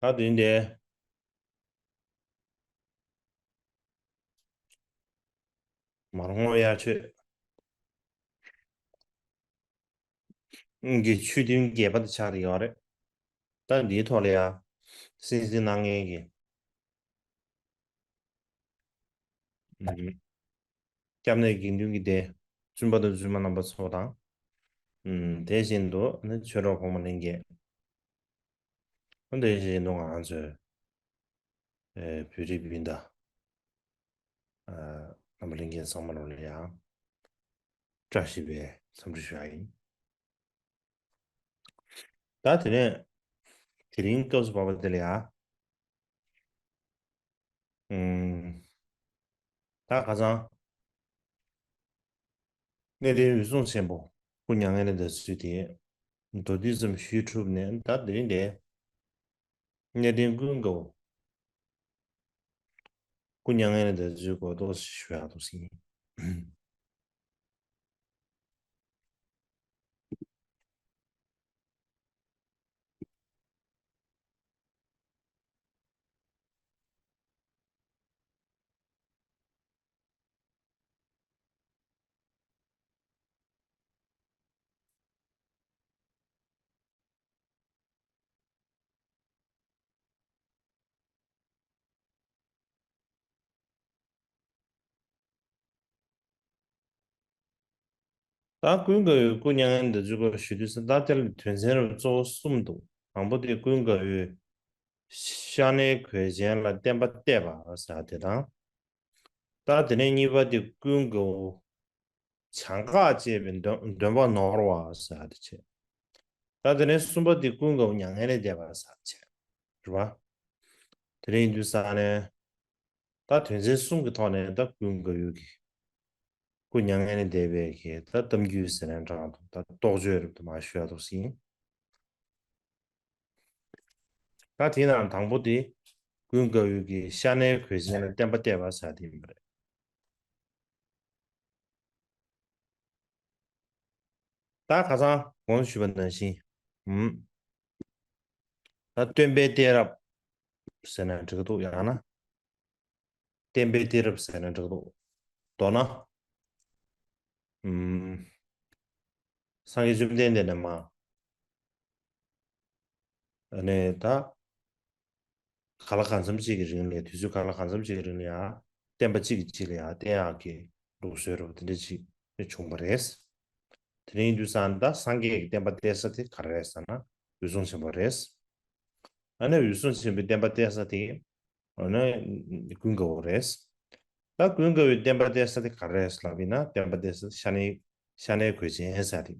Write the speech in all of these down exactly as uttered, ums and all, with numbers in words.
ད་དེ་འདྲའི་མར་ངོ་ཡ་ཆོས་གི་ཆོས་ཐུན་རྒྱས་པ་དེ་ཆགས་ཀྱི་ཡོད་རེད། ད་འདིའི་ཐོག་ལ་ཡ་སེམས་སེམས་གནང་མཁན་གྱི་སྐྱབས་གནས་དགེ་འདུན་གྱི་སྡེ་བཙུན་པ་དང་བཙུན་མ་རྣམ་པ་ཚོ་དང་། དེ་བཞིན་དུ་ནི་ཆོས་གྲོགས་གོང་མ་ལྷན་རྒྱས། དེ་བཞིན་དུ་ང་ཚོའི་བོད་རིགས་སྤུན་ཟླ་རྣམ་པ་ལྷན་རྒྱས་ཚང་མ་ལོ་ལ་ཡང་བཀྲ་ཤིས་པའི་འཚམས་འདྲི་ཞུ་ཡ་ཡིན། ད་དེ་ནས་དེ་རིང་སྐབས་སུ་བབ་པ་དེ་ལ་ཡ། ཨུམ། ད་ཁ་སང་གནས་བརྟན་འོད་སྲུང་ཆེན་པོ་སྐུ་མྱ་ངན་ལས་འདས་ཚུལ་དེ་མདོར་བསྡུས་ཙམ་ཞུས་གྲུབ་ནས། ད་དེ་རིང་དེ་གནས་བརྟན་ཀུན་དགའ་བོ་སྐུ་མྱ་ངན་ལས་འདས་ཚུལ་སྐོར་ཏོག་ཙམ་ཞུ་ཡག་འདུག་ཟིན། ད་ཀུན་དགའ་བོའི་སྐུ་མྱ་ངན་འདས་ཚུལ་སྐོར་ཞུ་དུས་ཙམ་ད་དེ་ལ་དོན་ཚན་རབ་གཙོ་བོ་གསུམ་འདུག། དང་པོ་དེ་ཀུན་དགའ་བོས་ཤ་ནའི་གོས་ཆེན་ལ་བསྟན་པ་གཏད་པ་ཟེར་བ་དེ་དང་། ད་དེ་ནས་གཉིས་པ་དེ་ཀུན་དགའ་བོ་བྱང་འགག་ཅེས་པའི་འདོན་འདོན་པ་ནོར་བ་ཟེར་བ་དེ་བྱས། ད་དེ་ནས་གསུམ་པ་དེ་ཀུན་དགའ་བོ་མྱ་ངན་ལས་འདས་པ་ཟེར་བ་བྱས། རེད་བ། དེ་ནས་ཡིན་དུས་ཙང་ནས་ད་དོན་ཚན་གསུམ་གྱི་ཐོག་ནས་ད་ཀུན་དགའ་བོའི་གི་སྐུ་མྱ་ངན་ལས་འདས་པའི་གི་ད་གཏམ་རྒྱུད་ཟེར་ནའང་འདྲ་འདུག། ད་རྟོགས་བརྗོད་རབ་ཏུ་མ་ཞུ་ཡ་འདུག་ཟིན། ད་དེའི་ནང་དང་པོ་དེ་ཀུན་དགའ་བོའི་གི་ཤ་ནའི་གོས་ཆེན་ལ་བསྟན་པ་གཏད་པ་ཟེར་དེ་ཡིན་པ་རེད། ད་ཁ་སང་གོང་དུ་ཞུས་པ་ནང་བཞིན། ཨུམ། ད་སྟོན་པའི་གཏད་རབས་ཟེར་ན་འགྲིག་གི་འདུག། ཡང་ན། བསྟན་པའི་གཏད་རབས་ཟེར་ན་འགྲིག་གི་འདུག། མདོར་ན། ཨུམ། སངས་རྒྱས་བཅོམ་ལྡན་འདས་ནས་མ། ཨ་ནི་ད། ག་ལ་གང་འཚམ་ཅིག་གི་རིང་ལ་དུས་ཚོད་ག་ལ་གང་འཚམ་ཅིག་གི་རིང་ལ་ཡང་བསྟན་པ་གཅིག་གིས་གཅིག་ལ་ཡང་བསྟན་ཡག་གི་ལུགས་སྲོལ་རབ་དེ་འདྲ་ཅིག་བྱུང་བ་རེད། དེ་རིང་དུས་སང་ད་སངས་རྒྱས་ཀྱི་བསྟན་པ་གཏད་ས་དེ་ག་རེ་རེད་ཟེར་ན་འོད་སྲུང་ཆེན་པོ་རེད། ཨ་ནི་འོད་སྲུང་ཆེན་པོའི་བསྟན་པ་གཏད་ས་དེ་ཨ་ནི་ཀུན་དགའ་བོ་རེད། ད་ཀུན་དགའ་བོའི་བསྟན་པ་གཏད་ས་དེ་ག་རེ་རེད་ལབ་ཡིན་ན་བསྟན་པ་གཏད་ས་དེ་ཤ་ནའི་ཤ་ནའི་གོས་ཆེན་ཟེར་དེ།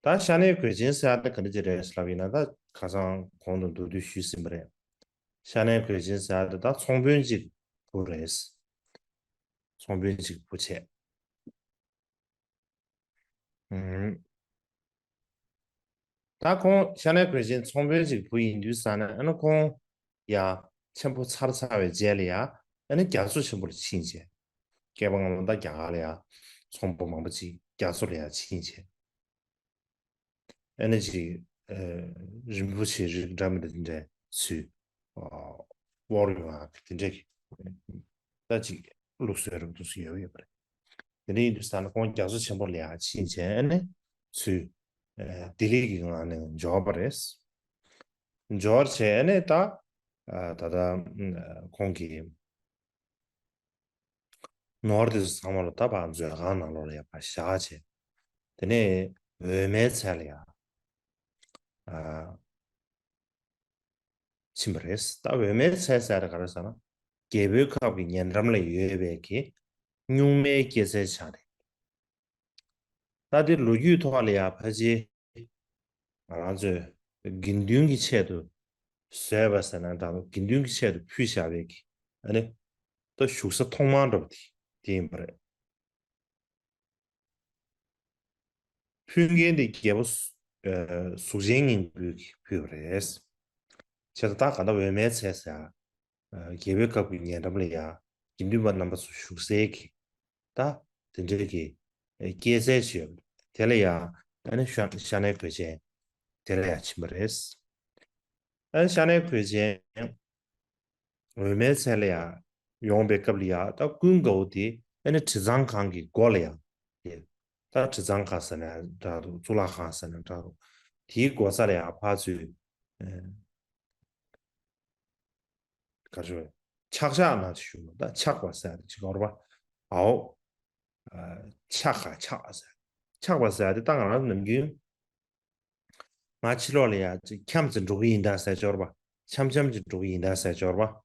ད་ཤ་ནའི་གོས་ཆེན་ཟེར་ཡ་དེ་ག་འདྲ་ཅིག་རེད་ལབ་ཡིན་ན། ད་ཁ་སང་གོང་དུ་མདོར་བསྡུས་ཞུས་ཟིན་པ་རེད། ཤ་ནའི་གོས་ཆེན་ཟེར་ཡ་དེ་ད་ཚོང་དཔོན་གཅིག་བུ་རེད། ཚོང་དཔོན་གཅིག་བུ་བྱས། ཨུམ། ད་ཁོང་ཤ་ནའི་གོས་ཆེན་ཚོང་དཔོན་གཅིག་བུ་ཡིན་དུས་ཙང་ནས་ཨ་ནི་ཁོང་ཡ་ཆེན་པོ་ཚར་ཚར་བའི་རྗེས་ལ་ཡ་ཨ་ནི་རྒྱ་མཚོ་ཆེན་པོ་ལ་ཕྱིན་བྱས། སྐྱེས་པ་སྔ་མོ་ད་རྒྱ་གར་ལ་ཡ་ཚོང་པ་མང་པོ་ཅིག་རྒྱ་མཚོ་ལ་ཡ་ཕྱིན་བྱས། ཨ་ནི་ཅིག་ཨ་རིན་པོ་ཆེ་རིགས་འདྲ་མི་འདྲ་དེ་འདྲ་ཚུར་ཨ་དབོར་ཡོང་བ་དེ་འདྲ་གི་ད་ཅིག་ལུགས་སྲོལ་རབ་ཏུ་ཚུར་ཡོད་ཡོད་པ་རེད། དེ་འདྲ་ཡིན་དུས་ཙང་ནས་ཁོང་རྒྱ་མཚོ་ཆེན་པོ་ལ་ཡ་ཕྱིན་བྱས་ཨ་ནི་ཚུར་ཨ་ལྡི་ལི་གི་ངང་ནས་འབྱོར་བ་རེད། འབྱོར་བྱས་ཨ་ནི་ད་ཨ་ད་ལྟ་ཨ་ཁོང་གི་ནོར་དེ་ཚོ་ཚང་མ་ལ་ད་ཕར་མཛོད་ཁང་ནང་ལོགས་ལ་ཡ་ཕར་བཞག་བྱས། དེ་ནས་འོད་མའི་ཚལ་ལ་ཡ་ཨ་ཕྱིན་པ་རེད། ད་འོད་མའི་ཚལ་ཟེར་ཡ་དེ་ག་རེ་ཟེར་ན། རྒྱལ་པོའི་ཁབ་ཀྱི་ཉེ་འགྲམ་ལ་ཡོད་པའི་གི་སྨྱུག་མའི་སྐྱེད་ཚལ་ཆགས་རེད། ད་དེ་ལོ་རྒྱུས་ཐོག་ལ་ཡ་ཕལ་ཆེར་ང་རང་ཚོས་དགེ་འདུན་གྱི་ཆེད་དུ་བཟོས་པ་ཟེར་ན་འདྲ་འདུག། དགེ་འདུན་གྱི་ཆེད་དུ་ཕུལ་བཞག་པའི་གི་ཨ་ནི་ད་བཞུགས་ས་ཐོག་མར་འགྲོ་བ་དེ་དེ་ཡིན་པ་རེད། ཕུལ་མཁན་དེ་རྒྱལ་པོ་གཟུགས་ཅན་སྙིང་པོས་ཕུལ་བ་རེད། བྱས་ཙང་ད་ག་ད་འོད་མའི་ཚལ་ཟེར་ཡ། རྒྱལ་པོའི་ཁབ་ཀྱི་ཉེ་འགྲམ་ལ་ཡ་དགེ་འདུན་པ་རྣམ་པ་ཚོ་བཞུགས་སའི་གི་ད་དེ་འདྲའི་གི་སྐྱེད་ཚལ་ཞིག་ཡོད། དེ་ལ་ཡ་ཨ་ནི་ཤ་ཤ་ནའི་གོས་ཆེན་དེ་ལ་ཡ་ཕྱིན་པ་རེད། ཨ་ནི་ཤ་ནའི་གོས་ཆེན་འོད་མའི་ཚལ་ལ་ཡང་ཡོང་པའི་སྐབས་ལ་ཡང་ད་ཀུན་དགའ་བོ་དེ་ཨ་ནི་དྲི་གཙང་ཁང་གི་སྒོ་ལ་ཡང་དེ་ད་དྲི་གཙང་ཁང་ཟེར་ན་འདྲ་འདུག་གཙུག་ལག་ཁང་ཟེར་ན་འདྲ་འདུག་དེའི་སྒོ་རྩ་ལ་ཡང་ཕར་ཚུར་ག་རེ་ཞུ་དགོས་རེད། ཕྱག་ཕྱག་ན་ཞུ་ད་ཕྱག་པ་ཟེར་ཡ་དེ་ཅིག་གོ་རེད་པ། ཨའོ། ཕྱག་ག་ཕྱག་ཟེར། ཕྱག་པ་ཟེར་ཡ་དེ་ད་ང་རང་ནམ་རྒྱུན་ང་ཕྱི་ལོགས་ལ་ཡ་ཅིག་འཁྱམས་ཙམ་འགྲོ་གི་ཡིན་ད་ཟེར་ཅོག་རེད་པ། འཁྱམ་འཁྱམ་ཅིག་འགྲོ་གི་ཡིན་ད་ཟེར་ཅོག་རེད་པ།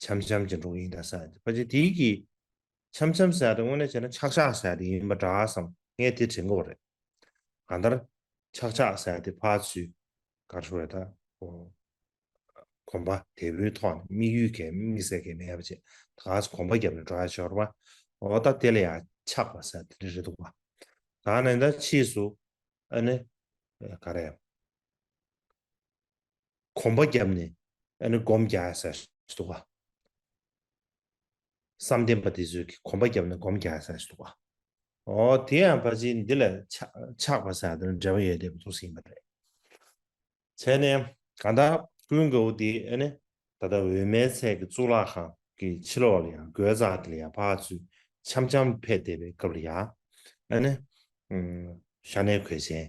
འཁྱམ་འཁྱམ་ཅིག་འགྲོ་གི་ཡིན་ད་ཟེར་ཡ་དེ་ཕལ་ཆེར་དེའི་གི་འཁྱམ་འཁྱམ་ཟེར་ཡ་དེ་དངོས་གནས་བྱས་ན་ཕྱག་ཕྱག་ཟེར་ཡ་དེ་ཡིན་པ་འདྲ་བསམ། ངས་དེ་དྲན་གྱི་ཡོད་རེད། གང་ལྟར་ཕྱག་ཕྱག་ཟེར་ཡ་དེ་ཕར་ཚུར་ག་རེ་ཞུ་དགོས་རེད་ད། གོམ་པ་དལ་བུའི་ཐོག་ནས་དམིགས་ཡུལ་གང་དམིགས་བསལ་གང་མེད་པ་བྱས་ད་ག་སེ་གོམ་པ་བརྒྱབ་ནས་འགྲོ་ཡ་ཤོར་བ། འོ་ད་དེ་ལ་ཡང་ཆགས་པ་ཟེར་དེ་འདྲ་རེད་འདུག་བ། ད་ནས་ད་ཕྱིས་སུ་ཨ་ནི་ག་རེ་གོམ་པ་བརྒྱབ་ནས་ཨ་ནི་སྒོམ་རྒྱག་ཡ་ཟེར་འདུག་བ། བསམ་གཏན་པ་དེ་ཚོས་ཀྱི་གོམ་པ་བརྒྱབ་ནས་སྒོམ་རྒྱག་ས་ཞིག་འདུག་ག་འོ་དེ་ཡང་ཕལ་ཆེར་འདི་ལ་ཆགས་ཆགས་པ་ཟེར་དེ་ལ་འབྲེལ་བ་ཡོད་བསྡད་པ་འདུག་ཟིན་པ་རེད། བྱས་ནས་གང་ལྟར་ཀུན་དགའ་བོ་དེ་ཨ་ནི་ད་ལྟ་འོད་མའི་ཚལ་གྱི་གཙུག་ལག་ཁང་གི་ཕྱི་ལོགས་ལ་ཡང་སྒོའི་རྩ་དེ་ལ་ཡང་ཕར་ཚུར་འཁྱམ་འཁྱམ་ཕེབས་བསྡད་པའི་སྐབས་ལ་ཡང་ཨ་ནི་ཤ་ནའི་གོས་ཆེན།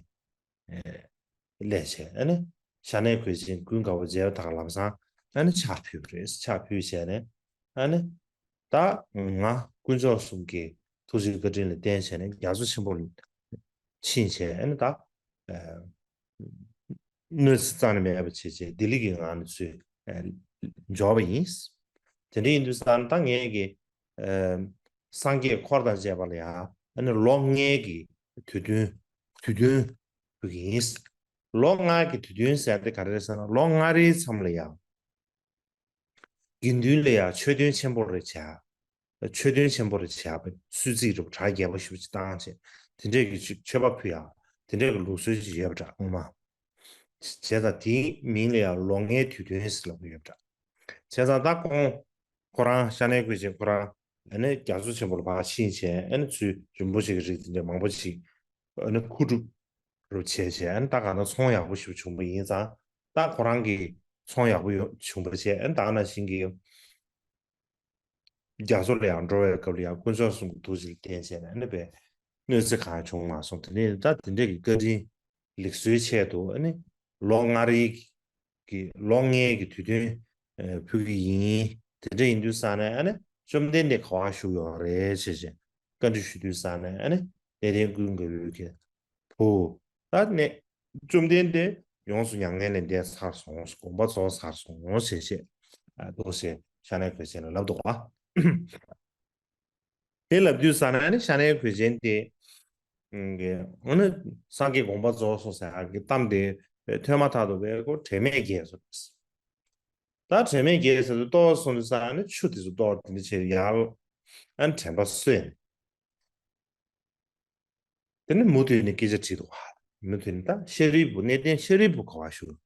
སླེབས་བྱས་ཨ་ནི་ཤ་ནའི་གོས་ཆེན་ཀུན་དགའ་བོ་མཇལ་བ་དང་ལམ་སང་ཨ་ནི་ཕྱག་ཕུལ་བ་རེད། ཕྱག་ཕུལ་བྱས་ནས་ཨ་ནི་ད་ང་དཀོན་མཆོག་གསུམ་གྱི་ཐུགས་རྗེ་བཀའ་དྲིན་ལ་བརྟེན་བྱས་ནས་རྒྱ་མཚོ་ཆེན་པོ་ལ་ཕྱིན་བྱས་ཨ་ནི་ད་གནོད་འཚེ་རྩ་ནས་མེད་པ་བྱས་བྱས་བདེ་ལེགས་ཀྱི་ངང་ནས་ཚུར་འབྱོར་བ་ཡིན། དེ་འདྲ་ཡིན་དུས་ཙང་ད་ངས་ཀྱི་སངས་རྒྱས་འཁོར་དང་བཅས་པ་ལ་ཡང་ཨ་ནི་ལོ་ལྔའི་གི་དུས་སྟོན་དུས་སྟོན་ཕུལ་གྱི་ཡིན། ལོ་ལྔ་གི་དུས་སྟོན་ཟེར་དེ་ག་རེ་རེད་ཟེར་ན་ལོ་ལྔ་རེའི་མཚམས་ལ་ཡང་དགེ་འདུན་ལ་ཡང་ཆོས་སྟོན་ཆེན་པོ་རེ་བྱ། ཆོས་སྟོན་ཆེན་པོ་རེ་བྱ་བའི་གསོལ་ཚིགས་རུ་གྲ་རྒྱས་པོ་ཞེ་པོ་ཅིག་བཏང་བྱས་དེ་འདྲས་ཀྱི་ཆོས་མཆོད་པ་ཕུལ་ཡ་དེ་འདྲས་ཀྱི་ལུགས་སྲོལ་ཅིག་ཡོད་པ་འདྲ་སྔོན་མ། བྱས་ཙང་དེའི་མིང་ལ་ཡང་ལོ་ལྔའི་དུས་སྟོན་ཟེར་ལབ་ཀྱི་ཡོད་པ་འདྲ། བྱས་ཙང་ད་ཁོང་ཁོ་རང་ཤ་ནའི་གོས་ཆེན་ཁོ་རང་ཨ་ནི་རྒྱ་མཚོ་ཆེན་པོ་ལ་ཕར་ཕྱིན་བྱས་ཨ་ནི་ཚུལ་རིན་པོ་ཆེ་གི་རིགས་དེ་འདྲས་མང་པོ་ཅིག་ཨ་ནི་མཁོ་སྒྲུབ་རུ་བྱས་བྱས་ཨ་ནི་ད་གང་ལྟར་ཚོང་ཡག་པོ་ཞིག་བྱུང་པ་ཡིན་ཙང་ད་ཁོ་རང་གི་ཚོང་ཡག་པོ་ཡོ་བྱུང་པ་བྱས་ཨ་ནི་ད་ག་ནང་བཞིན་གྱི་རྒྱ་མཚོ་ལ་ཡང་འགྲོ་བའི་སྐབས་ལ་ཡང་དཀོན་མཆོག་གསུམ་གྱི་ཐུགས་རྗེ་ལ་བརྟེན་བྱས་ནས་ཨ་ནི་པའི་གནོད་འཚེ་གང་ཡང་བྱུང་མ་སོང་། དེ་ནས་ད་དེ་འདྲས་ཀྱི་བཀའ་དྲིན་ལེགས་གསོའི་ཆེད་དུ་ཨ་ནི་ལོ་ལྔ་རེའི་གི་ལོ་ལྔའི་གི་དུས་སྟོན་ཕུལ་གྱི་ཡིན། དེ་འདྲ་ཡིན་དུས་ཙང་ནས་ཨ་ནི་བཅོམ་ལྡན་འདས་ག་པར་བཞུགས་ཡོད་རེད་ཅེས་བྱས་བཀའ་འདྲི་ཞུ་དུས་ཙང་ནས་ཨ་ནི་གནས་བརྟན་ཀུན་དགའ་བོས་ཀྱི་བུ། ད་ནས་བཅོམ་ལྡན་འདས་ཡོངས་སུ་མྱ་ངན་ལས་འདས་ཚར་སོང་། དགོངས་པ་རྫོགས་ཚར་སོང་ཞེས་བཤད་འདུག་ཞེས་ཤ་ནའི་གོས་ཆེན་ལ་ལབ་འདུག་པ། དེ་ལབ་དུས་ཙ་ན་ནི་ཤ་ནའི་གོས་ཆེན་དེ་ཨ་ནི་སངས་རྒྱས་དགོངས་པ་རྫོགས་སོང་ཟེར་ཡག་གི་གཏམ་དེ་ཐོས་མ་ཐག་ཏུ་བས་ཁོ་དྲན་མེད་བརྒྱལ་སོང་། ད་དྲན་མེད་བརྒྱལ་ཟེར་དུས་ལྟོགས་སོང་དུས་ཙ་ནི་ཆུ་དེ་ཚོ་གཏོར་དེ་འདྲ་བྱས་ཡར་ཨ་ནི་དྲན་པ་གསོས། དེ་ནས་མུ་མཐུད་ནས་སྐད་ཆ་དྲིས་འདུག་ག་མུ་མཐུད་ནས་ད་ཤཱ་རིའི་བུ་གནས་བརྟན་ཤཱ་རིའི་བུ་ག་པར་བཞུགས།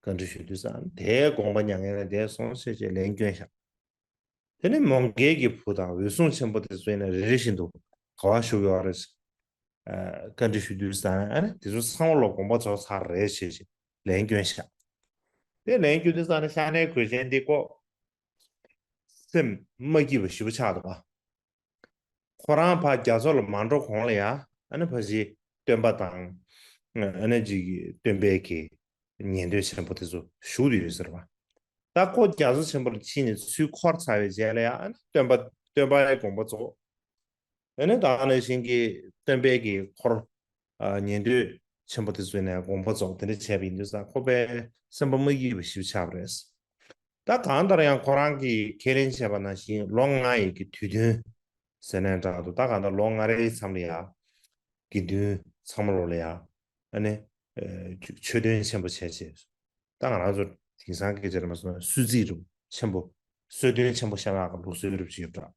བཀའ་འདྲི་ཞུ་དུས་ཙང་དེའི་དགོངས་པ་མྱ་ངན་ལས་འདས་སོང་ཞེས་བྱས་ལན་བསྐྱོན་བཞག་དེ་ནས་མོའུ་འགལ་གྱི་བུ་དང་འོད་སྲུང་ཆེན་པོ་དེ་ཚོ་ཡིན་ན་རེ་རེ་བཞིན་དུ་ག་པར་བཞུགས་ཡོད་རེད། བཀའ་འདྲི་ཞུ་དུས་ཙང་ཨ་ནི་དེ་ཚོ་ཚང་མ་ལ་དགོངས་པ་རྫོགས་ཚར་རེད་ཞེས་བྱས་ལན་བསྐྱོན་བཞག་དེ་ལན་བསྐྱོན་དུས་ཙང་ནས་ཤ་ནའི་གོས་ཆེན་འདི་ཀོ་སེམས་མ་སྐྱིད་པ་ཞེ་པོ་ཆགས་འདུག་ག་ཁོ་རང་ཕར་རྒྱ་མཚོ་ལ་མ་འགྲོ་གོང་ལ་ཡ་ཨ་ནི་ཕ་གཞིས་སྟོན་པ་དང་ཨ་ནི་ཅིག་སྟོན་པའི་གི་ཉན་ཐོས་ཆེན་པོ་དེ་ཚོ་བཞུགས་ཏེ་ཡོད་ཟེར་བ། ད་ཁོ་རྒྱ་མཚོ་ཆེན་པོ་ལ་ཕྱིན་ནས་ཚུར་འཁོར་ཚར་བའི་རྗེས་ལ་ཡ་ཨ་ནི་སྟོན་པ་སྟོན་པའི་དགོངས་པ་རྫོགས། ཨ་ནི་ད་ག་ནང་བཞིན་གྱི་སྟོན་པའི་གི་འཁོར་ཉན་ཐོས་ཆེན་པོ་དེ་ཚོ་ནས་དགོངས་པ་རྫོགས་དེ་འདྲ་བྱས་པ་ཡིན་དུས་ཙང་ཁོ་པའི་སེམས་པ་མ་སྐྱིད་པ་ཞེ་པོ་ཆགས་པ་རེད། ད་གང་ལྟར་ཡང་ཁོ་རང་གིས་ཁས་ལེན་བྱས་པ་ནང་བཞིན་ལོ་ལྔ་ཡི་གི་དུས་སྟོན་ཟེར་ནའི་འདྲ་འདུག་ད་གང་ལྟར་ལོ་ལྔ་རེའི་མཚམས་ལ་ཡ་དགེ་འདུན་ཚང་མ་ལོ་ལ་ཡ་ཨ་ནི་ཆོས་སྟོན་ཆེན་པོ་བྱས་བྱས། ད་ང་རང་ཚོ་དེང་སང་སྐད་ཆ་ལ་མ་སོང་ན་གསོལ་ཚིགས་རུ་ཆེན་པོ་གསོལ་སྟོན་ཆེན་པོ་བཤམས་ཡག་གི་ལུགས་སྲོལ་རུ་ཅིག་ཡོད་འདྲ།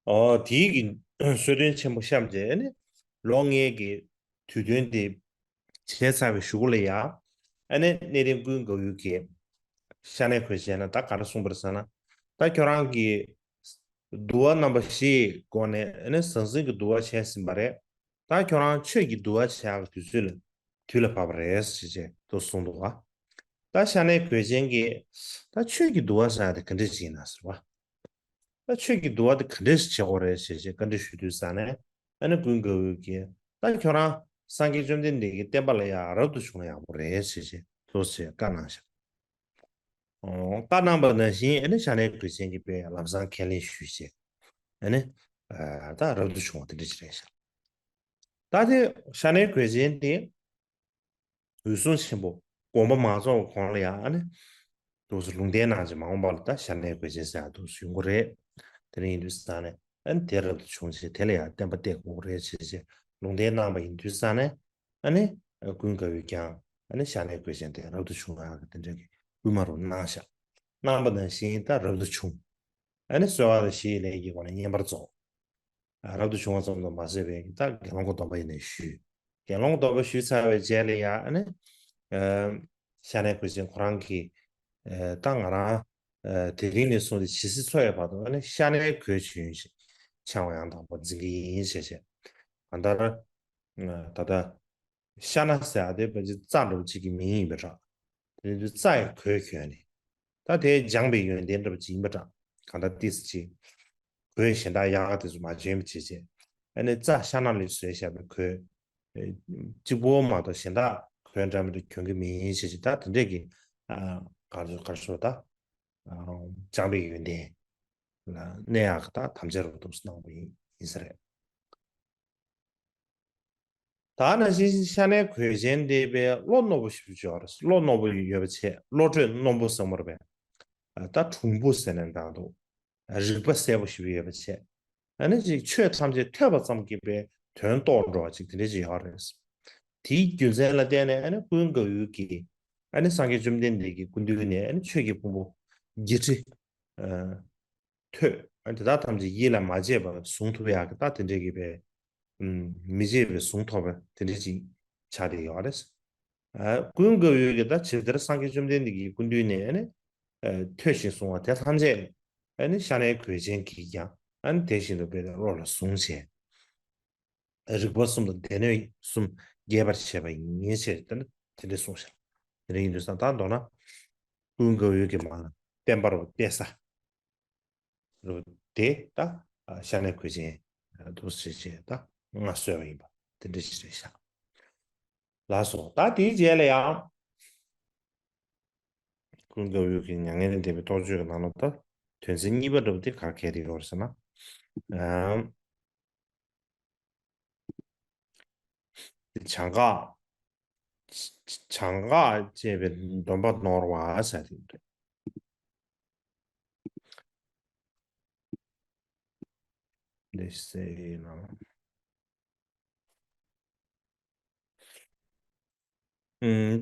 ཨོ་དེའི་གི་གསོལ་སྟོན་ཆེན་པོ་བཤམས་རྗེས་ཨ་ནི་ལོ་ལྔའི་གི་དུས་སྟོན་དེ་བྱས་ཚར་བའི་གཞུག་ལ་ཡ་ཨ་ནི་གནས་བརྟན་ཀུན་དགའ་བོས་ཀྱི་ཤ་ནའི་གོས་ཆེན་ལ་ད་ག་རེ་གསུངས་པ་རེད་ཟེར་ན། ད་ཁྱོད་རང་གི་འདུལ་བ་རྣམ་པ་བཞིའི་སྒོ་ནས་ཨ་ནི་ཟང་ཟིང་གི་འདུལ་བ་བྱས་ཟིན་པ་རེད། ད་ཁྱོད་རང་ཆོས་ཀྱི་འདུལ་བ་བྱེད་ཡག་གི་དུས་ཚོད་ལ་དུས་ལ་བབ་པ་རེད་ཟེར་བྱས་དུ་གསུངས་འདུག་བ། ད་ཤ་ནའི་གོས་ཅན་གྱིས་ད་ཆོས་ཀྱི་འདུལ་བ་ཟེར་ཡག་དེ་ག་འདྲ་ཞིག་ཡིན་ན་ཟེར་བ། ད་ཆོས་ཀྱི་འདུལ་བ་དེ་ག་འདྲ་ཞིག་བྱེད་དགོས་རེད་ཟེར་བྱས་བཀའ་འདྲི་ཞུ་དུས་ཙ་ནས། ཨ་ནི་ཀུན་དགའ་བོས་ཀྱིས་ད་ཁྱོད་རང་སངས་རྒྱས་བཅོམ་ལྡན་འདས་ཀྱི་བསྟན་པ་ལ་ཡང་རབ་ཏུ་བྱུང་ན་ཡག་པོ་རེད་ཟེར་བྱས་དུ་ཟེར་བཀའ་གནང་ཤག་ཨོ། བཀའ་གནང་པ་ནང་བཞིན་ཨ་ནི་ཤ་ནའི་གོས་ཅན་གྱིས་དཔེ་ལམ་སང་ཁས་ལེན་ཞུས་བྱས། ཨ་ནི་ཨ་ད་རབ་ཏུ་བྱུང་བ་དེ་འདྲ་ཞིག་རེད་ཤག་ད་དེ་ཤ་ནའི་གོས་ཅན་དེ་འོད་སྲུང་ཆེན་པོ་དགོངས་པ་མ་རྫོགས་པའི་གོང་ལ་ཡང་ཨ་ནི་འདུག་སེ་ལུང་བསྟན་གནང་བྱས་མ་འོངས་པ་ལ་ད་ཤ་ནའི་གོས་ཅན་ཟེར་ཡག་འདུག་སེ་ཡོང་གི་རེད། དེ་འདྲ་ཡིན་དུས་ཙ་ནས་ཨ་ནི་དེ་རབ་ཏུ་བྱུང་བྱས་དེ་ལ་ཡང་བསྟན་པ་གཏད་དགོས་ཀྱི་རེད་ཟེར་བྱས་ལུང་བསྟན་གནང་པ་ཡིན་དུས་ཙ་ནས། ཨ་ནི་ཀུན་དགའ་བོས་ཀྱང་ཨ་ནི་ཤ་ནའི་གོས་ཅན་དེ་རབ་ཏུ་བྱུང་ཡག་གི་དེ་འདྲ་གི་སྐུལ་མ་རུ་གནང་ཤག་གནང་པ་ནང་བཞིན་ད་རབ་ཏུ་བྱུང་། ཨ་ནི་གསོལ་བ་དང་བཞི་ཡི་ལས་ཀྱི་སྒོ་ནས་བསྙེན་པར་རྫོགས། རབ་ཏུ་བྱུང་བ་ཙམ་དུ་མ་ཟད་པའི་ད་དགེ་སློང་གི་སྡོམ་པ་ཡིན་ནས་ཞུས། དགེ་སློང་གི་སྡོམ་པ་ཞུས་ཚར་བའི་རྗེས་ལ་ཡང་ཨ་ནི་ཤ་ནའི་གོས་ཅན་ཁོ་རང་གིས་ད་ང་རང་དེ་རིང་ནས་བཟུང་སྟེ་ཇི་སྲིད་འཚོ་བའི་བར་དུ་ཨ་ནི་ཤ་ནའི་གོས་གྱོན་ཞིང་འཆང་བ་ཡང་དག་པར་འཛིན་གྱི་ཡིན་ཞེས་བཤད། གང་ལྟར། ད་ལྟ་ཤ་ན་ཟེར་ཡག་དེ་ཕལ་ཆེར་རྩྭ་འདྲ་བོ་གཅིག་གི་མིང་ཡིན་པ་འདྲ། དེ་ནས་རྩྭ་ཡི་གོས་གྱོན་ནས། ད་དེ་སྦྱངས་པའི་ཡོན་ཏན་འདྲ་བོ་གཅིག་ཡིན་པ་འདྲ། གང་ལྟར་ཏོག་ཙམ་ཅིག་གོས་གཞན་དག་ཡག་ག་དེ་ཚོ་མ་གྱོན་པ་བྱས་བྱས། ཨ་ནི་རྩྭ་ཤ་ན་ལས་བཟོས་བཞག་པའི་གོས་གཅིག་པོ་མ་གཏོགས་གཞན་དག་གོས་འདྲ་མི་འདྲ་གྱོན་གྱི་མིན་བྱས་བྱས། ད་དེ་འདྲས་ཀྱི་ག་རེ་ཟེར་ད་སྦྱངས་པའི་ཡོན་ཏན་ལ་གནས་ཡག་གི་ད་དམ་བཅའ་རུ་འདུག་སེ་གནང་བ་ཡིན་ཡིན་ས་རེད། ད་ནང་བཞིན་ཤ་ནའི་གོས་ཅན་དེ་དཔེ་བློ་རྣོ་པོ་ཞེ་པོ་ཅིག་ཡོད་རེད། བློ་རྣོ་པོ་ཡོད་པ་བྱས་བློ་གྲོས་རྣོན་པོ་ཟེར་མ་རེད་པས། ད་གྲུང་པོ་ཟེར་ནའང་འདྲ་འདུག་རིག་པ་གསལ་པོ་ཞེ་པོ་ཡོད་པ་བྱས། ཨ་ནི་ཅིག་ཆོས་ཐམས་ཅད་ཐོས་པ་ཙམ་གྱིས་དཔེ་དོན་རྟོགས་འགྲོ་བ་ཅིག་དེ་འདྲ་ཅིག་ཡོད་རེད། དེའི་རྒྱུ་མཚན་ལ་བརྟེན་ནས་ཨ་ནི་ཀུན་དགའ་བོས་ཀྱིས་ཨ་ནི་སངས་རྒྱས་བཅོམ་ལྡན་འདས་ཀྱི་སྐུ་མདུན་ནས་ཨ་ནི་ཆོས་ཀྱི་ཕུང་པོ་བརྒྱད་ཁྲི། ཐོས། དེ་དག་ཐམས་ཅད་ཡིད་ལ་མ་བྱས་པར་གཟུང་ཐུབ་ཡག་གི་ད་དེ་འདྲའི་གི་པའི་མི་བརྗེད་པའི་གཟུངས་ཐོབ་པ་དེ་འདྲ་ཅིག་ཆགས་བསྡད་ཡོད་རེད། ཀུན་དགའ་བོས་ཀྱི་ད་ཇི་ལྟར་སངས་རྒྱས་བཅོམ་ལྡན་འདས་ཀྱི་སྐུ་མདུན་ནས་ཨ་ནི་ཐོས་ཤིང་གཟུང་བ་དེ་ཐམས་ཅད་ཨ་ནི་ཤ་ནའི་གོས་ཅན་གྱིས་ཀྱང་ཨ་ནི་དེ་བཞིན་དུ་དཔེ་བློ་ལ་ཟུངས་བྱས། རིག་པ་གསུམ་དང་སྡེ་སྣོད་གསུམ་རྒྱས་པར་བྱས་པ་ཡིན་ཞེས་དེ་འདྲ་གསུངས་ཤག་དེ་འདྲ་ཡིན་དུས་ཙང་ད་མདོར་ན་ཀུན་དགའ་བོས་ཀྱི་མ་བསྟན་པ་རུ་གཏད་ས་རུ་དེ་ད་ཤ་ནའི་གོས་ཅན་དུ་ཞེས་བྱས་ད་མངའ་གསོལ་བ་ཡིན་པ་དེ་འདྲ་ཞིག་རེད་ཤག་ལགས་སོ། ད་དེའི་རྗེས་ལ་ཡང་ཀུན་དགའ་བོས་ཀྱི་མྱ་ངན་ལས་འདས་པའི་རྟོགས་བརྗོད་ཀྱི་ནང་ལ་ད་དོན་ཚན་གཉིས་པ་འདྲ་པོ་དེ་ག་རེ་གལ་ཏེ་ཡོད་རེད་ཟེར་ན། བྱང་འགག་བྱང་འགག་ཅེས་པའི་སྡོམ་པ་ནོར་བ་ཟེར་དེ་རེད། འདི་སེ་ན། ཨུམ།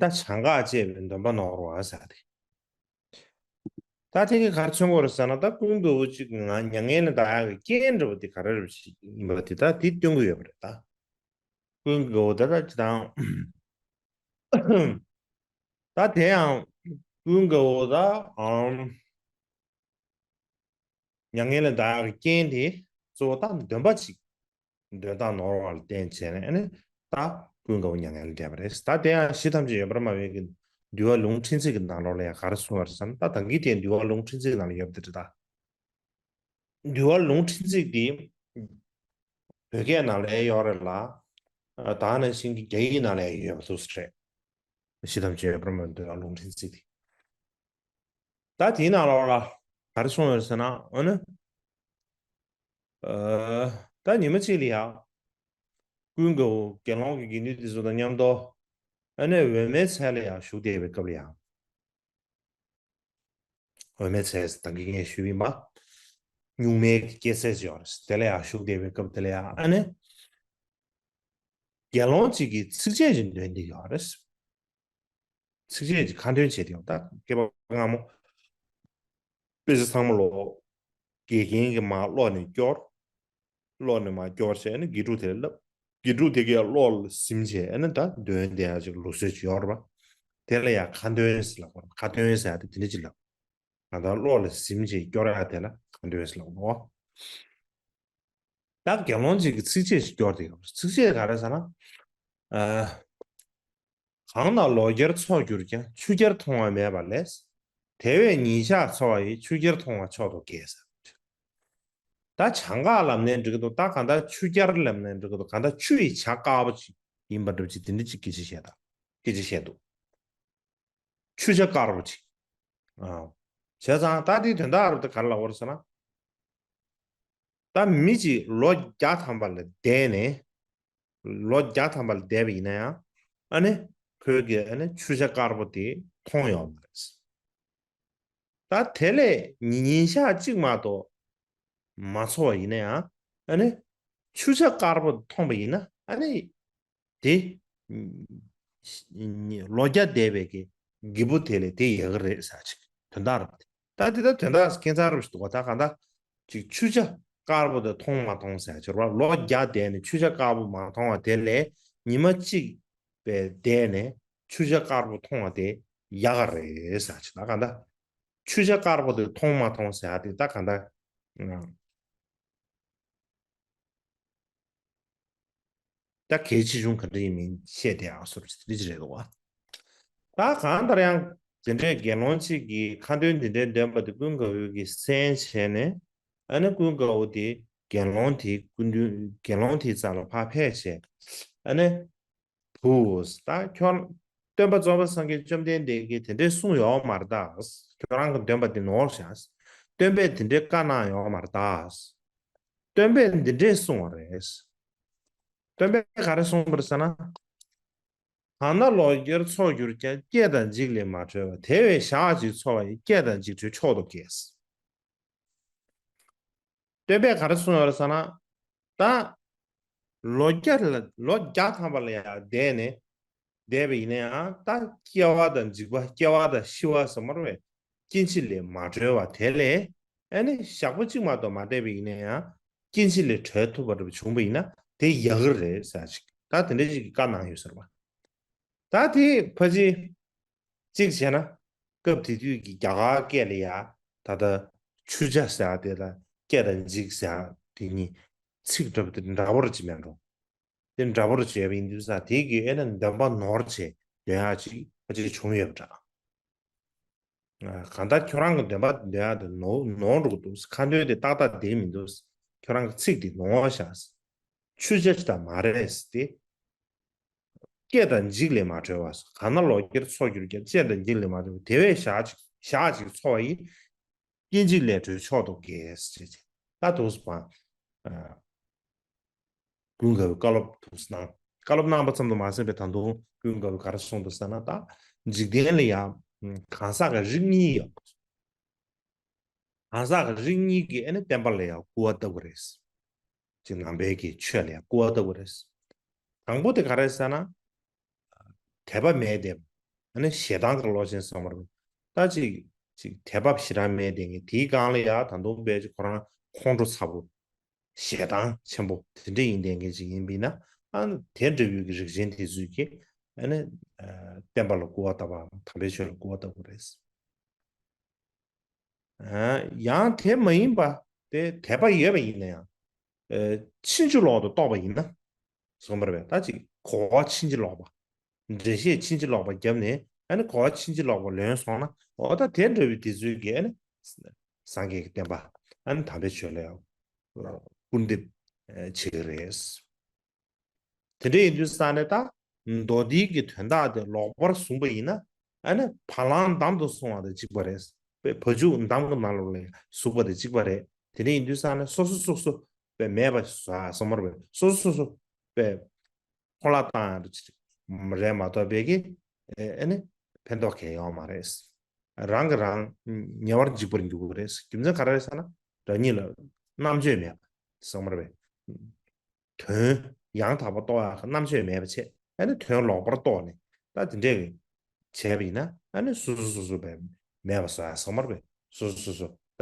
ད་བྱང་འགག་ཅེས་པའི་སྡོམ་པ་ནོར་བ་ཟེར་དེ། ད་དེ་གིས་ག་རེ་མཚོན་གྱི་ཡོད་རེད་ཟེར་ན། ད་ཀུན་དགའ་བོ་གཅིག་ང་མྱ་ངན་ལས་འདའ་ཡག་གི་རྐྱེན་འདྲ་པོ་དེ་ག་རེ་རེད་ཞིག་ཡིན་པ་དེ་ད་དེ་སྟོན་གྱི་ཡོད་པ་རེད་ད། ཀུན་དགའ་བོ་ད་ད་ཅི་དང་། ད་དེ་ཡང་ཀུན་དགའ་བོ་ད་ཨམ། མྱ་ངན་ལས་འདའ་ཡག་གི་རྐྱེན་དེ་གཙོ་བོ་ད་འདོན་པ་གཅིག་འདོན་སྟངས་ནོར་བ་ལ་བརྟེན་བྱས་ནས་ཨ་ནི་ད་ཀུན་དགའ་བོ་མྱ་ངན་ལས་འདས་པ་རེད། ད་དེ་ཡང་གཞི་ཐམས་ཅད་ཡོད་པར་སྨྲ་བའི་གི་འདུལ་བ་ལུང་ཕྲན་ཚེགས་ཀྱི་ནང་ལོགས་ལ་ཡང་ག་རེ་གསུངས་པ་རེད་ཟེར་ན། ད་ད་གིན་དེ་འདུལ་བ་ལུང་ཕྲན་ཚེགས་ནང་ལ་ཡོད་པ་དེ་རེད་ད། འདུལ་བ་ལུང་ཕྲན་ཚེགས་དེ་བོད་སྐད་ནང་ལ་ཡོད་རེད་ལ། ད་ནང་བཞིན་གྱི་རྒྱ་ཡིག་ནང་ལ་ཡོད་པ་འདུག་ཟེར་རེད། གཞི་ཐམས་ཅད་ཡོད་པར་སྨྲ་བའི་འདུལ་བ་ལུང་ཕྲན་ཚེགས་དེ། ད་དེའི་ནང་ལོགས་ལ་ག་རེ་གསུངས་ཡོད་ཟེར་ན། འོ་ན། ཨ། ད་ཉི་མ་གཅིག་ལ་ཡང་ཀུན་དགའ་བོ་དགེ་སློང་གི་དགེ་འདུན་དེ་ཚོ་དང་མཉམ་དུ་ཨ་ནི་འོད་མའི་ཚལ་ལ་ཡང་བཞུགས་བསྡད་པའི་སྐབས་ལ་ཡང་། འོད་མའི་ཚལ་ཟེར་ད་གིན་ངས་ཞུས་པ་ཡིན་པ། གཉུག་མའི་སྐྱེད་ཚལ་ཅིག་ཡོད་རེད། དེ་ལ་ཡང་བཞུགས་བསྡད་པའི་སྐབས་དེ་ལ་ཡང་ཨ་ནི། དགེ་སློང་གཅིག་གིས་ཚིགས་བཅད་ཅིག་འདོན་བསྡད་ཡོད་རེད། ཚིགས་བཅད་ཀྱི་ཁ་འདོན་བྱས་ཏེ་ཡང་ད་སྐྱེས་པ་སྔ་མོ་དཔེ་ཆ་ཚང་མ་ཀློག་དགེ་རྒན་གྱིས་མར་ཀློག་ནས་སྐྱོར། ཀློག་ནས་མར་སྐྱོར་བྱས་ནས་དགེ་ཕྲུག་དེ་ལ་བསླབ། དགེ་ཕྲུག་དེ་གས་ཀློག་ལ་ཟིན་བྱས་ཨ་ནི་ད་འདོན་བསྡད་ཡག་ཅིག་ལུགས་སྲོལ་ཅིག་ཡོད་རེད་པ། དེ་ལ་ཡང་ཁ་འདོན་ཟེར་ལབ་དགོས་རེད། ཁ་འདོན་ཟེར་ཡག་དེ་དེ་འདྲ་ཅིག་ལབ། ང་ད་ཀློག་ལ་ཟིན་བྱས་སྐྱོར་ཡག་དེ་ལ་ཁ་འདོན་ཟེར་ལབ་དགོས། ད་དགེ་སློང་གཅིག་གིས་ཚིགས་བཅད་ཅིག་སྐྱོར་ཏེ་ཡོད། ཚིགས་བཅད་ག་རེ་ཟེར་ན། ཨ། གང་ན་ལོ་བརྒྱར་ཚོགས་གྱུར་ཀྱང་། ཆུ་བརྒྱར་མཐོང་བ་མེད་པ་ལས། དེ་བས་ཉིན་ཞག་འཚོ་བ་ཡི། ཆུ་བརྒྱར་མཐོང་བ་མཆོག་ཏུ་དགེ་ཟེར། ད་བྱང་འགག་ལབ་ནའི་འགྲིག་གི་འདུག་ད་གང་ལྟར་ཆུ་བརྒྱར་ལབ་ནའི་འགྲིག་གི་འདུག་གང་ལྟར་ཆུ་ཡི་བྱ་དཀར་པོ་ཅིག་ཡིན་པ་འདྲ་ཅིག་དེ་འདྲ་ཅིག་སྐད་ཆ་བཤད་ད། སྐད་ཆ་བཤད་འདུག་ཆུ་བྱ་དཀར་པོ་ཅིག་ཨ། བྱས་ཙང་ད་དེའི་དོན་དག་རུ་དེ་ག་རེ་ལབ་པ་རེད་ཟེར་ན། ད་མི་གཅིག་ལོ་བརྒྱ་ཐམ་པ་ལ་བསྡད་ནས། ལོ་བརྒྱ་ཐམ་པ་ལ་བསྡད་པ་ཡིན་ན་ཡང་། ཨ་ནི་ཁོས་ཀྱི་ཨ་ནི་ཆུ་བྱ་དཀར་པོ་དེ་མཐོང་ཡོད་མ་རེད། ད་དེ་ལས་ཉིན་ཞག་གཅིག་མ་གཏོགས་མ་འཚོ་བ་ཡིན་ན་ཡང་། ཨ་ནི་ཆུ་བྱ་དཀར་པོ་མཐོང་པ་ཡིན་ན། ཨ་ནི་དེ། ལོ་བརྒྱ་བསྡད་པའི་གི་སྒྱེད་པུ་དེ་ལས་དེ་ཡག་གི་རེད་ཟེར་ཅིག་དོན་དག་རེད། ད་དེ་ད་དོན་དག་ཁྱད་མཚར་རུ་ཞིག་འདུག་ག་ད་གང་ལྟར་ཅིག་ཆུ་བྱ་དཀར་པོ་དེ་མཐོང་མ་མཐོང་ཟེར་ཅིག་རེད་བ། ལོ་བརྒྱ་བསྡད་ནས་ཆུ་བྱ་དཀར་པོ་མ་མཐོང་བ་དེ་ལས་ཉི་མ་གཅིག་པའི་བསྡད་ནས་ཆུ་བྱ་དཀར་པོ་མཐོང་བ་དེ་ཡག་ག་རེད་ཟེར་ཅིག་ད་གང་ལྟར་ཆུ་བྱ་དཀར་པོ་དེ་མཐོང་མ་མཐོང་ཟེར་ཡ་དེ་ད་གང་ལྟར། ད་གལ་ཆེ་ཆུང་ག་འདྲ་ཡིན་མིན་བཤད་བསྡད་ཡག་བཟོ་འདྲ་ཅིག་རེད་འདུག་བ། ད་གང་ལྟར་ཡང་དེ་འདྲའི་དགེ་སློང་གཅིག་གིས་ཁ་འདོན་དེ་འདྲའི་འདོན་པ་དེ་ཀུན་དགའ་བོས་ཀྱིས་གསན་བྱས་ནས། ཨ་ནི་ཀུན་དགའ་བོ་དེ་དགེ་སློང་དེའི་སྐུ་མདུན་དགེ་སློང་དེའི་རྩ་ལ་ཕར་ཕེབས་བྱས། ཨ་ནི། བུ། ད་ཁྱོད། སྟོན་པ་རྫོགས་པའི་སངས་རྒྱས་བཅོམ་ལྡན་འདས་ཀྱིས་དེ་འདྲའི་གསུངས་ཡོད་མ་རེད་ད། ཁྱོད་རང་གི་འདོན་པ་དེ་ནོར་བཞག་སྟོན་པས་དེ་འདྲའི་བཀའ་གནང་ཡོད་མ་རེད་ད། སྟོན་པས་འདི་འདྲས་གསུངས་པ་རེད། སྟོན་པས་ག་རེ་གསུངས་པ་རེད་ཟེར་ན། གང་ན་ལོ་བརྒྱར་ཚོགས་གྱུར་ཀྱང་། སྐྱེ་དང་འཇིག་ལས་མ་གྲོལ་བ། དེ་བས་ཞག་གཅིག་འཚོ་བ་ཡི། སྐྱེ་དང་འཇིག་གྲོལ་མཆོག་ཏུ་དགེ། སྟོན་པས་ག་རེ་གསུངས་ཡོད་རེད་ཟེར་ན། ད། ལོ་བརྒྱ་ལ་ལོ་བརྒྱ་ཐམ་པ་ལ་ཡང་བསྡད་ནས། བསྡད་པ་ཡིན་ན་ཡང་ད་སྐྱེ་བ་དང་འཇིག་པ། སྐྱེ་བ་དང་ཤི་བ་ཟེར་མ་རེད་པས། སྐྱེ་འཆི་ལས་མ་གྲོལ་བ་དེ་ལས། ཨ་ནི་ཞག་པོ་གཅིག་མ་གཏོགས་མ་བསྡད་པ་ཡིན་ན་ཡང་། སྐྱེ་འཆི་ལས་གྲོལ་ཐུབ་པ་འདྲ་བྱུང་བ་ཡིན་ན་དེ་ཡག་གི་རེད་ཟེར་ཅིག་ད་དེ་འདྲ་ཅིག་གི་བཀའ་གནང་ཡོད་ཟེར་བ། ད་དེ་ཕལ་ཆེར། གཅིག་བྱས་ན། སྐབས་དེ་དུས་ཀྱི་རྒྱ་གར་སྐད་ལ་ཡ། ད་ལྟ་ཆུ་བྱ་ཟེར་ཡ་དེ་དང་སྐྱེ་དང་འཇིག་ཟེར་ཡ་དེ་གཉིས་ཚིག་འདྲ་པོ་དེ་འདྲ་པོ་ར་ཅིག་མེད་འགྲོ། དེ་འདྲ་པོ་ར་བྱས་པ་ཡིན་དུས་ཙང་དེ་གི་ཨེ་ན་འདོན་པ་ནོར་བྱས་འདོན་ཡ་ཅིག་ཨ་ཅིག་བྱུང་ཡོད་པ་འདྲ། གང་ལྟར་ཁྱོད་རང་གི་འདོན་པ་འདོན་ཡ་དེ་ནོར་ནོར་འགྲོ་གི་འདུག་ཁ་འདོན་དེ་ཏག་ཏག་བསྡད་མི་འདུག་ཁྱོད་རང་གི་ཚིག་དེ་ནོར་བཞག་ཆུ་བྱ་ཅིག་ད་མ་རེད་དེ། སྐྱེ་དང་འཇིག་ལས་མ་གྲོལ་བ། གང་ན་ལོ་བརྒྱར་ཚོགས་གྱུར་ཀྱང་། སྐྱེ་དང་འཇིག་ལས་མ་གྲོལ་བ། དེ་བས་ཞག་གཅིག་ཞག་གཅིག་འཚོ་བ་ཡི། སྐྱེ་འཇིག་ལས་གྲོལ་མཆོག་ཏུ་དགེ་ཟེར་བྱས། ད་དུས་སུ་བ། ཀུན་དགའ་བོའི་བཀའ་སློབ་དུས་སུ་གནང་། བཀའ་སློབ་གནང་པ་ཙམ་དུ་མ་ཟད་པའི་ད་དུང་ཀུན་དགའ་བོས་ག་རེ་གསུངས་འདུག་ཟེར་ན། ད་འཇིག་རྟེན་ལ་ཡང་གང་ཟག་གི་རིགས་གཉིས་ཡོད། གང་ཟག་གི་རིགས་གཉིས་ཀྱིས་ཨ་ནི་བསྟན་པ་ལ་ཡང་སྐུར་བ་བཏབ་ཀྱི་རེད། ཅིག་ནང་པའི་གི་ཆོས་ལ་ཡང་སྐུར་བ་བཏབ་ཀྱི་རེད། དང་པོ་དེ་ག་རེ་ཟེར་ན། དད་པ་མེད་དེ། ཨ་ནི་ཞེ་སྡང་གི་བློ་ཅན་ཟེར་བ་རེད། ད་ཅིག་ཅིག་དད་པ་ཞེ་དྲག་མེད་དེ་ངས་དེའི་སྒང་ལ་ཡང་ད་དུང་དཔེ་ཅིག་ཁོ་རང་ཁོང་ཁྲོ་ཚ་པོ། ཞེ་སྡང་ཆེན་པོ་དེ་འདྲ་ཡིན་དེ་འདྲ་ཅིག་ཡིན་པས་ན། ཨ་ནི་དེ་འདྲ་བོའི་གི་རིགས་ཅན་དེ་ཚོས་ཀྱིས་ཨ་ནི་བསྟན་པ་ལ་སྐུར་བ་བཏབ་པའམ་དམ་པའི་ཆོས་ལ་སྐུར་བ་བཏབ་ཀྱི་རེད། ཡང་དེ་མ་ཡིན་པ་དེ་དད་པ་ཡོད་པ་ཡིན་ན་ཡང་། ཕྱིན་ཅི་ལོག་ཏུ་རྟོགས་པ་ཡིན་ན། གསུངས་པ་རེད་པས། ད་ཅིག་གོ་བ་ཕྱིན་ཅི་ལོག་པ། འགྲེལ་བཤད་ཕྱིན་ཅི་ལོག་པ་བརྒྱབ་ནས་ཨ་ནི་གོ་བ་ཕྱིན་ཅི་ལོག་པ་ལོན་སོང་ན། འོ་ད་དེ་འདྲ་བའི་དེ་ཚོའི་གི་ཨ་ནི་སངས་རྒྱས་ཀྱི་བསྟན་པ་ཨ་ནི་དམ་པའི་ཆོས་ལ་ཡང་སྐུར་འདེབས་བྱེད་ཀྱི་རེད། དེ་འདྲ་ཡིན་དུས་ས་ནས་ད་མདོ་སྡེའི་གི་དོན་དག་དེ་ལོག་པར་བཟུང་བ་ཡིན་ན། ཨ་ནི་བ་ལང་འདམ་དུ་སོང་བ་དང་གཅིག་པ་རེད། དཔེ་བ་ཕྱུགས་འདམ་གྱི་ནང་ལོགས་ལ་ཟུག་པ་དང་གཅིག་པ་རེད། དེ་འདྲ་ཡིན་དུས་ས་ནས་སོ་སོ་སོ་སོ་དཔེ་མེད་པ་བཟོ་ཡ་ཟེར་བ་རེད། སོ་སོ་སོ་སོ་དཔེ་འཕྲོ་བརླག་བཏང་ཡ་དེ་རེད་མ་གཏོགས་པའི་གི་ཨ་ནི་ཕན་ཐོགས་གང་ཡང་ཡོད་མ་རེད། རང་གིས་རང་ཉེ་བར་འཇིག་པར་འགྱུར་གྱི་རེད། རྒྱུ་མཚན་ག་རེ་རེད་ཟེར་ན། རང་ཉིད་ལ་རྣམ་དཔྱོད་མེད་པ་ཟེར་བ་རེད། དོན་ཡང་དག་པ་རྟོགས་ཡག་གི་རྣམ་དཔྱོད་མེད་པ་བྱས། ཨ་ནི་དོན་ལོག་པར་རྟོགས་ནས་ད་དེ་འདྲས་ཀྱི་བྱས་པ་ཡིན་ན། ཨ་ནི་སོ་སོ་སོ་སོ་བས་མེད་པ་བཟོ་ཡ་ཟེར་བ་རེད། སོ་སོ་སོ་སོ་ད་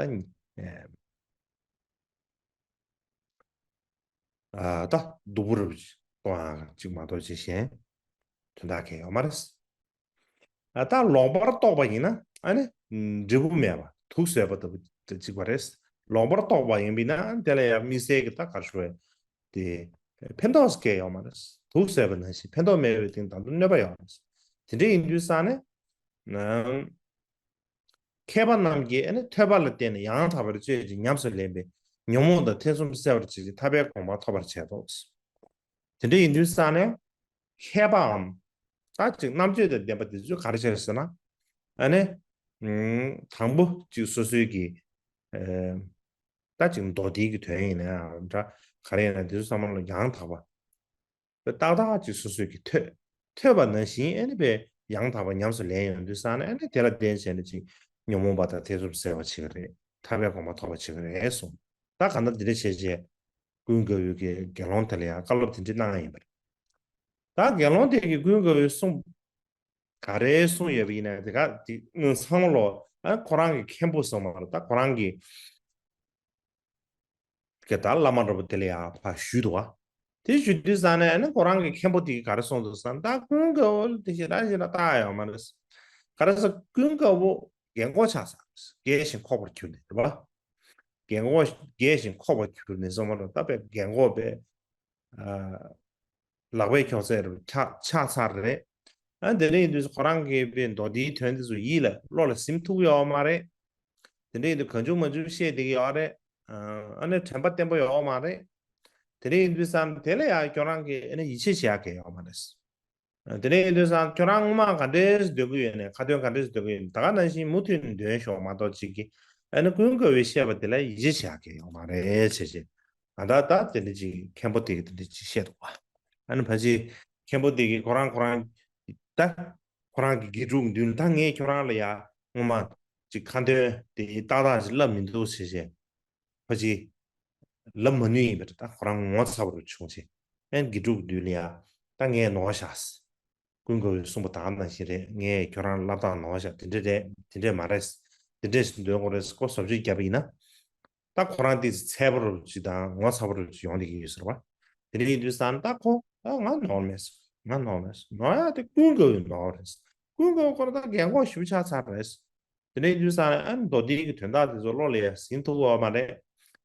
ཨ་ད་སྡུག་པོ་རུ་གཏོང་ཡག་ཅིག་མ་གཏོགས་ཅིག་གཞན་དོན་དག་གང་ཡང་ཡོད་མ་རེད། ཨ་ད་ལོག་པར་རྟོགས་པ་ཡིན་ན་ཨ་ནི་འབྲས་བུ་མེད་པ་དུག་ཟོས་པ་ལྟ་བུ་གཅིག་པ་རེད། ལོག་པར་རྟོགས་པ་ཡིན་པས་ན་དེ་ལ་ཡང་དམིགས་བསལ་གྱི་ད་ག་རེ་ཞུ་བས། དེ་ཕན་ཐོགས་སྐྱེ་ཡོད་མ་རེད། དུག་ཟེར་བ་ནང་བཞིན་ཕན་ཐོགས་མེད་པའི་སྟེང་དང་དུ་གནོད་པ་ཡོད་རེད། དེ་འདྲ་ཡིན་དུས་ཙང་ནས། མཁས་པ་རྣམས་ཀྱིས་ཨ་ནི་ཐོས་པ་ལ་བརྟེན་ནས་ཡང་དག་པར་དཔྱད་ཅིང་ཉམས་སུ་ལེན་པས་ཉོན་མོངས་དང་ཐེ་ཚོམ་སེལ་བར་བྱེད་ཅིང་ཐར་པའི་གོ་འཕང་ཐོབ་པར་བྱེད་དོ། དེ་འདྲ་ཡིན་དུས་ཙང་ནས་མཁས་པའམ་ད་ཅིག་རྣམ་དཔྱོད་དང་ལྡན་པ་དེ་ཚོས་ག་རེ་བྱས་ཟེར་ན། ཨ་ནི་དང་པོ་ཅིག་སོ་སོའི་གི་ད་ཅིག་མདོ་སྡེའི་གི་དོན་ཡིན་ན་ཡང་འདྲ། ག་རེ་ཡིན་ན་དེ་ཚོ་ཚང་མ་ལ་ཡང་དག་པ། ཏག་ཏག་ཅིག་སོ་སོས་ཀྱིས་ཐོས། ཐོས་པ་ནང་བཞིན་ཨ་ནི་པའི་ཡང་དག་པ་ཉམས་སུ་ལེན་ཡོང་དུས་ཙང་ནས་ཨ་ནི་དེ་ལ་བརྟེན་བྱས་ནས་ཅིག་ཉོན་མོངས་པ་དང་ཐེ་ཚོམ་སེལ་བ་བྱེད་ཀྱི་རེད། ཐར་པའི་གོ་འཕང་ཐོབ་པ་བྱེད་ཀྱི་རེད་གསུངས། ད་གང་ལྟར་འདི་འདྲ་བྱས་རྗེས་ཀུན་དགའ་བོས་ཀྱི་དགེ་སློང་དེ་ལ་ཡང་བཀའ་སློབ་དེ་འདྲ་གནང་ཡིན་པ་རེད། ད་དགེ་སློང་དེ་གིས་ཀུན་དགའ་བོས་གསུངས། ག་རེ་གསུངས་ཡོད་པ་ཡིན་ན་དེ་ག་དེ་ཚང་མ་ལོ། ཨ་ཁོ་རང་གི་མཁན་པོ་ཚང་མ་ལ་ད་ཁོ་རང་གི་གི་ད་བླ་མ་འདྲ་པོ་དེ་ལ་ཡང་ཕར་ཞུས་འདུག་བ། དེ་ཞུ་དུས་ཙང་ནས་ཨ་ནི་ཁོ་རང་གི་མཁན་པོ་དེ་གིས་ག་རེ་གསུངས་འདུག་ཟེར་ན། ད་ཀུན་དགའ་བོ་ལ་དེ་ཞེ་དྲག་ཞེ་དྲག་བལྟ་ཡ་ཡོད་མ་རེད། ག་རེ་ཟེར། ཀུན་དགའ་བོ་རྒན་གོག་ཆགས་ཚར། རྒས་ཤིང་འཁོགས་པར་གྱུར་ནས་རེད་བ། རྒན་གོག་རྒས་ཤིང་འཁོགས་པར་གྱུར་ནས་ཟེར་མ་གཏོགས་ད་དཔེ་རྒན་གོག་དཔེ། ཨ། ལག་པས་འཁྱོག་ཚད་རུ་ཆགས་ཆགས་ཚར་རེད། ཨ་དེ་འདྲ་ཡིན་དུས་ཁོ་རང་གིས་དཔེ་མདོ་སྡེའི་དོན་དེ་ཚོ་ཡིད་ལ་བློ་ལ་ཟིན་ཐུབ་ཡོད་མ་རེད། དེ་འདྲ་ཡིན་དུས་གང་བྱུང་མང་བྱུང་བཤད་བསྡད་ཀྱི་ཡོད་རེད། ཨ་ནི་དྲན་པ་བརྟན་པོ་ཡོད་མ་རེད། དེ་འདྲ་ཡིན་དུས་ཙང་དེ་ལ་ཡང་ཁྱོད་རང་གིས་ཨ་ནི་ཡིད་ཆེས་བྱེད་ཡག་གི་ཡོད་མ་རེད། དེ་འདྲ་ཡིན་དུས་ཙང་ཁྱོད་རང་སྔོན་མ་ག་འདྲས་འདོན་གྱི་ཡོད་ནས་ཁ་འདོན་ག་འདྲས་འདོན་གྱི་ཡོད་ནས་ད་ག་ནང་བཞིན་མུ་མཐུད་ནས་འདོན་ཤོག་མ་གཏོགས་ཅིག་གིས་ཨ་ནི་ཀུན་དགའ་བོས་བཤད་པ་དེ་ལ་ཡིད་ཆེས་བྱེད་ཡག་གི་ཡོད་མ་རེད་བྱས་བྱས། ང་ད་ལྟ་དེ་འདྲ་ཅིག་མཁན་པོ་དེ་གིས་དེ་འདྲ་ཅིག་བཤད་འདུག་བ། ཨ་ནི་ཕལ་ཆེར་མཁན་པོ་དེ་གིས་ཁོ་རང་ཁོ་རང་ད་ཁོ་རང་གི་དགེ་ཕྲུག་མདུན་ལ་ད་ངས་ཁྱོད་རང་ལ་ཡ་སྔོན་མ་ཅིག་ཁ་འདོན་དེ་ཏག་ཏག་ཅིག་བསླབ་མི་འདུག་ཟེར་བྱས། ཕ་ཅི་ལབ་མ་ནུས་ཡིན་པ་རེད། ད་ཁོ་རང་ངོ་ཚ་པོ་རུ་བྱུང་བྱས། ཨན་དགེ་ཕྲུག་མདུན་ལ་ཡ་ད་ངས་ནོར་བཞག་ཀུན་དགའ་བོས་གསུངས་པ་དག་ནང་བཞིན་རེད། ངས་ཁྱོད་རང་ལ་བསླབ་སྟངས་ནོར་བཞག་དེ་འདྲ་རེད། དེ་འདྲས་མ་རེད། དེ་འདྲས་ཞིག་འདོན་དགོས་རེད། ཁོ་བཟོ་བཅོས་བརྒྱབ་པ་ཡིན་ན། ད་ཁོ་རང་དེ་ཚད་པོ་རུ་ཅིག་དང་ངོ་ཚ་པོ་རུ་ཅིག་ཡོང་བསྡད་ཀྱི་ཡོད་ཟེར་བ། དེ་འདྲ་ཡིན་དུས་ཙང་ད་ཁོ་ད་ང་ནོར་མེད་ཟེར། ང་ནོར་མེད་ཟེར། ནོར་ཡ་དེ་ཀུན་དགའ་བོའི་ནོར་རེད་ཟེར། ཀུན་དགའ་བོ་ཁོ་རང་ད་རྒན་གོག་ཞེ་པོ་ཆགས་ཚར་རེད་ཟེར། དེ་འདྲ་ཡིན་དུས་ཙང་ཨ་མདོ་སྡེའི་གི་དོན་དག་དེ་ཚོ་བློ་ལ་ཡ་ཟིན་ཐུབ་ཡོད་མ་རེད།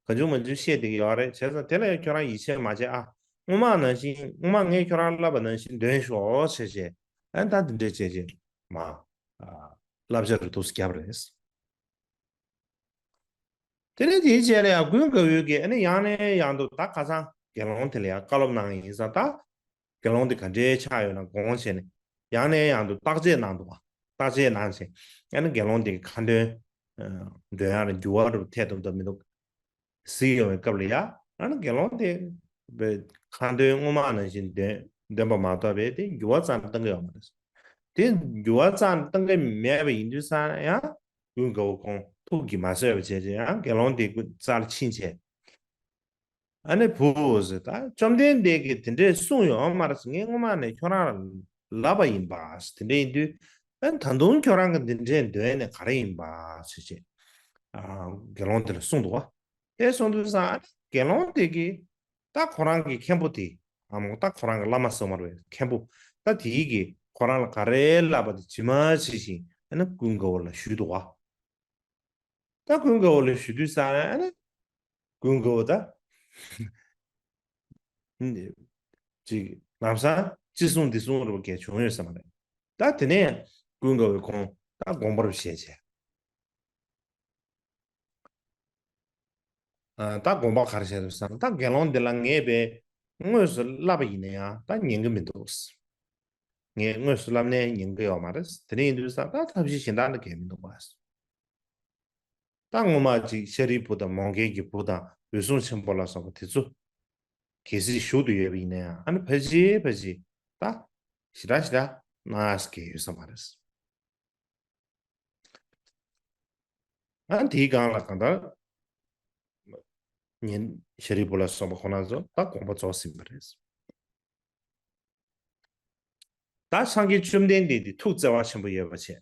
གང་བྱུང་མང་བྱུང་བཤད་བསྡད་ཀྱི་ཡོད་རེད། བྱས་ཙང་དེ་ལ་ཡ་ཁྱོད་རང་ཡིད་ཆེས་མ་བྱེད་ཨ། སྔོན་མ་ནང་བཞིན་སྔོན་མ་ངས་ཁྱོད་རང་བསླབ་པ་ནང་བཞིན་འདོན་ཤོག་བྱས་བྱས། ཨ་ད་འདི་འདྲས་བྱས་བྱས་མ། ཨ། བསླབ་བྱ་རུ་འདུག་སེ་བརྒྱབ་རེད། དེ་ནས་དེའི་རྗེས་ལ་ཡང་ཀུན་དགའ་བོས་ཀྱིས་ཨ་ནི་ཡང་ནས་ཡང་དུ་ད་ཁ་སང་དགེ་སློང་དེ་ལ་ཡང་བཀའ་སློབ་གནང་ཡིན་ཙང་ད། དགེ་སློང་དེ་ག་འདྲའི་ཆགས་ཡོད་ན་དགོངས་བྱས་ནས་ཡང་ནས་ཡང་དུ་བརྟག་དཔྱད་གནང་འདུག་བ། བརྟག་དཔྱད་གནང་བྱས་ཨ་ནི་དགེ་སློང་དེ་གི་ཁ་འདོན་འདོན་ཡག་ལ་འགྱུར་བ་རུ་ཐེབས་འདུག་འདུག་མི་འདུག་གཟིགས་ཡོང་བའི་སྐབས་ལ་ཡ་ཨ་ནི་དགེ་སློང་དེ་ཁ་འདོན་སྔོན་མ་ནང་བཞིན་འདོན་འདོན་པ་མ་གཏོགས་པའི་དེ་འགྱུར་བ་རྩ་ནས་གཏོང་གི་ཡོད་མ་རེད། དེ་འགྱུར་བ་རྩ་ནས་གཏོང་གི་མེད་པ་ཡིན་དུས་ཙང་ཡང་། ཀུན་དགའ་བོ་ཁོང་ཐུགས་ཀྱིས་མ་བཟོད་པ་བྱས་བྱས་ཡང་དགེ་སློང་དེའི་རྩར་ཕྱིན་བྱས། ཨ་ནི་བུ་ཟེར། ད་བཅོམ་ལྡན་འདས་ཀྱིས་དེ་འདྲས་གསུངས་ཡོད་མ་རེད་ཟེར། ངས་སྔོན་མ་ནས་ཁྱོད་རང་ལ་ལབ་པ་ཡིན་པ་ཟེར། དེ་འདྲས་ཡིན་དུས་ཨ་ནི་ད་དུང་ཁྱོད་རང་གིས་འདི་འདྲས་འདོན་ནས་ག་རེ་ཡིན་པ་ཟེར་བྱས། ཨ། དགེ་སློང་དེ་ལ་གསུངས་འདུག་བ། དེ་གསུངས་དུས་ཙང་ཨ་ནི་དགེ་སློང་དེ་གིས་ད་ཁོ་རང་གི་མཁན་པོ་དེ། ཨ་མོ་ད་ཁོ་རང་གི་བླ་མ་ཟེར་མ་རེད་པས། མཁན་པོ། ད་དེའི་གིས་ཁོ་རང་ལ་ག་རེ་ལབ་པ་དེ་ཇི་མ་ཇི་བཞིན་ཨ་ནི་ཀུན་དགའ་བོ་ལ་ཞུས་འདུག་བ། ད་ཀུན་དགའ་བོ་ལ་ཞུ་དུས་ཙང་ཨ་ནི་ཀུན་དགའ་བོ་ད་ཅིག་ལམ་སང་ཅི་གསུང་འདི་གསུང་རུ་གས་བྱུང་ཡོད་ས་མ་རེད། ད་དེ་ནས་ཀུན་དགའ་བོས་ཁོང་ད་དགོངས་པ་རུ་བཞེས་བྱས། ཨ། ད་དགོངས་པ་ག་རེ་བཞེས་འདུག་ཟེར་ན། ད་དགེ་སློང་འདི་ལ་ངས་དཔེ་དངོས་སུ་བསླབ་པ་ཡིན་ན་ཡང་ད་ཉན་གི་མི་འདུག་ངས་དངོས་སུ་བསླབ་ནའི་ཉན་གི་ཡོད་མ་རེད། དེ་འདྲ་ཡིན་དུས་ཙང་ད་ཐབས་ཤེས་གཞན་དག་ནི་གས་མི་འདུག་པ། ད་སྔོན་མ་ཅིག་ཤཱ་རིའི་བུ་དང་མོའུ་འགལ་གྱི་བུ་དང་འོད་སྲུང་ཆེན་པོ་ལ་སོགས་པ་དེ་ཚོ་གལ་སྲིད་བཞུགས་ཏུ་ཡོད་པ་ཡིན་ན་ཡང་། ཨ་ནི་ཕལ་ཆེར་ཕལ་ཆེར་ད་ཞེ་དྲག་ཞེ་དྲག་གནང་ཡག་གི་ཡོད་ས་མ་རེད། ཨ་ནི་དེའི་སྒང་ལ་གང་ལྟར་ཉན། ཤཱ་རིའི་བུ་ལ་སོགས་པ་ཁོང་རྣམ་ཚོ་ད་དགོངས་པ་རྫོགས་ཟིན་པ་རེད། ད་སངས་རྒྱས་བཅོམ་ལྡན་འདས་འདི་ཐུགས་བརྩེ་བ་ཆེན་པོ་ཡོད་པ་བྱས།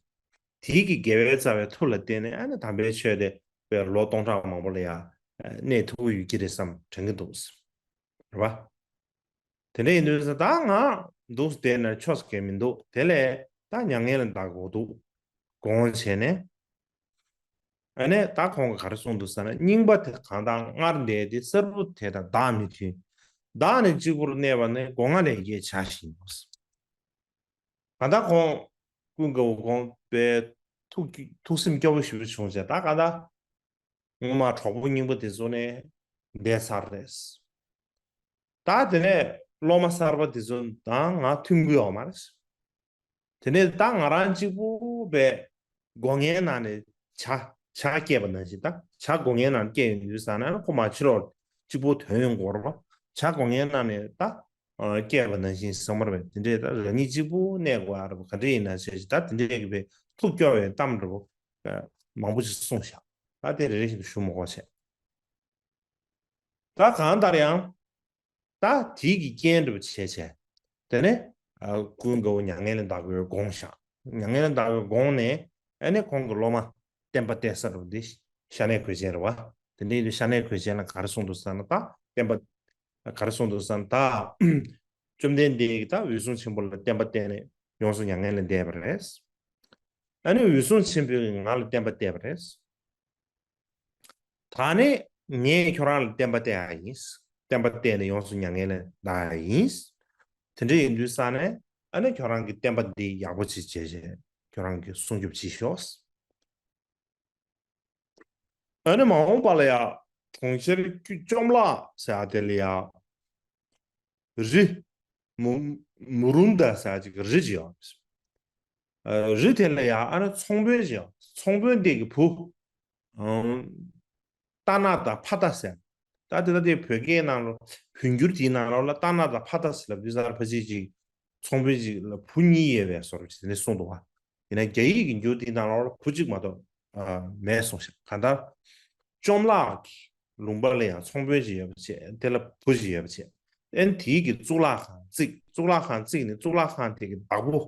དེའི་གི་དགེ་བའི་རྩ་བའི་མཐུ་ལ་བརྟེན་ནས་ཨ་ནི་དམ་པའི་ཆོས་དེ་བས་ལོ་སྟོང་ཕྲག་མང་པོ་ལ་ཡང་གནས་ཐུབ་ཀྱི་ཡོད་ཀྱི་རེད་བསམ་དྲན་གྱི་འདུག་རེད་པ། དེ་འདྲ་ཡིན་དུས་ད་ང་འདུག་བསྡད་ན་ཆོག་ས་གང་མི་འདུག་དེ་ལས་ད་མྱ་ངན་ལས་འདའ་དགོས་འདུག་དགོངས་བྱས་ནས། ཨ་ནི་ད་ཁོང་གིས་ག་རེ་གསུངས་འདུག་ཟེར་ན། རྙིང་པ་དེ་གང་དག་སྔར་འདས་ཏེ། གསར་བུ་དེ་དང་བདག་མི་མཐུན། བདག་ནི་གཅིག་པུར་གནས་པ་ནི། སྒོ་ལྔ་ལས་སྐྱེས་བྱ་ཞིང་ངོ་། གང་ལྟར་ཁོང་ཀུན་དགའ་བོ་ཁོང་པའི་ཐུགས་ཀྱི་ཐུགས་སེམས་སྐྱོ་བོ་ཞེ་པོ་བྱུང་བྱས། ད་གང་ལྟར་ངོ་མ་གྲོགས་པོ་རྙིང་པ་དེ་ཚོ་ནས་འདས་ཚར་རེད། ད་དེ་ནས་སློབ་མ་གསར་པ་དེ་ཚོ་དང་ང་མཐུན་གྱི་ཡོད་མ་རེད། དེ་ནས་ད་ང་རང་གཅིག་པུ་པའི་སྒོ་ལྔའི་ནང་ནས་བྱ་བྱ་སྐྱེས་པ་ནང་བཞིན། ད་བྱ་སྒོ་ལྔའི་ནང་སྐྱེས་ཡོང་དུས་ཙ་ན་ཁོ་མ་ཕྱི་ལོགས་གཅིག་པུ་ཐོན་ཡོང་གི་རེད་པ། བྱ་སྒོ་ལྔའི་ནང་ནས་ད་སྐྱེས་པ་ནང་བཞིན་བསམ་པ་རེད་པས། དེ་འདྲས་ད་རང་ཉིད་གཅིག་པུ་གནས་དགོས་ཨ་རེད་པ། ག་འདྲས་ཡིན་ན་ཟེར་ཞིག་ད་དེ་འདྲས་ཀྱི་པའི་ཐུགས་སྐྱོ་བའི་གཏམ་འདྲ་པོ་མང་པོ་ཞིག་གསུངས་ཤག་ད་དེ་རེ་རེ་བཞིན་དུ་ཞུ་མི་དགོས་བྱས། ད་གང་ལྟར་ཡང་། ད་དེའི་གི་རྐྱེན་འདྲ་པོ་བྱས་བྱས། དེ་ནས་ཨ་ཀུན་དགའ་བོ་མྱ་ངན་ལས་འདས་པའི་དགོངས་བཞག་མྱ་ངན་ལས་འདས་པའི་དགོངས་ནས་ཨ་ནི་ཁོང་གི་སློབ་མ་བསྟན་པ་གཏད་ས་རུ་འདི་ཤ་ནའི་གོས་ཅན་རེད་པ། དེ་འདྲ་ཡིན་དུས་ཤ་ནའི་གོས་ཅན་ལ་ག་རེ་གསུངས་འདུག་ཟེར་ན། ད་བསྟན་པ་ག་རེ་གསུངས་འདུག་ཟེར་ན། ད་བཅོམ་ལྡན་འདས་ཀྱིས་ད་འོད་སྲུང་ཆེན་པོ་ལ་བསྟན་པ་གཏད་ནས་ཡོངས་སུ་མྱ་ངན་ལས་འདས་པ་རེད། ཨ་ནི་འོད་སྲུང་ཆེན་པོས་ང་ལ་བསྟན་པ་གཏད་པ་རེད། ད་ནི་ངས་ཁྱོད་རང་ལ་བསྟན་པ་གཏད་ཡ་ཡིན། བསྟན་པ་གཏད་ནས་ཡོངས་སུ་མྱ་ངན་ལས་འདའ་ཡ་ཡིན། དེ་འདྲ་ཡིན་དུས་ཙ་ནས་ཨ་ནི་ཁྱོད་རང་གི་བསྟན་པ་འདི་ཡག་པོ་ཅིག་བྱས་བྱས་ཁྱོད་རང་གིས་སྲུང་སྐྱོབ་བྱེད་ཤོག་ཨ་ནི་མ་འོངས་པ་ལ་ཡ་གྲོང་ཁྱེར་བཅོམ་བརླག་ཟེར་ཡ་དེ་ལ་ཡ། རི། མུ་མུ་རུན་ད་ཟེར་ཅིག་རི་ཅིག་ཡོད། ཨ་རི་དེ་ལ་ཡ་ཨ་ནི་ཚོང་དཔོན་ཅིག་ཡོད། ཚོང་དཔོན་དེ་གི་བུ། ཨང་། ཏ་ན་དང་ཕ་ཏ་ཟེར། ད་དེ་ད་དེ་བོད་སྐད་ནང་ལོ་བོད་འགྱུར་དེའི་ནང་ལོ་ལ་ཏ་ན་དང་ཕ་ཏ་ཟེར་ལབ་དུས་ཙ་ན་ཕ་ཅིག་ཅིག་ཚོང་དཔོན་ཅིག་ལ་བུ་གཉིས་ཡོད་པའི་བཟོ་འདྲ་ཅིག་དེ་འདྲ་གསུངས་འདུག་བ། ཡིན་ན་རྒྱ་ཡིག་གི་འགྱུར་དེའི་ནང་ལོགས་ལ་བུ་གཅིག་མ་གཏོགས་ཨ་མེད་གསུངས་ཤག་གང་ལྟར། བཅོམ་བརླག་གི་ལུང་པ་ལ་ཡང་ཚོང་དཔོན་ཅིག་ཡོད་པ་བྱས། དེ་ལ་བུ་ཅིག་ཡོད་པ་བྱས། ཨན་དེའི་གི་གཙུག་ལག་ཁང་བརྩིགས། གཙུག་ལག་ཁང་བརྩིགས་ནས་གཙུག་ལག་ཁང་དེ་གི་བདག་པོ་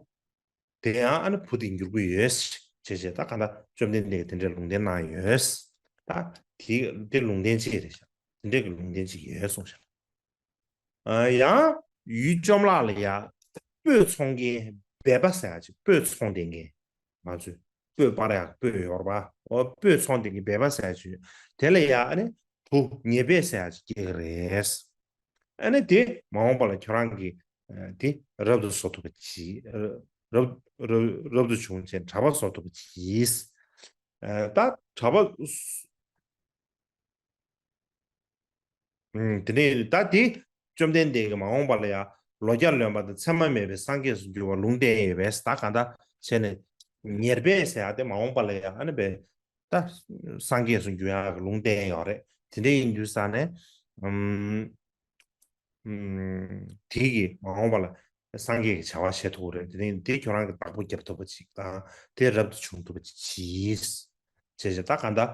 དེ་ཡང་ཨ་ནི་བུ་དེ་འགྱུར་གྱི་ཡོད་ཅེས་བྱས། ད་གང་ལྟར་བཅོམ་ལྡན་འདས་ཀྱིས་དེ་འདྲའི་ལུང་བསྟན་གནང་ཡོད། ད་དེ་དེ་ལུང་བསྟན་ཅིག་རེད་ཤག་དེ་འདྲའི་གི་ལུང་བསྟན་ཅིག་ཡོད་གསུངས་ཤག་ཨ་ཡང་ཡུལ་བཅོམ་བརླག་ལ་ཡ་སྤོས་འཚོང་མཁན་སྦལ་པ་ཟེར་ཡ་ཅིག་སྤོས་འཚོང་བསྡད་མཁན། ང་ཚོས་སྤོས་སྤར་ཡག་སྤོས་ཡོད་རེད་པ། འོ་སྤོས་འཚོང་བསྡད་མཁན་སྦལ་པ་ཟེར་ཡ་ཅིག་དེ་ལ་ཡ་ཨ་ནི་བུ་ཉེ་སྦལ་ཟེར་ཡ་ཅིག་སྐྱེ་གི་རེད། ཨ་ནི་དེ་མ་འོངས་པ་ལ་ཁྱོད་རང་གིས་ཨ་དེ་རབ་ཏུ་བཟོ་ཐུབ་པ་གྱིས། རབ་རབ་རབ་ཏུ་བྱུང་བྱས་གྲྭ་པ་བཟོ་ཐུབ་པ་གྱིས། ཨ་ད་གྲྭ་པ། ཨུམ། དེ་ནས་ད་དེ་བཅོམ་ལྡན་འདས་ཀྱིས་མ་འོངས་པ་ལ་ཡང་ལོ་བརྒྱ་ལོན་པ་དང་མཚན་མ་མེད་པའི་སངས་རྒྱས་སུ་འགྱུར་བ་ལུང་བསྟན་ཡོད་པས། ད་གང་ལྟར་བྱས་ནས་ཉེ་སྦལ་ཟེར་ཡ་དེ་མ་འོངས་པ་ལ་ཡང་ཨ་ནི་བས་ད་སངས་རྒྱས་སུ་འགྱུར་ཡག་གི་ལུང་བསྟན་ཡོད་རེད། དེ་འདྲ་ཡིན་དུས་ཙ་ནས་ཨུམ། ཨུམ། དེ་གིས་མ་འོངས་པ་ལ་སངས་རྒྱས་ཀྱི་བྱ་བ་བྱེད་ཐུབ་ཀྱི་རེད། དེ་ནས་དེ་ཁྱོད་རང་གི་བདག་པོ་རྒྱབ་ཐུབ་པ་ཅིག་དང་དེ་རབ་ཏུ་བྱུང་ཐུབ་པ་ཅིག་གྱིས། བྱས་བྱས་ད་གང་ལྟར།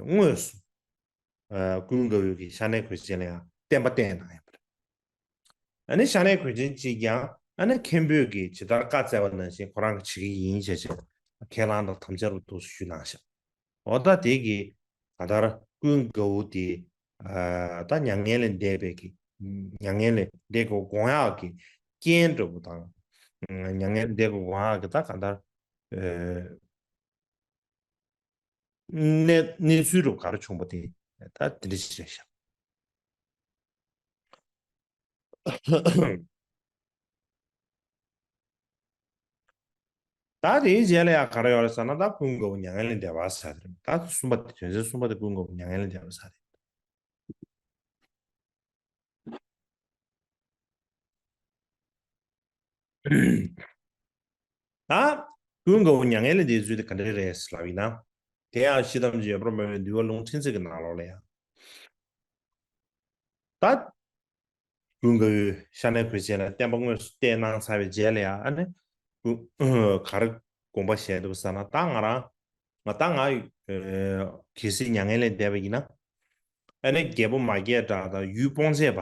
དངོས་སུ། ཨ་ཀུན་དགའ་བོས་ཀྱིས་ཤ་ནའི་གོས་ཅན་ལ་ཡང་བསྟན་པ་བསྟན་གནང་ཡོད་པ་རེད། ཨ་ནི་ཤ་ནའི་གོས་ཅན་གཅིག་ཀྱང་ཨ་ནི་མཁན་པོས་ཀྱིས་ཇི་ལྟར་བཀའ་སྩལ་བ་ནང་བཞིན་ཁོ་རང་གིས་བྱེད་ཀྱི་ཡིན་ཞེས་བྱས་ཁས་བླངས་དང་དམ་བཅའ་རུ་འདུག་ཞུས་གནང་ཤག་འོ་ད་དེ་གིས་གང་ལྟར་ཀུན་དགའ་བོ་དེ་ཨ་ད་མྱ་ངན་ལས་འདས་པའི་གི་མྱ་ངན་ལས་འདས་དགོས་དགོངས་ཡག་གི་རྐྱེན་འདྲ་པོ་དང་། མྱ་ངན་ལས་འདས་དགོས་དགོངས་ཡག་གི་ད་གང་ལྟར་ཨ། གནས་གནས་ཚུལ་རུ་ག་རེ་བྱུང་པ་དེ་ད་དེ་འདྲ་ཞིག་རེད་ཤག་ད་དེའི་རྗེས་ལ་ཡང་ག་རེ་ཡོད་རེད་ཟེར་ན། ད་ཀུན་དགའ་བོ་མྱ་ངན་ལས་འདས་པ་ཟེར་རེད། ད་གསུམ་པ་དེ་དོན་ཚན་གསུམ་པ་དེ་ཀུན་དགའ་བོ་མྱ་ངན་ལས་འདས་པ་ཟེར་རེད། ད་ཀུན་དགའ་བོ་མྱ་ངན་ལས་འདས་ཚུལ་དེ་ག་འདྲ་རེད་ལབ་ཡིན་ན། དེ་ཡང་ཤེལ་དམ་གྱི་ཡོད་པར་སྨྲ་བའི་འདུལ་བ་ལུང་ཕྲན་ཚེགས་ཀྱི་ནང་ལོགས་ལ་ཡང་། ད་ཀུན་དགའ་བོས་ཤ་ནའི་གོས་ཅན་ལ་བསྟན་པ་དངོས་སུ་བསྟན་གནང་ཚར་བའི་རྗེས་ལ་ཡང་ཨ་ནི་ཀུན་ག་རེ་དགོངས་པ་བཞེས་འདུག་ཟེར་ན། ད་ང་རང་ང་ད་ང་གལ་སྲིད་མྱ་ངན་ལས་འདས་པ་ཡིན་ན། ཨ་ནི་རྒྱལ་པོ་མ་སྐྱེས་དགྲ་དང་ཡུལ་སྤོང་བྱེད་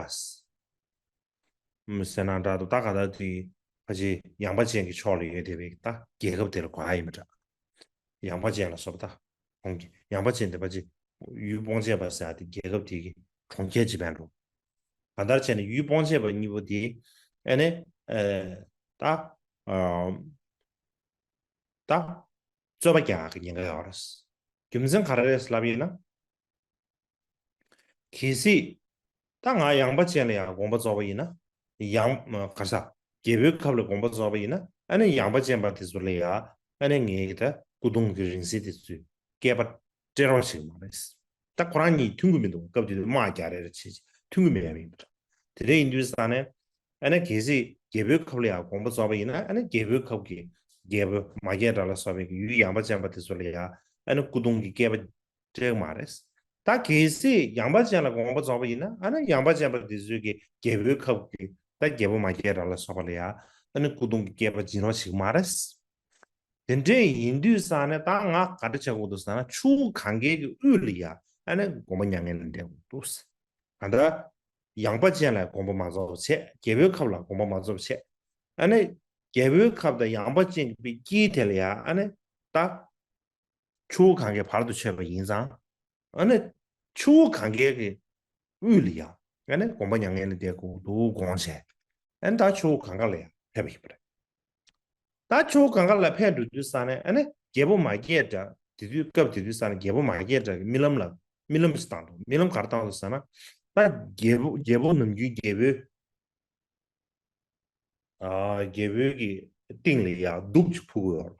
པ། ཟེར་ན་འདྲ་འདུག་ད་ག་ད་དེ་ཕལ་ཆེར་ཡངས་པ་ཅན་གྱི་ཕྱོགས་ལ་ཡོད་བསྡད་པའི་ད་རྒྱལ་ཁབ་དེ་ལ་གོ་ཡ་ཡིན་པ་འདྲ། ཡངས་པ་ཅན་ལ་སོགས་པ་ད་གྲོང་ཁྱེར་ཡངས་པ་ཅན་དེ་ཕལ་ཆེར་ཡུལ་སྤོང་བྱེད་པ་ཟེར་ཡ་དེ་རྒྱལ་ཁབ་དེ་གི་གྲོང་ཁྱེར་ཅིག་བན་འགྲོ། གང་ལྟར་བྱས་ནས་ཡུལ་སྤོང་བྱེད་པ་གཉིས་པོ་དེ་ཨ་ནི་ད་ད་རྩོད་པ་རྒྱག་གི་ཉེན་ཁ་ཡོད་རེད། རྒྱུ་མཚན་ག་རེ་རེད་ལབ་ཡིན་ན། གལ་སྲིད་ ད་ང་ཡངས་པ་ཅན་ལ་ཡང་དགོངས་པ་རྫོགས་པ་ཡིན་ན། ཡང་ག་ས་རྒྱལ་པོའི་ཁབ་ལ་དགོངས་པ་རྫོགས་པ་ཡིན་ན། ཨ་ནི་ཡངས་པ་ཅན་པ་དེ་ཚོ་ལ་ཡང་ཨ་ནི་ངའི་གི་ད་སྐུ་གདུང་གི་རིང་བསྲེལ་དེ་ཚོས་བསྐལ་པ་སྤྲད་རོགས་བྱེད་ཀྱི་མ་རེད། ད་ཁོ་རང་གཉིས་མཐུན་གྱི་མི་འདུག་སྐབས་དེ་དུས་དམག་རྒྱག་རེས་རེ་བྱེད་ཅིག་མཐུན་གྱི་མེད་པ་ཡིན་པ་འདྲ། དེ་འདྲ་ཡིན་དུས་ཙང་ནས་ཨ་ནི་གལ་སྲིད་རྒྱལ་པོའི་ཁབ་ལ་ཡང་དགོངས་པ་རྫོགས་པ་ཡིན་ན། ཨ་ནི་རྒྱལ་པོའི་ཁབ་ཀྱི་རྒྱལ་པོ་མ་སྐྱེས་དགྲ་ལ་སོགས་པའི་ཡུལ་ཡངས་པ་ཅན་པ་དེ་ཚོ་ལ་ཡང་ཨ་ནི་སྐུ་གདུང་གི་བསྐལ་པ་སྤྲད་ཀྱི་མ་རེད། ད་གལ་སྲིད་ཡངས་པ་ཅན་ལ་དགོངས་པ་རྫོགས་པ་ཡིན་ན། ཨ་ནི་ཡངས་པ་ཅན་པ་དེ་ཚོའི་གི་རྒྱལ་པོའི་ཁབ་ཀྱི་ད་རྒྱལ་པོ་མ་སྐྱེས་དགྲ་ལ་སོགས་པ་ལ་ཡང་ཨ་ནི་སྐུ་གདུང་གི་བསྐལ་པ་སྦྱིན་རོགས་བྱེད་ཀྱི་མ་རེད། དེ་འདྲས་ཡིན་དུས་ཙང་ནས་ད་ང་ག་འདྲ་བྱེད་དགོས་འདུག་ཟེར་ན། ཆུ་བོ་གངྒཱའི་གི་དབུས་ལ་ཡ་ཨ་ནི་དགོངས་པ་མྱ་ངན་ལས་འདས་དགོས་འདུག་གང་ལྟར་ཡངས་པ་ཅན་ལ་དགོངས་པ་མ་རྫོགས་པ་བྱས། རྒྱལ་པོའི་ཁབ་ལ་དགོངས་པ་མ་རྫོགས་པ་བྱས། ཨ་ནི་རྒྱལ་པོའི་ཁབ་དང་ཡངས་པ་ཅན་གྱི་དཀྱིལ་དེ་ལ་ཡ་ཨ་ནི་ད་ཆུ་བོ་གངྒཱའི་བར་དུ་ཆོད་པ་ཡིན་ཙང་། ཨ་ནི་ཆུ་བོ་གངྒཱའི་གི་དབུས་ལ་ཡ་ཨ་ནི་དགོངས་པ་མྱ་ངན་ལས་འདས་དགོས་འདུག་དགོངས་བྱས། ཨ་ནི་ད་ཆུ་བོ་གངྒཱ་ལ་ཡ་ཕེབས་པ་ཡིན་པ་རེད། ད་ཆུ་བོ་གངྒཱ་ལ་ཕེབས་འགྲོ་དུས་ཙང་ནས་ཨ་ནི་རྒྱལ་པོ་མ་སྐྱེས་དགྲ་དེ་དུས་སྐབས་དེ་དུས་ཙང་ནས་རྒྱལ་པོ་མ་སྐྱེས་དགྲ་གི་རྨི་ལམ་ལ་རྨི་ལམ་ཞིག་བཏང་འདུག་རྨི་ལམ་ག་རེ་བཏང་འདུག་ཟེར་ན། ད་རྒྱལ་པོ་རྒྱལ་པོ་ནམ་རྒྱུན་རྒྱལ་པོའི་ཨ་རྒྱལ་པོའི་གི་སྟེང་ལ་ཡ་གདུགས་ཅིག་ཕུབ་ཀྱི་ཡོད་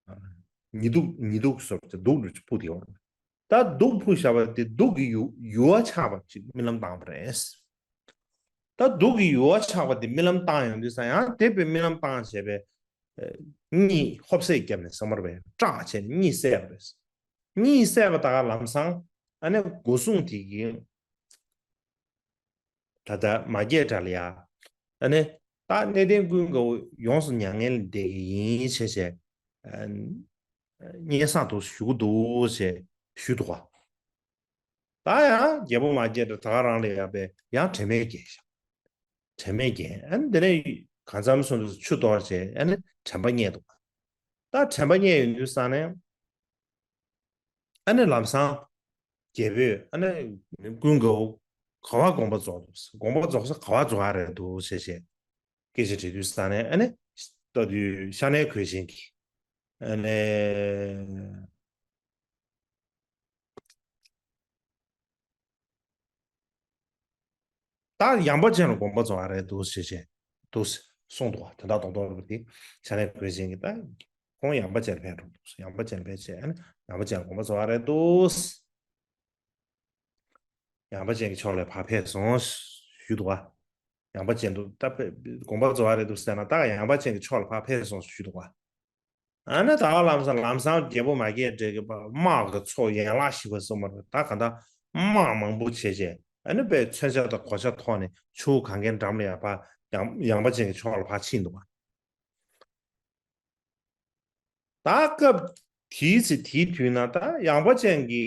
རེད། ཉི་གདུགས་ཉི་གདུགས་ཟེར་བ་དེ་གདུགས་ལ་ཕུབ་དེ་ཡོང་། ད་གདུགས་ཕུབ་བཞག་པ་དེ་གདུགས་ཀྱི་ཡུ་ཡུ་བ་ཆགས་པ་ཅིག་རྨི་ལམ་བཏང་བ་རེད། ད་གདུགས་ཀྱི་ཡུ་བ་ཆགས་པ་དེ་རྨི་ལམ་བཏང་ཡོང་དུས་ཙང་ཡང་དེ་པའི་རྨི་ལམ་བཏང་བྱས་པའི་གཉིད་ཧོབ་སེ་བརྒྱབ་ནས་སོང་བ་རེད། སྐྲག་བྱས་ནས་གཉིད་སད་པ་རེད། གཉིད་སད་པ་ད་ག་ལམ་སང་ཨ་ནི་སྒོ་སྲུང་དེ་གིས། ད་ལྟ་མ་སྐྱེས་དགྲ་ལ་ཡ། ཨ་ནི་ད་གནས་བརྟན་ཀུན་དགའ་བོ་ཡོངས་སུ་མྱ་ངན་ལས་འདས་ཀྱི་ཡིན་ཞེས་བྱས། ཨ་སྙན་སེང་དུ་ཞུ་གི་འདུག་ཞེས་ཞུས་འདུག་ག་ད་ཡང་རྒྱལ་པོ་མ་སྐྱེས་དགྲ་ད་ག་རང་ལ་ཡ་པས་ཡང་དྲན་མེད་བརྒྱལ་ཤག་དྲན་མེད་བརྒྱལ། ཨ་ནི་དེ་ནས་གང་འཚམ་སོང་དུས་ཆུ་གཏོར་བྱས། ཨ་ནི་དྲན་པ་རྙེད་འདུག་ད་དྲན་པ་རྙེད་ཡོང་དུས་ཙང་ནས། ཨ་ནི་ལམ་སང་རྒྱལ་པོས་ཨ་ནི་ཀུན་དགའ་བོ་ག་བ་དགོངས་པ་རྫོགས་འདུག་དགོངས་པ་རྫོགས་ས་ག་བ་རྫོགས་ཡ་རེད་འདུག་ཞེས་བྱས་སྐད་ཆ་དྲིས་དུས་ཙང་ནས། ཨ་ནི་ལྟ་དུས་ཤ་ནའི་གོས་ཅན་གྱིས་ཨ་ནི། ད་ཡངས་པ་ཅན་ལ་དགོངས་པ་རྫོགས་ཡ་རེད་འདུག་ཞེས་བྱས་འདུག་གསུངས་འདུག་དོན་དག་རྡོག་རྡོག་རེད་པ། དེ་ཤ་ནའི་གོས་ཅན་གྱིས་ད་ཁོང་ཡངས་པ་ཅན་ལ་ཕེབས་འགྲོ་འདུག་ཡངས་པ་ཅན་ལ་ཕེབས་བྱས། ཨ་ནི་ཡངས་པ་ཅན་ལ་དགོངས་པ་རྫོགས་ཡ་རེད་འདུག་ཡངས་པ་ཅན་གྱི་ཕྱོགས་ལ་ཕར་ཕེབས་སོང་ཞུས་འདུག་ག་ཡངས་པ་ཅན་དུ་ད་ཕེབས་དགོངས་པ་རྫོགས་ཡ་རེད་འདུག་ཟེར་ན། ད་ཡངས་པ་ཅན་གྱི་ཕྱོགས་ལ་ཕར་ཕེབས་སོང་ཞུས་འདུག་ག་ཨ་ནི་ད་ག་ལམ་སང་ལམ་སང་རྒྱལ་པོ་མ་སྐྱེས་དགྲ་གི་དམག་གི་ཚོགས་ཡན་ལག་བཞི་པ་གསུམ་པ་རེད། ད་ག་ད་དམག་མང་པོ་བྱས་བྱས། ཨ་ནི་དཔེ་མཚོན་ཆ་དང་གོ་ཆ་ཐོགས་ནས་ཆུ་བོ་གངྒཱའི་འགྲམ་ལ་ཡ་ཕར་ཡངས་ཡངས་པ་ཅན་གྱི་ཕྱོགས་ལ་ཕར་ཕྱིན་འདུག་ག་ད་སྐབས་དེའི་ཚེ་དེའི་དུས་ན་ད་ཡངས་པ་ཅན་གྱི་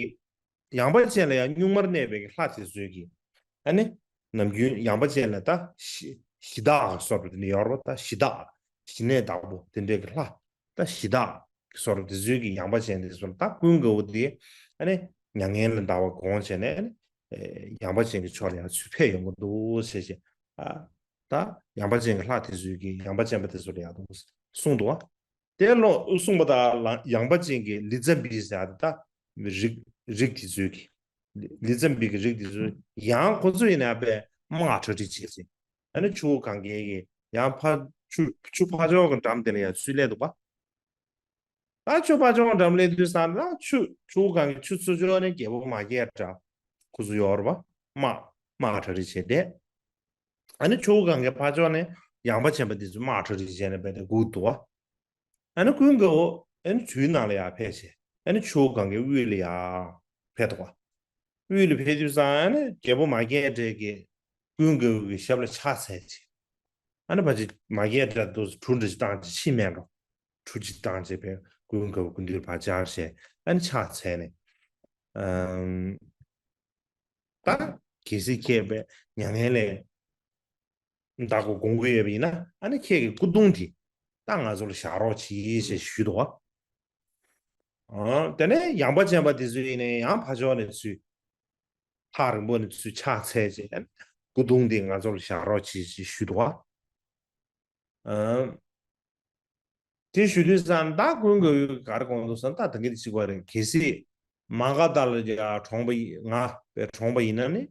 ཡངས་པ་ཅན་ལ་ཡང་གཉུག་མར་གནས་པའི་ལྷ་དེ་ཚོས་ཀྱིས། ཨ་ནི་ནམ་རྒྱུན་ཡངས་པ་ཅན་ལ་ད་གཞི་གཞི་བདག་གི་བཟོ་འདྲ་དེ་འདྲ་ཡོད་རེད་པ། ད་གཞི་བདག་གཞི་གནས་བདག་པོ་དེ་འདྲའི་གི་ལྷ། ད་གཞི་བདག་གི་བཟོ་འདྲ་དེ་ཚོས་ཀྱིས་ཡངས་པ་ཅན་དེ་ཚོ་ལ་ད་ཀུན་དགའ་བོ་དེ་ཨ་ནི་མྱ་ངན་ལས་འདའ་བ་དགོངས་བྱས་ནས། ཨ་ནི་ཡངས་པ་ཅན་གྱི་ཕྱོགས་ལ་ཡང་ཚུར་ཕེབས་ཡོང་གི་འདུག་ཟེར་བྱས། ཨ་ད་ཡངས་པ་ཅན་གྱི་ལྷ་དེ་ཚོས་ཀྱིས་ཡངས་པ་ཅན་པ་དེ་ཚོ་ལ་ཡང་འདུག་གསུངས་འདུག་པ། དེ་ལོ་གསུངས་པ་དང་ཡངས་པ་ཅན་གྱི་ལི་ཙ་བི་ཟེར་ཡ་དེ་ད་རིགས་རིགས་དེ་ཚོས་ཀྱིས། ལི་ཙ་བི་གི་རིགས་དེ་ཚོས་ཡང་ཁོ་ཚོ་ཡིན་ན་དཔེ་དམག་གྲ་སྒྲིག་བྱེད་ཅིང་། ཨ་ནི་ཆུ་བོ་གངྒཱའི་གི་ཡང་ཕར་ཆུ་ཆུ་ཕར་ཕྱོགས་ཀྱི་འགྲམ་དེ་ལ་ཡང་ཚུར་སླེབས་འདུག་པ། ད་ཆུ་ཕར་ཕྱོགས་འགྲམ་སླེབས་དུས་ཙང་ལ་ཆུ་ཆུ་བོ་གངྒཱའི་ཆུ་ཚུར་ཕྱོགས་ནས་རྒྱལ་པོ་མ་སྐྱེས་དགྲ་ཁོ་ཚོ་ཡོད་རེད་པ། དམག་དམག་གྲ་སྒྲིག་བྱས་ཏེ། ཨ་ནི་ཆུ་བོ་གངྒཱའི་ཕར་ཕྱོགས་ནས་ཡངས་པ་ཅན་པ་འདི་ཚོས་དམག་གྲ་སྒྲིག་བྱས་ནས་དཔེ་དེ་སྒུག་འདུག་པ། ཨ་ནི་ཀུན་དགའ་བོ་ཨ་ནི་ཆུའི་ནང་ལ་ཡར་ཕེབས་བྱས། ཨ་ནི་ཆུ་བོ་གངྒཱའི་དབུས་ལ་ཡར་ཕེབས་འདུག་པ། དབུས་ལ་ཕེབས་དུས་ཙང་ཨ་ནི་རྒྱལ་པོ་མ་སྐྱེས་དགྲ་གིས་ཀུན་དགའ་བོ་གི་ཞབས་ལ་ཕྱག་འཚལ་བྱས། ཨ་ནི་ཕལ་ཆེར་མ་སྐྱེས་དགྲ་དུ་གྲུ་འདྲ་ཞིག་བཏང་བྱས། ཆི་མེད་འགྲོ། གྲུ་ཅིག་བཏང་བྱས་པས་ཀུན་དགའ་བོ་སྐུ་མདུན་ཕར་བཅར་བྱས། ཨ་ནི་ཕྱག་འཚལ་ནས། ཨམ། ད་གལ་སྲིད་ཁྱེད་པས་མྱ་ངན་ལས་འདའ་དགོས་དགོངས་ཀྱི་ཡོད་པ་ཡིན་ན། ཨ་ནི་ཁྱེད་ཀྱི་སྐུ་གདུང་དེ་ད་ང་ཚོ་ལ་བཞག་རོགས་གྱིས་ཞེས་ཞུས་འདུག་པ། ཨ་དེ་ནས་ཡངས་པ་ཅན་པ་དེ་ཚོ་ཡིན་ནའི་ཡང་ཕར་ཕྱོགས་ནས་ཚུར་ཐག་རིང་པོ་ནས་ཚུར་ཕྱག་འཚལ་བྱས། ཨ་ནི་སྐུ་གདུང་དེ་ང་ཚོ་ལ་བཞག་རོགས་གྱིས་ཞེས་ཞུས་འདུག་པ། ཨ། དེ་ཞུ་དུས་ཙང་ད་ཀུན་དགའ་བོས་ག་རེ་དགོངས་འདུག་ཟེར་ན། ད་ད་གིན་དེ་གཅིག་པ་རེད། གལ་སྲིད་མ་ག་དྷ་ལ་ཡ་གྲོངས་པ་ཡིན། ང་དཔེ་གྲོངས་པ་ཡིན་ན་ནི།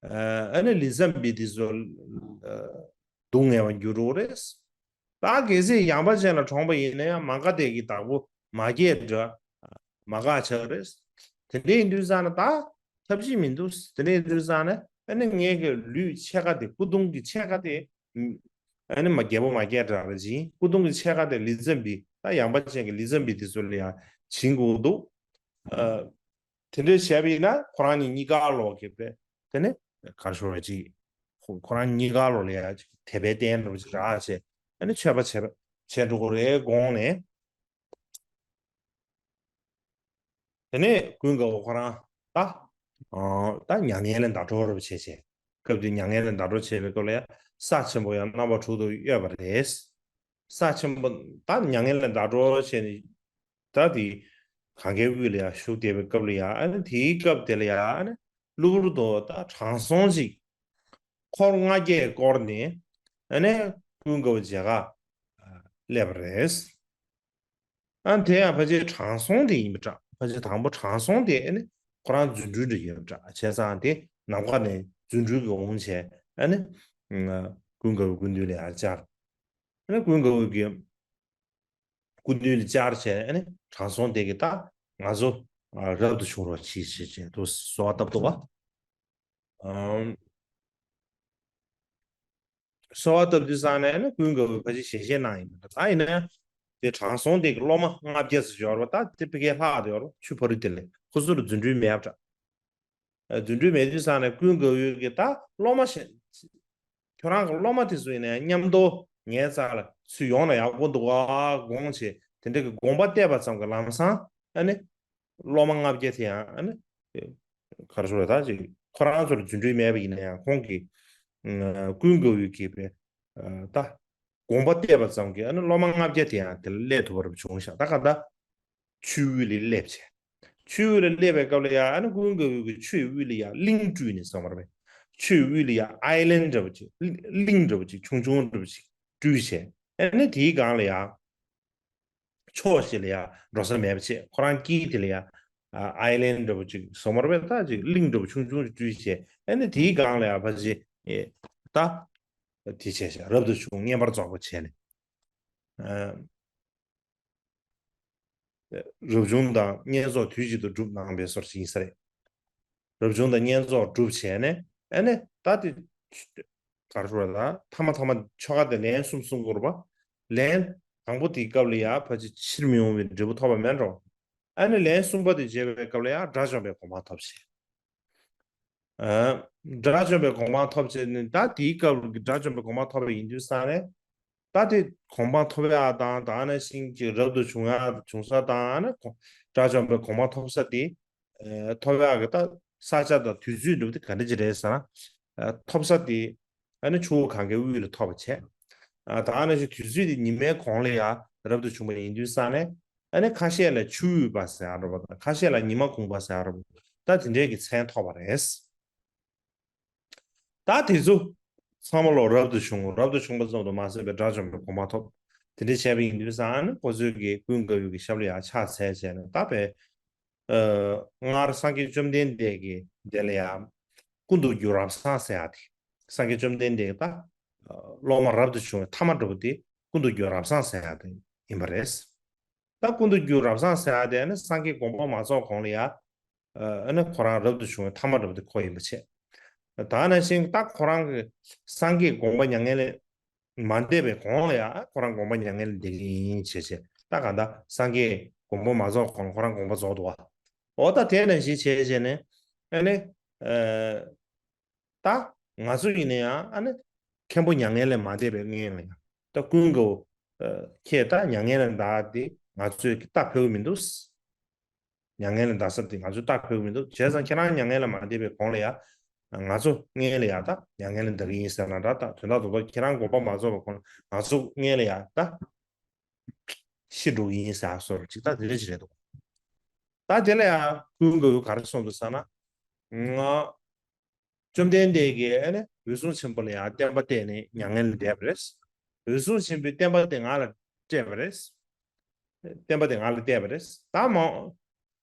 ཨ་ནི་ལི་ཙམ་བི་དེ་ཚོ་སྡུག་བསྔལ་བ་འགྱུར་འགྲོ་གི་རེད། ད་གལ་སྲིད་ཡངས་པ་ཅན་ལ་གྲོངས་པ་ཡིན་ན་ཡང་མ་ག་དྷ་གི་བདག་པོ་མ་སྐྱེས་དགྲ། མ་འགག་ཆགས་རེད། དེ་འདྲ་ཡིན་དུས་ཙང་ན་ད་ཐབས་ཤེས་མི་འདུག་དེ་འདྲ་ཡིན་དུས་ཙང་ན་ཨ་ནི་ངེད་ཀྱི་ལུས་ཕྱེད་ཀ་དེ་སྐུ་གདུང་གི་ཕྱེད་ཀ་དེ་ཨ་ནི་མ་རྒྱལ་པོ་མ་སྐྱེས་དགྲ་ལ་སྦྱིན། སྐུ་གདུང་གི་ཕྱེད་ཀ་དེ་ལི་ཙམ་བི་ད་ཡངས་པ་ཅན་གྱི་ལི་ཙམ་བི་དེ་ཚོ་ལ་ཡང་སྦྱིན་དགོས་འདུག་དེ་འདྲ་བྱས་པ་ཡིན་ན་ཁོ་རང་གཉིས་གཉིས་ཀ་ལོག་གི་པས་དེ་ནི་གར་ཤོར་བ་ཅིག་ཁོ་ཁོ་རང་གཉིས་ཀ་ལོག་ལ་ཡང་ཅིག་དད་པའི་རྟེན་འདྲ་བོ་ཅིག་རག་བྱས་ཨ་ནི་མཆོད་པ་བྱས་བྱས་འགྲོ་གི་རེད་དགོངས་ནས། དེ་ནས་ཀུན་དགའ་བོ་ཁོ་རང་ད་ཨ་ད་མྱ་ངན་ལས་འདས་གྲོལ་རབ་བྱས་བྱས། སྐབས་དེ་མྱ་ངན་ལས་འདས་གྲོལ་བྱས་པའི་སྐབས་ལ་ཡང་ས་ཆེན་པོ་ཡང་རྣམ་པ་དྲུག་ཏུ་གཡོས་པ་རེད། ས་ཆེན་པོ་ད་མྱ་ངན་ལས་འདས་གྲོལ་བྱས་ནས་ད་དེ་གངྒཱའི་དབུས་ལ་ཡང་བཞུགས་བསྡད་པའི་སྐབས་ལ་ཡང་ཨ་ནི་དེའི་སྐབས་དེ་ལ་ཡང་ཨ་ནི་གློ་བུར་དུ་ད་དྲང་སྲོང་ཅིག་འཁོར་ལྔ་བརྒྱས་བསྐོར་ནས་ཨ་ནི་ཀུན་དགའ་བོ་མཇལ་ཁ་སླེབས་པ་རེད། ཨ་དེ་ཡང་ཕལ་ཆེར་དྲང་སྲོང་དེ་ཡིན་པ་འདྲ། ཕལ་ཆེར་དང་པོ་དྲང་སྲོང་དེ་ཨ་ནི་ཁོ་རང་རྫུ་འཕྲུལ་འདྲ་ཡོད་པ་འདྲ། བྱས་ཙང་དེ་ནམ་མཁའ་ནས་རྫུ་འཕྲུལ་གྱིས་འོང་བྱས་ཨ་ནི་ཀུན་དགའ་བོའི་སྐུ་མདུན་ལ་ཡར་བཅར། ཨ་ནི་ཀུན་དགའ་བོ་གི་སྐུ་མདུན་ལ་བཅར་བྱས་ཨ་ནི་དྲང་སྲོང་དེ་གིས་ད་ང་ཚོ་ཨ་རབ་ཏུ་བྱུང་རོགས་གྱིས་ཞེས་བྱས་དུ་གསོལ་བ་བཏབ་འདུག་ག་ཨམ། གསོལ་བ་བཏབ་དུས་ཙང་ནས་ནི་ཀུན་དགའ་བོས་ཕལ་ཆེར་ཞལ་བཞེས་གནང་ཡིན་པ་འདྲ། ད་ཡིན་ན་དེ་དྲང་སྲོང་དེ་གི་སློབ་མ་ལྔ་བརྒྱ་ཙམ་ཡོད་རེད་པ། ད་དེ་ཕ་གིར་ལྷག་བསྡད་ཡོད་རེད་པ། ཆུ་ཕ་རུ་དེ་ལས་ཁོ་ཚོར་རྫུ་འཕྲུལ་མེད་པ་འདྲ། རྫུ་འཕྲུལ་མེད་དུས་ཙང་ནས་ཀུན་དགའ་བོས་ཀྱི་ད་སློབ་མ་ཞིག་ཁྱོད་རང་གི་སློབ་མ་དེ་ཚོ་ཡིན་ན་ཡང་མཉམ་དུ་ངའི་རྩ་ལ་ཚུར་ཡོང་ན་ཡག་པོ་འདུག་ག་དགོངས་བྱས་དེ་འདྲ་གི་དགོངས་པ་གཏད་པ་ཙམ་གྱིས་ལམ་སང་ཨ་ནི། སློབ་མ་ལྔ་བརྒྱ་དེ་ཡང་ཨ་ནི། ག་རེ་ཟེར་ད་ཅིག་ཁོ་རང་ཚོར་རྫུ་འཕྲུལ་མེད་པ་ཡིན་ན་ཡང་ཁོང་གིས་ཀུན་དགའ་བོས་གིས་པའི་ད་དགོངས་པ་གཏད་པ་ཙམ་གྱིས་ཨ་ནི་སློབ་མ་ལྔ་བརྒྱ་དེ་ཡང་དེ་ལ་སླེབས་ཐུབ་པ་རེ་བྱུང་ཤག་ད་ག་ད་ཆུའི་དབུས་ལ་སླེབས་བྱས། ཆུའི་དབུས་ལ་སླེབས་པའི་སྐབས་ལ་ཡང་ཨ་ནི་ཀུན་དགའ་བོས་ཀྱིས་ཆུའི་དབུས་ལ་ཡང་གླིང་སྤྲུལ་ནས་སོང་བ་རེད། ཆུའི་དབུས་ལ་ཡང་ཨའི་ལན་འདྲ་བོ་ཅིག་གླིང་འདྲ་བོ་ཅིག་ཆུང་ཆུང་འདྲ་བོ་ཅིག་སྤྲུལ་བྱས། ཨ་ནི་དེའི་སྒང་ལ་ཡང་། ཕྱོགས་ཤིག་ལ་ཡང་འགྲོ་ས་མེད་པ་བྱས། ཁོ་རང་དཀྱིལ་དེ་ལ་ཡང་ཨའི་ལན་འདྲ་བོ་ཅིག་བཟོ་མ་རེད་པས། ད་ཅིག་གླིང་འདྲ་བོ་ཆུང་ཆུང་ཅིག་བསྐྲུན་བྱས། ཨ་ནི་དེའི་སྒང་ལ་ཡང་ཕལ་ཆེར་ད་དེ་བྱས་ཤག་རབ་ཏུ་བྱུང་བསྙེན་པར་རྫོགས་པ་བྱས་ནས། རབ་བྱུང་དང་བསྙེན་རྫོགས་དུས་གཅིག་ཏུ་གྲུབ་གནང་བའི་སོར་ཞིག་ཡིན་ས་རེད། རབ་བྱུང་དང་བསྙེན་རྫོགས་གྲུབ་བྱས་ནས་ཨ་ནི་ད་དེ་ག་རེ་ཟེར་ད་ཐ་མ་ཐ་མ་ཆོ་ག་དེ་ལན་གསུམ་གསུང་དགོས་རེད་པ། ལན་དང་པོ་དེའི་སྐབས་ལ་ཡང་ཕལ་ཆེར་ཕྱིར་མི་འོང་བའི་འབྲས་བུ་ཐོབ་པ་མེད་འགྲོ། ཨ་ནི་ལན་གསུམ་པ་དེ་བྱས་པའི་སྐབས་ལ་ཡང་དགྲ་བཅོམ་པའི་གོ་འཕང་ཐོབ་བྱས། དགྲ་བཅོམ་པའི་གོ་འཕང་ཐོབ་བྱས་ནས་ད་དེའི་སྐབས་ཀྱི་དགྲ་བཅོམ་པའི་གོ་འཕང་ཐོབ་པ་ཡིན་དུས་ཙང་ནས། ད་དེ་གོ་འཕང་ཐོབ་ཡག་དང་ད་ནང་བཞིན་གྱི་རབ་ཏུ་བྱུང་ཡག་བྱུང་ས་དང་ཨ་ནི་དགྲ་བཅོམ་པའི་གོ་འཕང་ཐོབ་ས་དེ་ཐོབ་ཡག་གི་ད་ས་ཆ་དང་དུས་ཚོད་འདྲ་བོ་དེ་ག་འདྲ་ཅིག་རེད་ཟེར་ན། ཐོབ་ས་དེ་ཨ་ནི་ཆུ་བོ་གངྒཱའི་དབུས་ལ་ཐོབ་པ་བྱས། ད་ནང་བཞིན་དུས་ཚོད་དེ་ཉི་མའི་གོང་ལ་ཡང་རབ་ཏུ་བྱུང་བ་ཡིན་དུས་ཙང་ནས་ཨ་ནི་ཁ་ཤས་ལ་ཆུ་དབུས་པ་ཟེར་ཡག་འདྲ་བོ་དང་ཁ་ཤས་ལ་ཉི་མ་གུང་པ་ཟེར་ཡག་འདྲ་བོ་ད་དེ་འདྲའི་གི་མཚན་ཐོབ་པ་རེད། ད་དེ་ཚོ་ཚང་མ་ལོ་རབ་ཏུ་བྱུང་། རབ་ཏུ་བྱུང་བ་ཙམ་དུ་མ་ཟད་པའི་དགྲ་བཅོམ་པའི་གོ་འཕང་ཐོབ། དེ་འདྲ་བྱས་པ་ཡིན་དུས་ཙང་ཨ་ནི་ཁོ་ཚོས་ཀྱི་ཀུན་དགའ་བོའི་གི་ཞབས་ལ་ཡང་ཕྱག་འཚལ་བྱས་ནས་ད་བས། སྔར་སངས་རྒྱས་བཅོམ་ལྡན་འདས་ཀྱི་དེ་ལ་ཡང་ཀུན་ཏུ་རྒྱུ་རབ་བཟང་ཟེར་ཡག་དེ། སངས་རྒྱས་བཅོམ་ལྡན་འདས་ཀྱི་ད་སློབ་མ་རབ་ཏུ་བྱུང་བའི་ཐ་མ་འདྲ་བོ་དེ་ཀུན་ཏུ་རྒྱུ་རབ་བཟང་ཟེར་ཡག་དེ་ཡིན་པ་རེད། ད་ཀུན་ཏུ་རྒྱུ་རབ་བཟང་ཟེར་ཡག་དེ་ནི་སངས་རྒྱས་དགོངས་པ་མ་རྫོགས་གོང་ལ་ཡང་། ཨ་ནི་ཁོ་རང་རབ་ཏུ་བྱུང་བའི་ཐ་མ་འདྲ་བོ་དེ་ཁོ་ཡིན་པ་བྱས། ད་ནང་བཞིན་ད་ཁོ་རང་གི་སངས་རྒྱས་དགོངས་པ་མྱ་ངན་ལས་མ་འདས་པའི་གོང་ལ་ཡང་ཁོ་རང་དགོངས་པ་མྱ་ངན་ལས་འདས་ཀྱི་ཡིན་བྱས་བྱས་ད་ག་ད་སངས་རྒྱས་དགོངས་པ་མ་རྫོགས་གོང་ཁོ་རང་དགོངས་པ་རྫོགས་འདུག་བ། འོ་ད་དེ་ནང་བཞིན་བྱས་བྱས་ནས་ཨ་ནི། ད་ང་ཚོ་ཡིན་ན་ཡང་ཨ་ནི་མཁན་པོ་མྱ་ངན་ལས་མ་འདས་པའི་སྔོན་ལ་ཡང་ད་ཀུན་དགའ་བོ་ཁྱེད་ད་མྱ་ངན་ལས་འདས་ཏེ་ང་ཚོས་རྟགས་ཕོད་ཀྱི་མི་འདུག་མྱ་ངན་ལས་འདས་ས་དེ་ང་ཚོས་རྟགས་ཕོད་ཀྱི་མི་འདུག་བྱས་ཙང་ཁྱེད་རང་མྱ་ངན་ལས་མ་འདས་པའི་གོང་ལ་ཡང་ང་ཚོ་སྔོན་ལ་ཡང་ད་མྱ་ངན་ལས་འདས་ཀྱི་ཡིན་ཟེར་ན་འདྲ། ད་དོན་དག་རྡོག་རྡོག་ཁྱེད་རང་དགོངས་པ་མ་རྫོགས་པའི་གོང་ལ་ང་ཚོ་སྔོན་ལ་ཡང་ད་ཤི་འགྲོ་གི་ཡིན་ཟེར་བཟོ་འདྲ་ཅིག་ད་དེ་འདྲ་ཅིག་རེད་འདུག་ད་དེ་ལ་ཡང་ཀུན་དགའ་བོས་ག་རེ་གསུངས་འདུག་ཟེར་ན། ང་བཅོམ་ལྡན་འདས་ཀྱིས་ཨ་ནི་འོད་སྲུང་ཆེན་པོ་ལ་ཡང་བསྟན་པ་གཏད་ནས་མྱ་ངན་ལས་འདས་པ་རེད། འོད་སྲུང་ཆེན་པོས་བསྟན་པ་དེ་ང་ལ་སྤྲད་པ་རེད། བསྟན་པ་དེ་ང་ལ་གཏད་པ་རེད། ད་མ་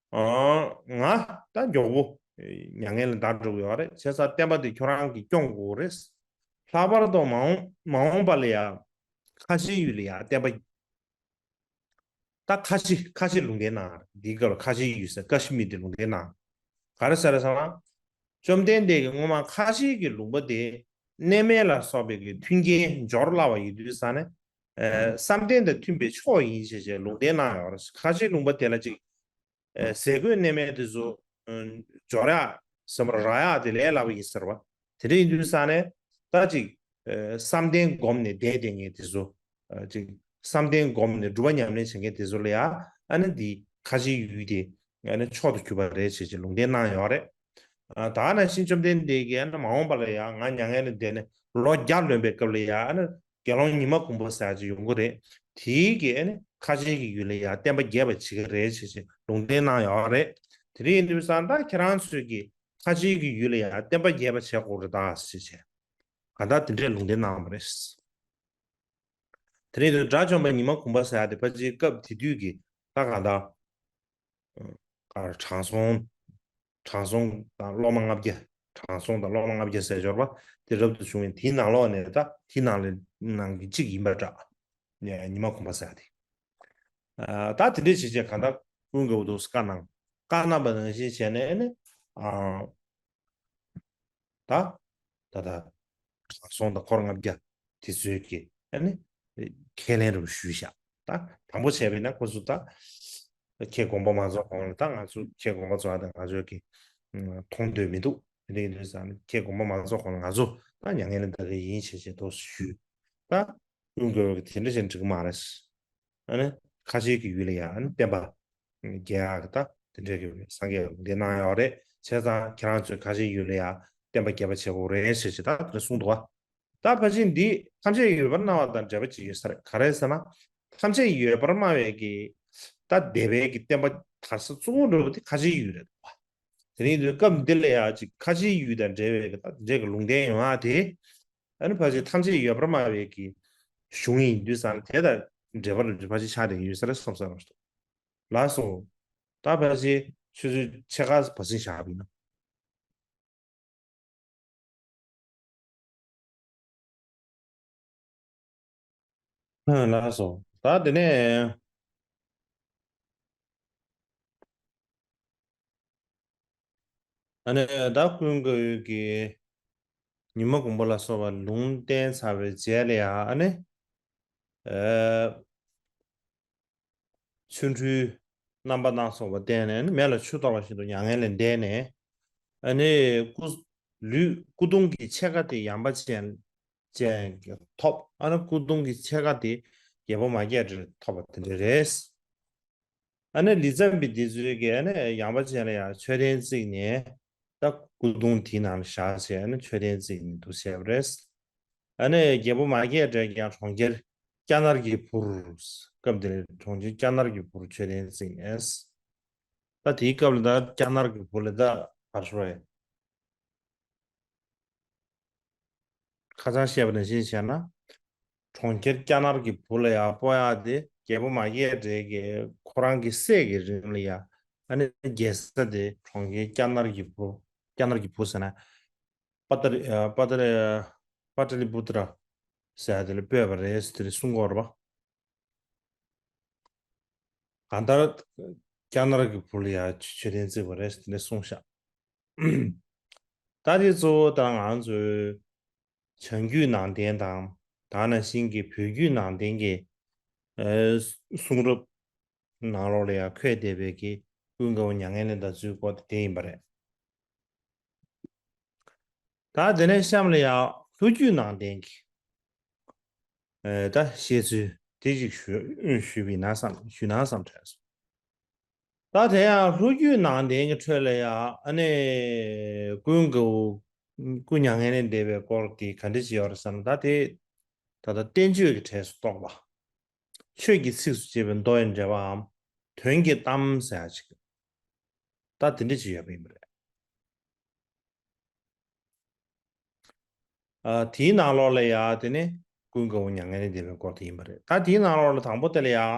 ང་ད་མགྱོགས་པོ་ མྱ་ངན་ལས་འདའ་འགྲོ་གི་ཡོད་རེད། བྱས་ཙང་བསྟན་པ་དེ་ཁྱོད་རང་གིས་སྐྱོང་དགོས་རེད། ལྷག་པར་དུ་མ་འོངས་མ་འོངས་པ་ལ་ཡང་ཁ་ཆེའི་ཡུལ་ལ་ཡང་བསྟན་པ། ད་ཁ་ཆེ་ཁ་ཆེ་ལུང་བསྟན་གནང་། འདིའི་སྐབས་ལ་ཁ་ཆེའི་ཡུལ་ཟེར་ཀ་ཤི་མིར་དེ་ལུང་བསྟན་གནང་། ག་རེ་ཟེར་ཟེར་ན། བཅོམ་ལྡན་འདས་ཀྱིས་སྔོན་མ་ཁ་ཆེའི་གི་ལུང་པ་དེ་གནས་མལ་ལ་སོགས་པའི་གི་མཐུན་རྐྱེན་སྦྱོར་སླ་བ་ཡིན་དུས་ཙང་ནས། ཨ་བསམ་གཏན་དང་མཐུན་པའི་མཆོག་ཡིན་ཞེས་བྱས་ལུང་བསྟན་གནང་ཡོད་རེད། ཁ་ཆེའི་ལུང་པ་དེ་ལ་ཅིག་ཨ་ཟས་གོས་གནས་མལ་དེ་ཚོ་ཨ་འབྱོར་ཡག་ཟེར་བ་རག་ཡག་དེ་ལས་སླ་པོ་ཡིན་ཟེར་བ། དེ་འདྲ་ཡིན་དུས་ཙང་ནས་ད་ཅིག་ཨ་བསམ་གཏན་བསྒོམས་ནས་བསྡད་བསྡད་མཁན་དེ་ཚོ། ཨ་ཅིག་བསམ་གཏན་བསྒོམས་ནས་སྒྲུབ་པ་ཉམས་ལེན་བྱེད་མཁན་དེ་ཚོ་ལ་ཡང་ཨ་ནི་འདི་ཁ་ཆེའི་ཡུལ་དེ་ཨ་ནི་མཆོག་ཏུ་གྱུར་པ་རེད་ཅེས་ཀྱི་ལུང་བསྟན་གནང་ཡོད་རེད། ཨ་ད་ག་ནང་བཞིན་བཅོམ་ལྡན་འདས་ཀྱིས་ཨ་ནི་མ་འོངས་པ་ལ་ཡང་ང་མྱ་ངན་ལས་འདས་ནས་ལོ་བརྒྱ་ལོན་པའི་སྐབས་ལ་ཡང་ཨ་ནི་དགེ་སློང་ཉི་མ་གུང་པ་ཟེར་ཡག་ཅིག་ཡོང་གི་རེད། དེའི་གི་ཨ་ནི་ཁ་ཆེའི་གི་ཡུལ་ལ་ཡང་བསྟན་པ་རྒྱས་པ་བྱེད་ཀྱི་རེད་ཅེས་ཀྱི་ལུང་བསྟན་གནང་ཡོད་རེད། དེ་འདྲ་ཡིན་དུས་ཙང་ད་ཁྱེད་རང་ཚོས་ཀྱི་ཁ་ཆེའི་གི་ཡུལ་ལ་ཡང་བསྟན་པ་རྒྱས་པ་བྱེད་དགོས་རེད་ད་ཟེར་བྱས། གང་ལྟར་དེ་འདྲའི་ལུང་བསྟན་གནང་བ་རེད། དེ་རིང་དུ་དགྲ་བཅོམ་པ་ཉི་མ་གུང་པ་ཟེར་ཡག་དེ་ཕལ་ཆེར་སྐབས་དེ་དུས་ཀྱི་ད་གང་ལྟར་ག་དྲང་སྲོང་། དྲང་སྲོང་དང་སློབ་མ་ལྔ་བརྒྱ། དྲང་སྲོང་དང་སློབ་མ་ལྔ་བརྒྱ་ཟེར་འབྱོར་པ་དེ་རབ་ཏུ་བྱུང་བའི་དེའི་ནང་ལོགས་ནས་ད་དེའི་ནང་ལས་ནང་གི་གཅིག་ཡིན་པ་འདྲ། ཉི་མ་གུང་པ་ཟེར་ཡག་དེ། ད་དེ་འདྲའི་བྱས་བྱས་གང་ལྟར་ཀུན་དགའ་བོ་འདུག་བཀའ་གནང་། བཀའ་གནང་བ་ནང་བཞིན་བྱས་ནས་ནི། ད། ད་ད། དྲང་སྲོང་དང་འཁོར་ལྔ་བརྒྱ་དེ་ཚོའི་གི་ཨ་ནི་ཁས་ལེན་རུ་ཞུས་བཞག་ད་དང་པོ་བྱས་པས་ན་ཁོ་ཚོ་ད་ཁྱེད་དགོངས་པ་མ་རྫོགས་གོང་ལ་ད་ང་ཚོ་ཁྱེད་དགོངས་པ་རྫོགས་ཡག་ད་ང་ཚོའི་གི་མཐོང་འདོད་མི་འདུག་དེ་འདྲ་ཡིན་དུས་ཙང་ནི་ཁྱེད་དགོངས་པ་མ་རྫོགས་གོང་ལ་ང་ཚོ་ད་མྱ་ངན་ལས་འདའ་གི་ཡིན་ཞེས་ཞེས་དོགས་སུ་ཞུས། ད་ཀུན་དགའ་བོས་དེ་འདྲ་བྱས་འགྲིག་གི་མ་རེད། ཨ་ནི་ཁ་ཆེའི་གི་ཡུལ་ལ་ཡང་ཨ་ནི་བསྟན་པ་རྒྱས་ཡག་གི་ད་དེ་འདྲའི་གི་སངས་རྒྱས་ལུང་བསྟན་གནང་ཡོད་རེད། བྱས་ཙང་ཁྱེད་རང་ཚོས་ཁ་ཆེའི་ཡུལ་ལ་ཡང་བསྟན་པ་རྒྱས་པ་བྱེད་དགོས་རེད་ཞེས་ཞེས་ད་དེ་འདྲ་གསུངས་འདུག་བ། ད་ཕལ་ཆེར་འདི་ཐམས་ཅད་ཡོད་པར་སྣང་བ་དང་འབྲེལ་བ་ཅིག་ཡོད་ས་རེད། ག་རེ་ཟེར་ན། ཐམས་ཅད་ཡོད་པར་སྨྲ་བའི་གི་ད་སྡེ་པའི་གི་བསྟན་པ་དར་ས་གཙོ་བོ་འགྲོ་བ་དེ་ཁ་ཆེའི་ཡུལ་རེད་འདུག་བ། དེ་རིང་དུས་སྐབས་འདི་ལ་ཡང་ཅིག་ཁ་ཆེའི་ཡུལ་དང་འབྲེལ་བའི་གི་ད་འབྲེལ་གི་ལུང་བསྟན་ཡོང་ཡག་དེ། ཨ་ནི་ཕལ་ཆེར་ཐམས་ཅད་ཡོད་པར་སྨྲ་བའི་གི་གཞུང་ཡིན་དུས་ཙང་དེ་དང་འབྲེལ་བར་ཕལ་ཆེར་ཆགས་བསྡད་ཀྱི་ཡོད་ས་རེད་བསམ་ས་རེད། ལགས་སོ། ད་ཕལ་ཆེར་ཆུ་ཚོད་ཕྱེད་ཀ་བར་ཟིན་བཞག་པ་ཡིན་ན། ཨ་ལགས་སོ། ད་དེ་ནས། ཨ་ནི་ད་ཀུན་དགའ་བོས་ཀྱིས་ཉི་མ་གུང་པ་ལ་སོགས་པ་ལུང་བསྟན་ཚར་བའི་རྗེས་ལ་ཡང་ཨ་ནི། ཨ། ཆོ་འཕྲུལ་རྣམ་པ་སྣ་ཚོགས་པ་བསྟན་ནས་ཨ་ནི་མེ་ལ་ཆུ་གཏོར་བ་བཞིན་དུ་མྱ་ངན་ལས་འདས་ནས། ཨ་ནི་སྐུ། ལུས་སྐུ་གདུང་གི་ཕྱེད་ཀ་དེ་ཡངས་པ་ཅན། ཅན་གྱི་ཐོབ། ཨ་ནི་སྐུ་གདུང་གི་ཕྱེད་ཀ་དེ་རྒྱལ་པོ་མ་སྐྱེས་དགྲས་ཐོབ་པ་དེ་འདྲ་རེད། ཨ་ནི་ལི་ཙམ་པའི་འདི་ཚོའི་གི་ཨ་ནི་ཡངས་པ་ཅན་ལ་ཡང་མཆོད་རྟེན་བརྩིགས་ནས་ད་སྐུ་གདུང་དེའི་ནང་ལ་བཞག་བྱས་ཨ་ནི་མཆོད་རྟེན་བརྩིགས་ནས་འདུག་བྱས་པ་རེད། ཨ་ནི་རྒྱལ་པོ་མ་སྐྱེས་དགྲས་ཀྱང་གྲོང་ཁྱེར་སྐྱ་ནར་གྱི་བུར། སྐབས་དེར་གྲོང་ཁྱེར་སྐྱ་ནར་གྱི་བུར་མཆོད་རྟེན་བརྩིགས་ནས། ད་དེའི་སྐབས་ལ་ད་སྐྱ་ནར་གྱི་བུ་ལ་ད་ག་རེ་ཟེར། ཁ་སང་བཤད་པ་ནང་བཞིན་བྱས་ན། གྲོང་ཁྱེར་སྐྱ་ནར་གྱི་བུ་ལ་ཡང་སྤོ་ཡག་དེ་རྒྱལ་པོ་མ་སྐྱེས་དགྲ་གི་ཁོ་རང་གི་སྲས་ཀྱི་རིང་ལ་ཡང་ཨ་ནི་རྒྱལ་ས་དེ་གྲོང་ཁྱེར་སྐྱ་ནར་གྱི་བུ། སྐྱ་ནར་གྱི་བུ་ཟེར་ན། པ་ཏ་ལི། པ་ཏ་ལི། པ་ཏ་ལི་པུ་ཏྲ་ཟེར་ཡག་དེ་ལ་སྤོས་པ་རེད་ཟེར་དེ་གསུང་གི་ཡོད་རེད་པ། གང་ལྟར་སྐྱ་ནར་གྱི་བུ་ལ་ཡང་མཆོད་རྟེན་བརྩིགས་པ་རེད་ཟེར་དེ་འདྲ་གསུངས་ཤག་ད་དེ་གཙོ་བོ་ད་ང་ཚོའི་བྱང་རྒྱུད་ནང་བསྟན་དང་ད་ནང་བཞིན་གྱི་བོད་བརྒྱུད་ནང་བསྟན་གྱི་ཨ་གསུང་རབ་ནང་ལོགས་ལ་ཡང་འཁོད་བསྡད་པའི་གི་ཀུན་དགའ་བོ་མྱ་ངན་ལས་འདའ་ཚུལ་སྐོར་དེ་དེ་ཡིན་པ་རེད། ད་དེ་ནས་གཤམ་ལ་ཡང་ལྷོ་རྒྱུད་ནང་བསྟན་གྱི་ཨ་ད་བཤད་ཚུལ་དེ་ཅིག་ཞུ་ཞུས་པ་ཡིན་ན་བསམ་ཞུས་ན་བསམ་དྲན་སོང་། ད་དེ་ཡང་ལྷོ་རྒྱུད་ནང་བསྟན་གྱི་ཁྲོད་ལ་ཡང་ཨ་ནི་ཀུན་དགའ་བོ་སྐུ་མྱ་ངན་ལས་འདས་པའི་སྐོར་དེ་ག་འདྲ་ཅིག་ཡོད་རེད་ཟེར་ན། ད་དེ་ད་ལྟ་བསྟན་བཅོས་ཀྱི་གྲས་སུ་གཏོགས་པ། ཆོས་ཀྱི་ཚིགས་སུ་བཅད་པའི་མདོ་ཡི་འགྲེལ་པའམ་དོན་གྱི་གཏམ་ཟེར་ཡག་ཅིག་ད་དེ་འདྲ་ཅིག་ཡོད་པ་ཡིན་པ་རེད། ཨ་དེའི་ནང་ལོགས་ལ་ཡང་དེ་ནི་ཀུན་དགའ་བོ་མྱ་ངན་ལས་འདས་པའི་སྐོར་དེ་ཡིན་པ་རེད། ད་དེའི་ནང་ལོགས་ལ་དང་པོ་དེ་ལ་ཡང་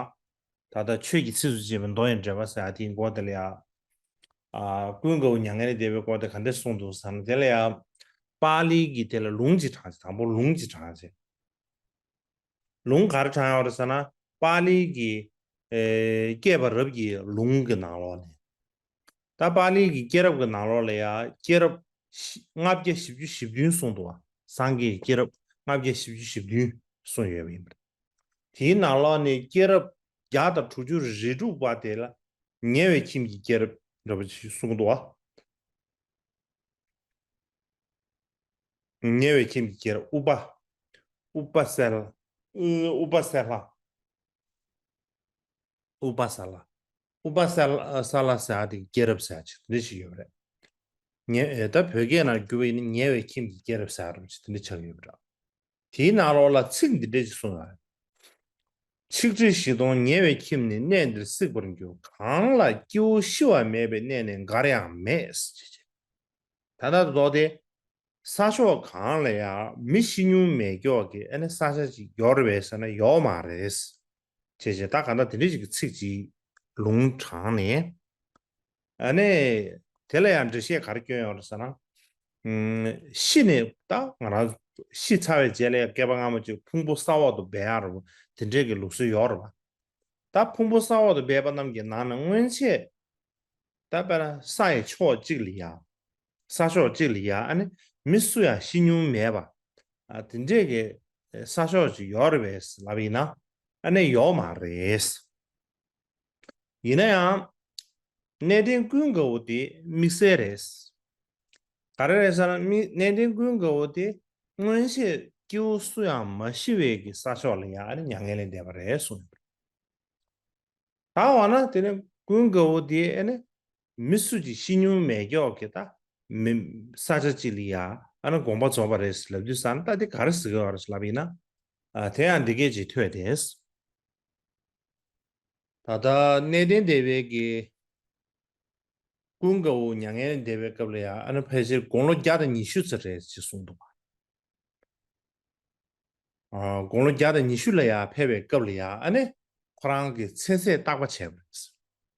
ད་ལྟ་ཆོས་ཀྱི་ཚིགས་སུ་བཅད་པའི་མདོ་ཡི་འགྲེལ་པ་ཟེར་ཡག་དེའི་མགོ་དེ་ལ་ཡང་ ཨ། ཀུན་དགའ་བོ་མྱ་ངན་ལས་འདས་པའི་སྐོར་དེ་ག་འདྲ་གསུངས་འདུག་ཟེར་ན། དེ་ལ་ཡང་པཱ་ལི་གི་དེ་ལ་ལུང་ཅིག་དྲངས་བྱས། དང་པོ་ལུང་ཅིག་དྲངས་བྱས། ལུང་ག་རེ་དྲངས་ཡོད་རེད་ཟེར་ན། པཱ་ལི་གི་ཨེ་བསྐྱེད་པ་རབ་ཀྱི་ལུང་གི་ནང་ལོགས་ནས། ད་པཱ་ལི་གི་བསྐྱེད་རབ་ཀྱི་ནང་ལོགས་ལ་ཡང་བསྐྱེད་རབ་ལྔ་བརྒྱ་བཞི་བཅུ་ཞེ་བདུན་གསུངས་འདུག་བ། སངས་རྒྱས་ཀྱི་བསྐྱེད་རབ་ལྔ་བརྒྱ་བཞི་བཅུ་ཞེ་བདུན་གསུངས་ཡོད་པ་ཡིན་པ་རེད། དེའི་ནང་ལོགས་ནས་བསྐྱེད་རབས་བརྒྱ་དང་དྲུག་ཅུ་རེ་དྲུག་པ་དེ་ལ་ཉེ་བའི་ཁྱིམ་གྱི་བསྐྱེད་རབས་འདྲ་པོ་ཞིག་གསུངས་འདུག་བ། ཉེ་བའི་ཁྱིམ་གྱི་བསྐྱེད་རབས་ཨུ་པ། ཨུ་པ་སེ་ལ། ཨུ་པ་སེ་ལ། ཨུ་པ་ས་ལ། ཨུ་པ་ས་ལ་ས་ལ་ཟེར་ཡ་དེ་བསྐྱེད་རབས་ཟེར་ཡ་ཅིག་འདི་ཞིག་ཡོད་པ་རེད། ཉེ་ད་བོད་སྐད་ནང་བསྒྱུར་བ་ཡིན་ན་ཉེ་བའི་ཁྱིམ་གྱི་བསྐྱེད་རབས་ཟེར་ཡ་ཅིག་འདི་འདྲ་ཆགས་ཡོད་པ་འདྲ། དེའི་ནང་ལོགས་ལ་ཚིག་འདི་འདྲ་ཅིག་གསུངས་ཡོད་རེད། ཆིག་ཁྲི་བཞི་སྟོང་ཉེ་བའི་ཁྱིམ་ནི་གནས་འདིར་བརྩིག་པར་འགྱུར། གང་ལ་སྐྱེ་བོ་ཤི་བ་མེད་པའི་གནས་ནི་འགར་ཡང་མེད། ད་ལྟ་རྡོ་དེ། ས་ཕྱོགས་གང་ལ་ཡང་མི་ཤི་མྱོང་མེད་ཀྱོག་གི་ཨ་ནི་ས་ཆ་ཅིག་ཡོད་རེད་པས་ཟེར་ན་ཡོད་མ་རེད། བྱས་བྱས་ད་ག་ད་དེ་འདྲ་ཞིག་གི་ཚིག་ཅིག་ལུང་དྲངས་ནས། ཨ་ནི་དེ་ལ་ཡང་འགྲེལ་བཤད་ག་རེ་སྐྱོན་ཡོད་རེད་ཟེར་ན། ཨུམ། ཤི་ནས་ད་ང་རང་ཤི་ཚར་བའི་རྗེས་ལ་ཡང་བསྐལ་པ་སྔ་མ་ཅིག་ཕུང་པོ་ས་འོག་ཏུ་སྦས་ཡག་རེད་པ། དེ་འདྲས་ཀྱི་ལུགས་སྲོལ་ཡོད་རེད་པ། ད་ཕུང་པོ་ས་འོག་ཏུ་སྦས་པ་རྣམས་ཀྱི་ནང་ནས་སྔོན་ཆད། ད་དཔེར་ན་ས་ཡི་ཕྱོགས་གཅིག་ལ་ཡ། ས་ཕྱོགས་གཅིག་ལ་ཡ་ཨ་ནི་མི་སུ་ཡང་ཤི་མྱོང་མེད་པ། ཨ་དེ་འདྲས་ཀྱི་ས་ཕྱོགས་ཅིག་ཡོད་རེད་པས་ལབ་ཡིན་ན། ཨ་ནི་ཡོད་མ་རེད། ཡིན་ན་ཡང་། གནས་བརྟན་ཀུན་དགའ་བོ་དེ་དམིགས་བསལ་རེད། ག་རེ་རེད་ཟེར་ན་མི་གནས་བརྟན་ཀུན་དགའ་བོ་དེ་སྔོན་ཆད་སྐྱེ་བོ་སུ་ཡང་མ་ཤི་བའི་གི་ས་ཕྱོགས་ལ་ཡ་ཨ་ནི་མྱ་ངན་ལས་འདས་པ་རེད་གསུངས་ཡོད། ད་འོ་ན་དེ་ནི་ཀུན་དགའ་བོ་དེ་ཨ་ནི་མི་སུ་ཅིག་ཤི་མྱོང་མེད་ཀྱོག་གི་ད་མི་ས་ཆ་ཅིག་ལ་ཡ་ཨ་ནི་དགོངས་པ་རྫོགས་པ་རེད་ལབ་དུས་ཙང་ད་དེ་ག་རེ་ཟེར་གི་ཡོད་རེད་ལབ་ཡིན་ན། ཨ་དེ་ཡང་འདི་སྐད་ཅིག་ཐོས་ཏེ། ད་ལྟ་གནས་བརྟན་སྡེ་པའི་གི་ཀུན་དགའ་བོ་མྱ་ངན་ལས་འདས་པའི་སྐབས་ལ་ཡང་ཨ་ནི་ཕལ་ཆེར་དགུང་ལོ་བརྒྱ་དང་ཉི་ཤུ་ཙམ་རེད་ཅེས་གསུངས་འདུག་པ། ཨ་དགུང་ལོ་བརྒྱ་དང་ཉི་ཤུ་ལ་ཡང་ཕེབས་པའི་སྐབས་ལ་ཡང་ཨ་ནི་ཁོ་རང་གི་ཚེ་ཚད་བརྟག་པ་བྱས་པ་རེད།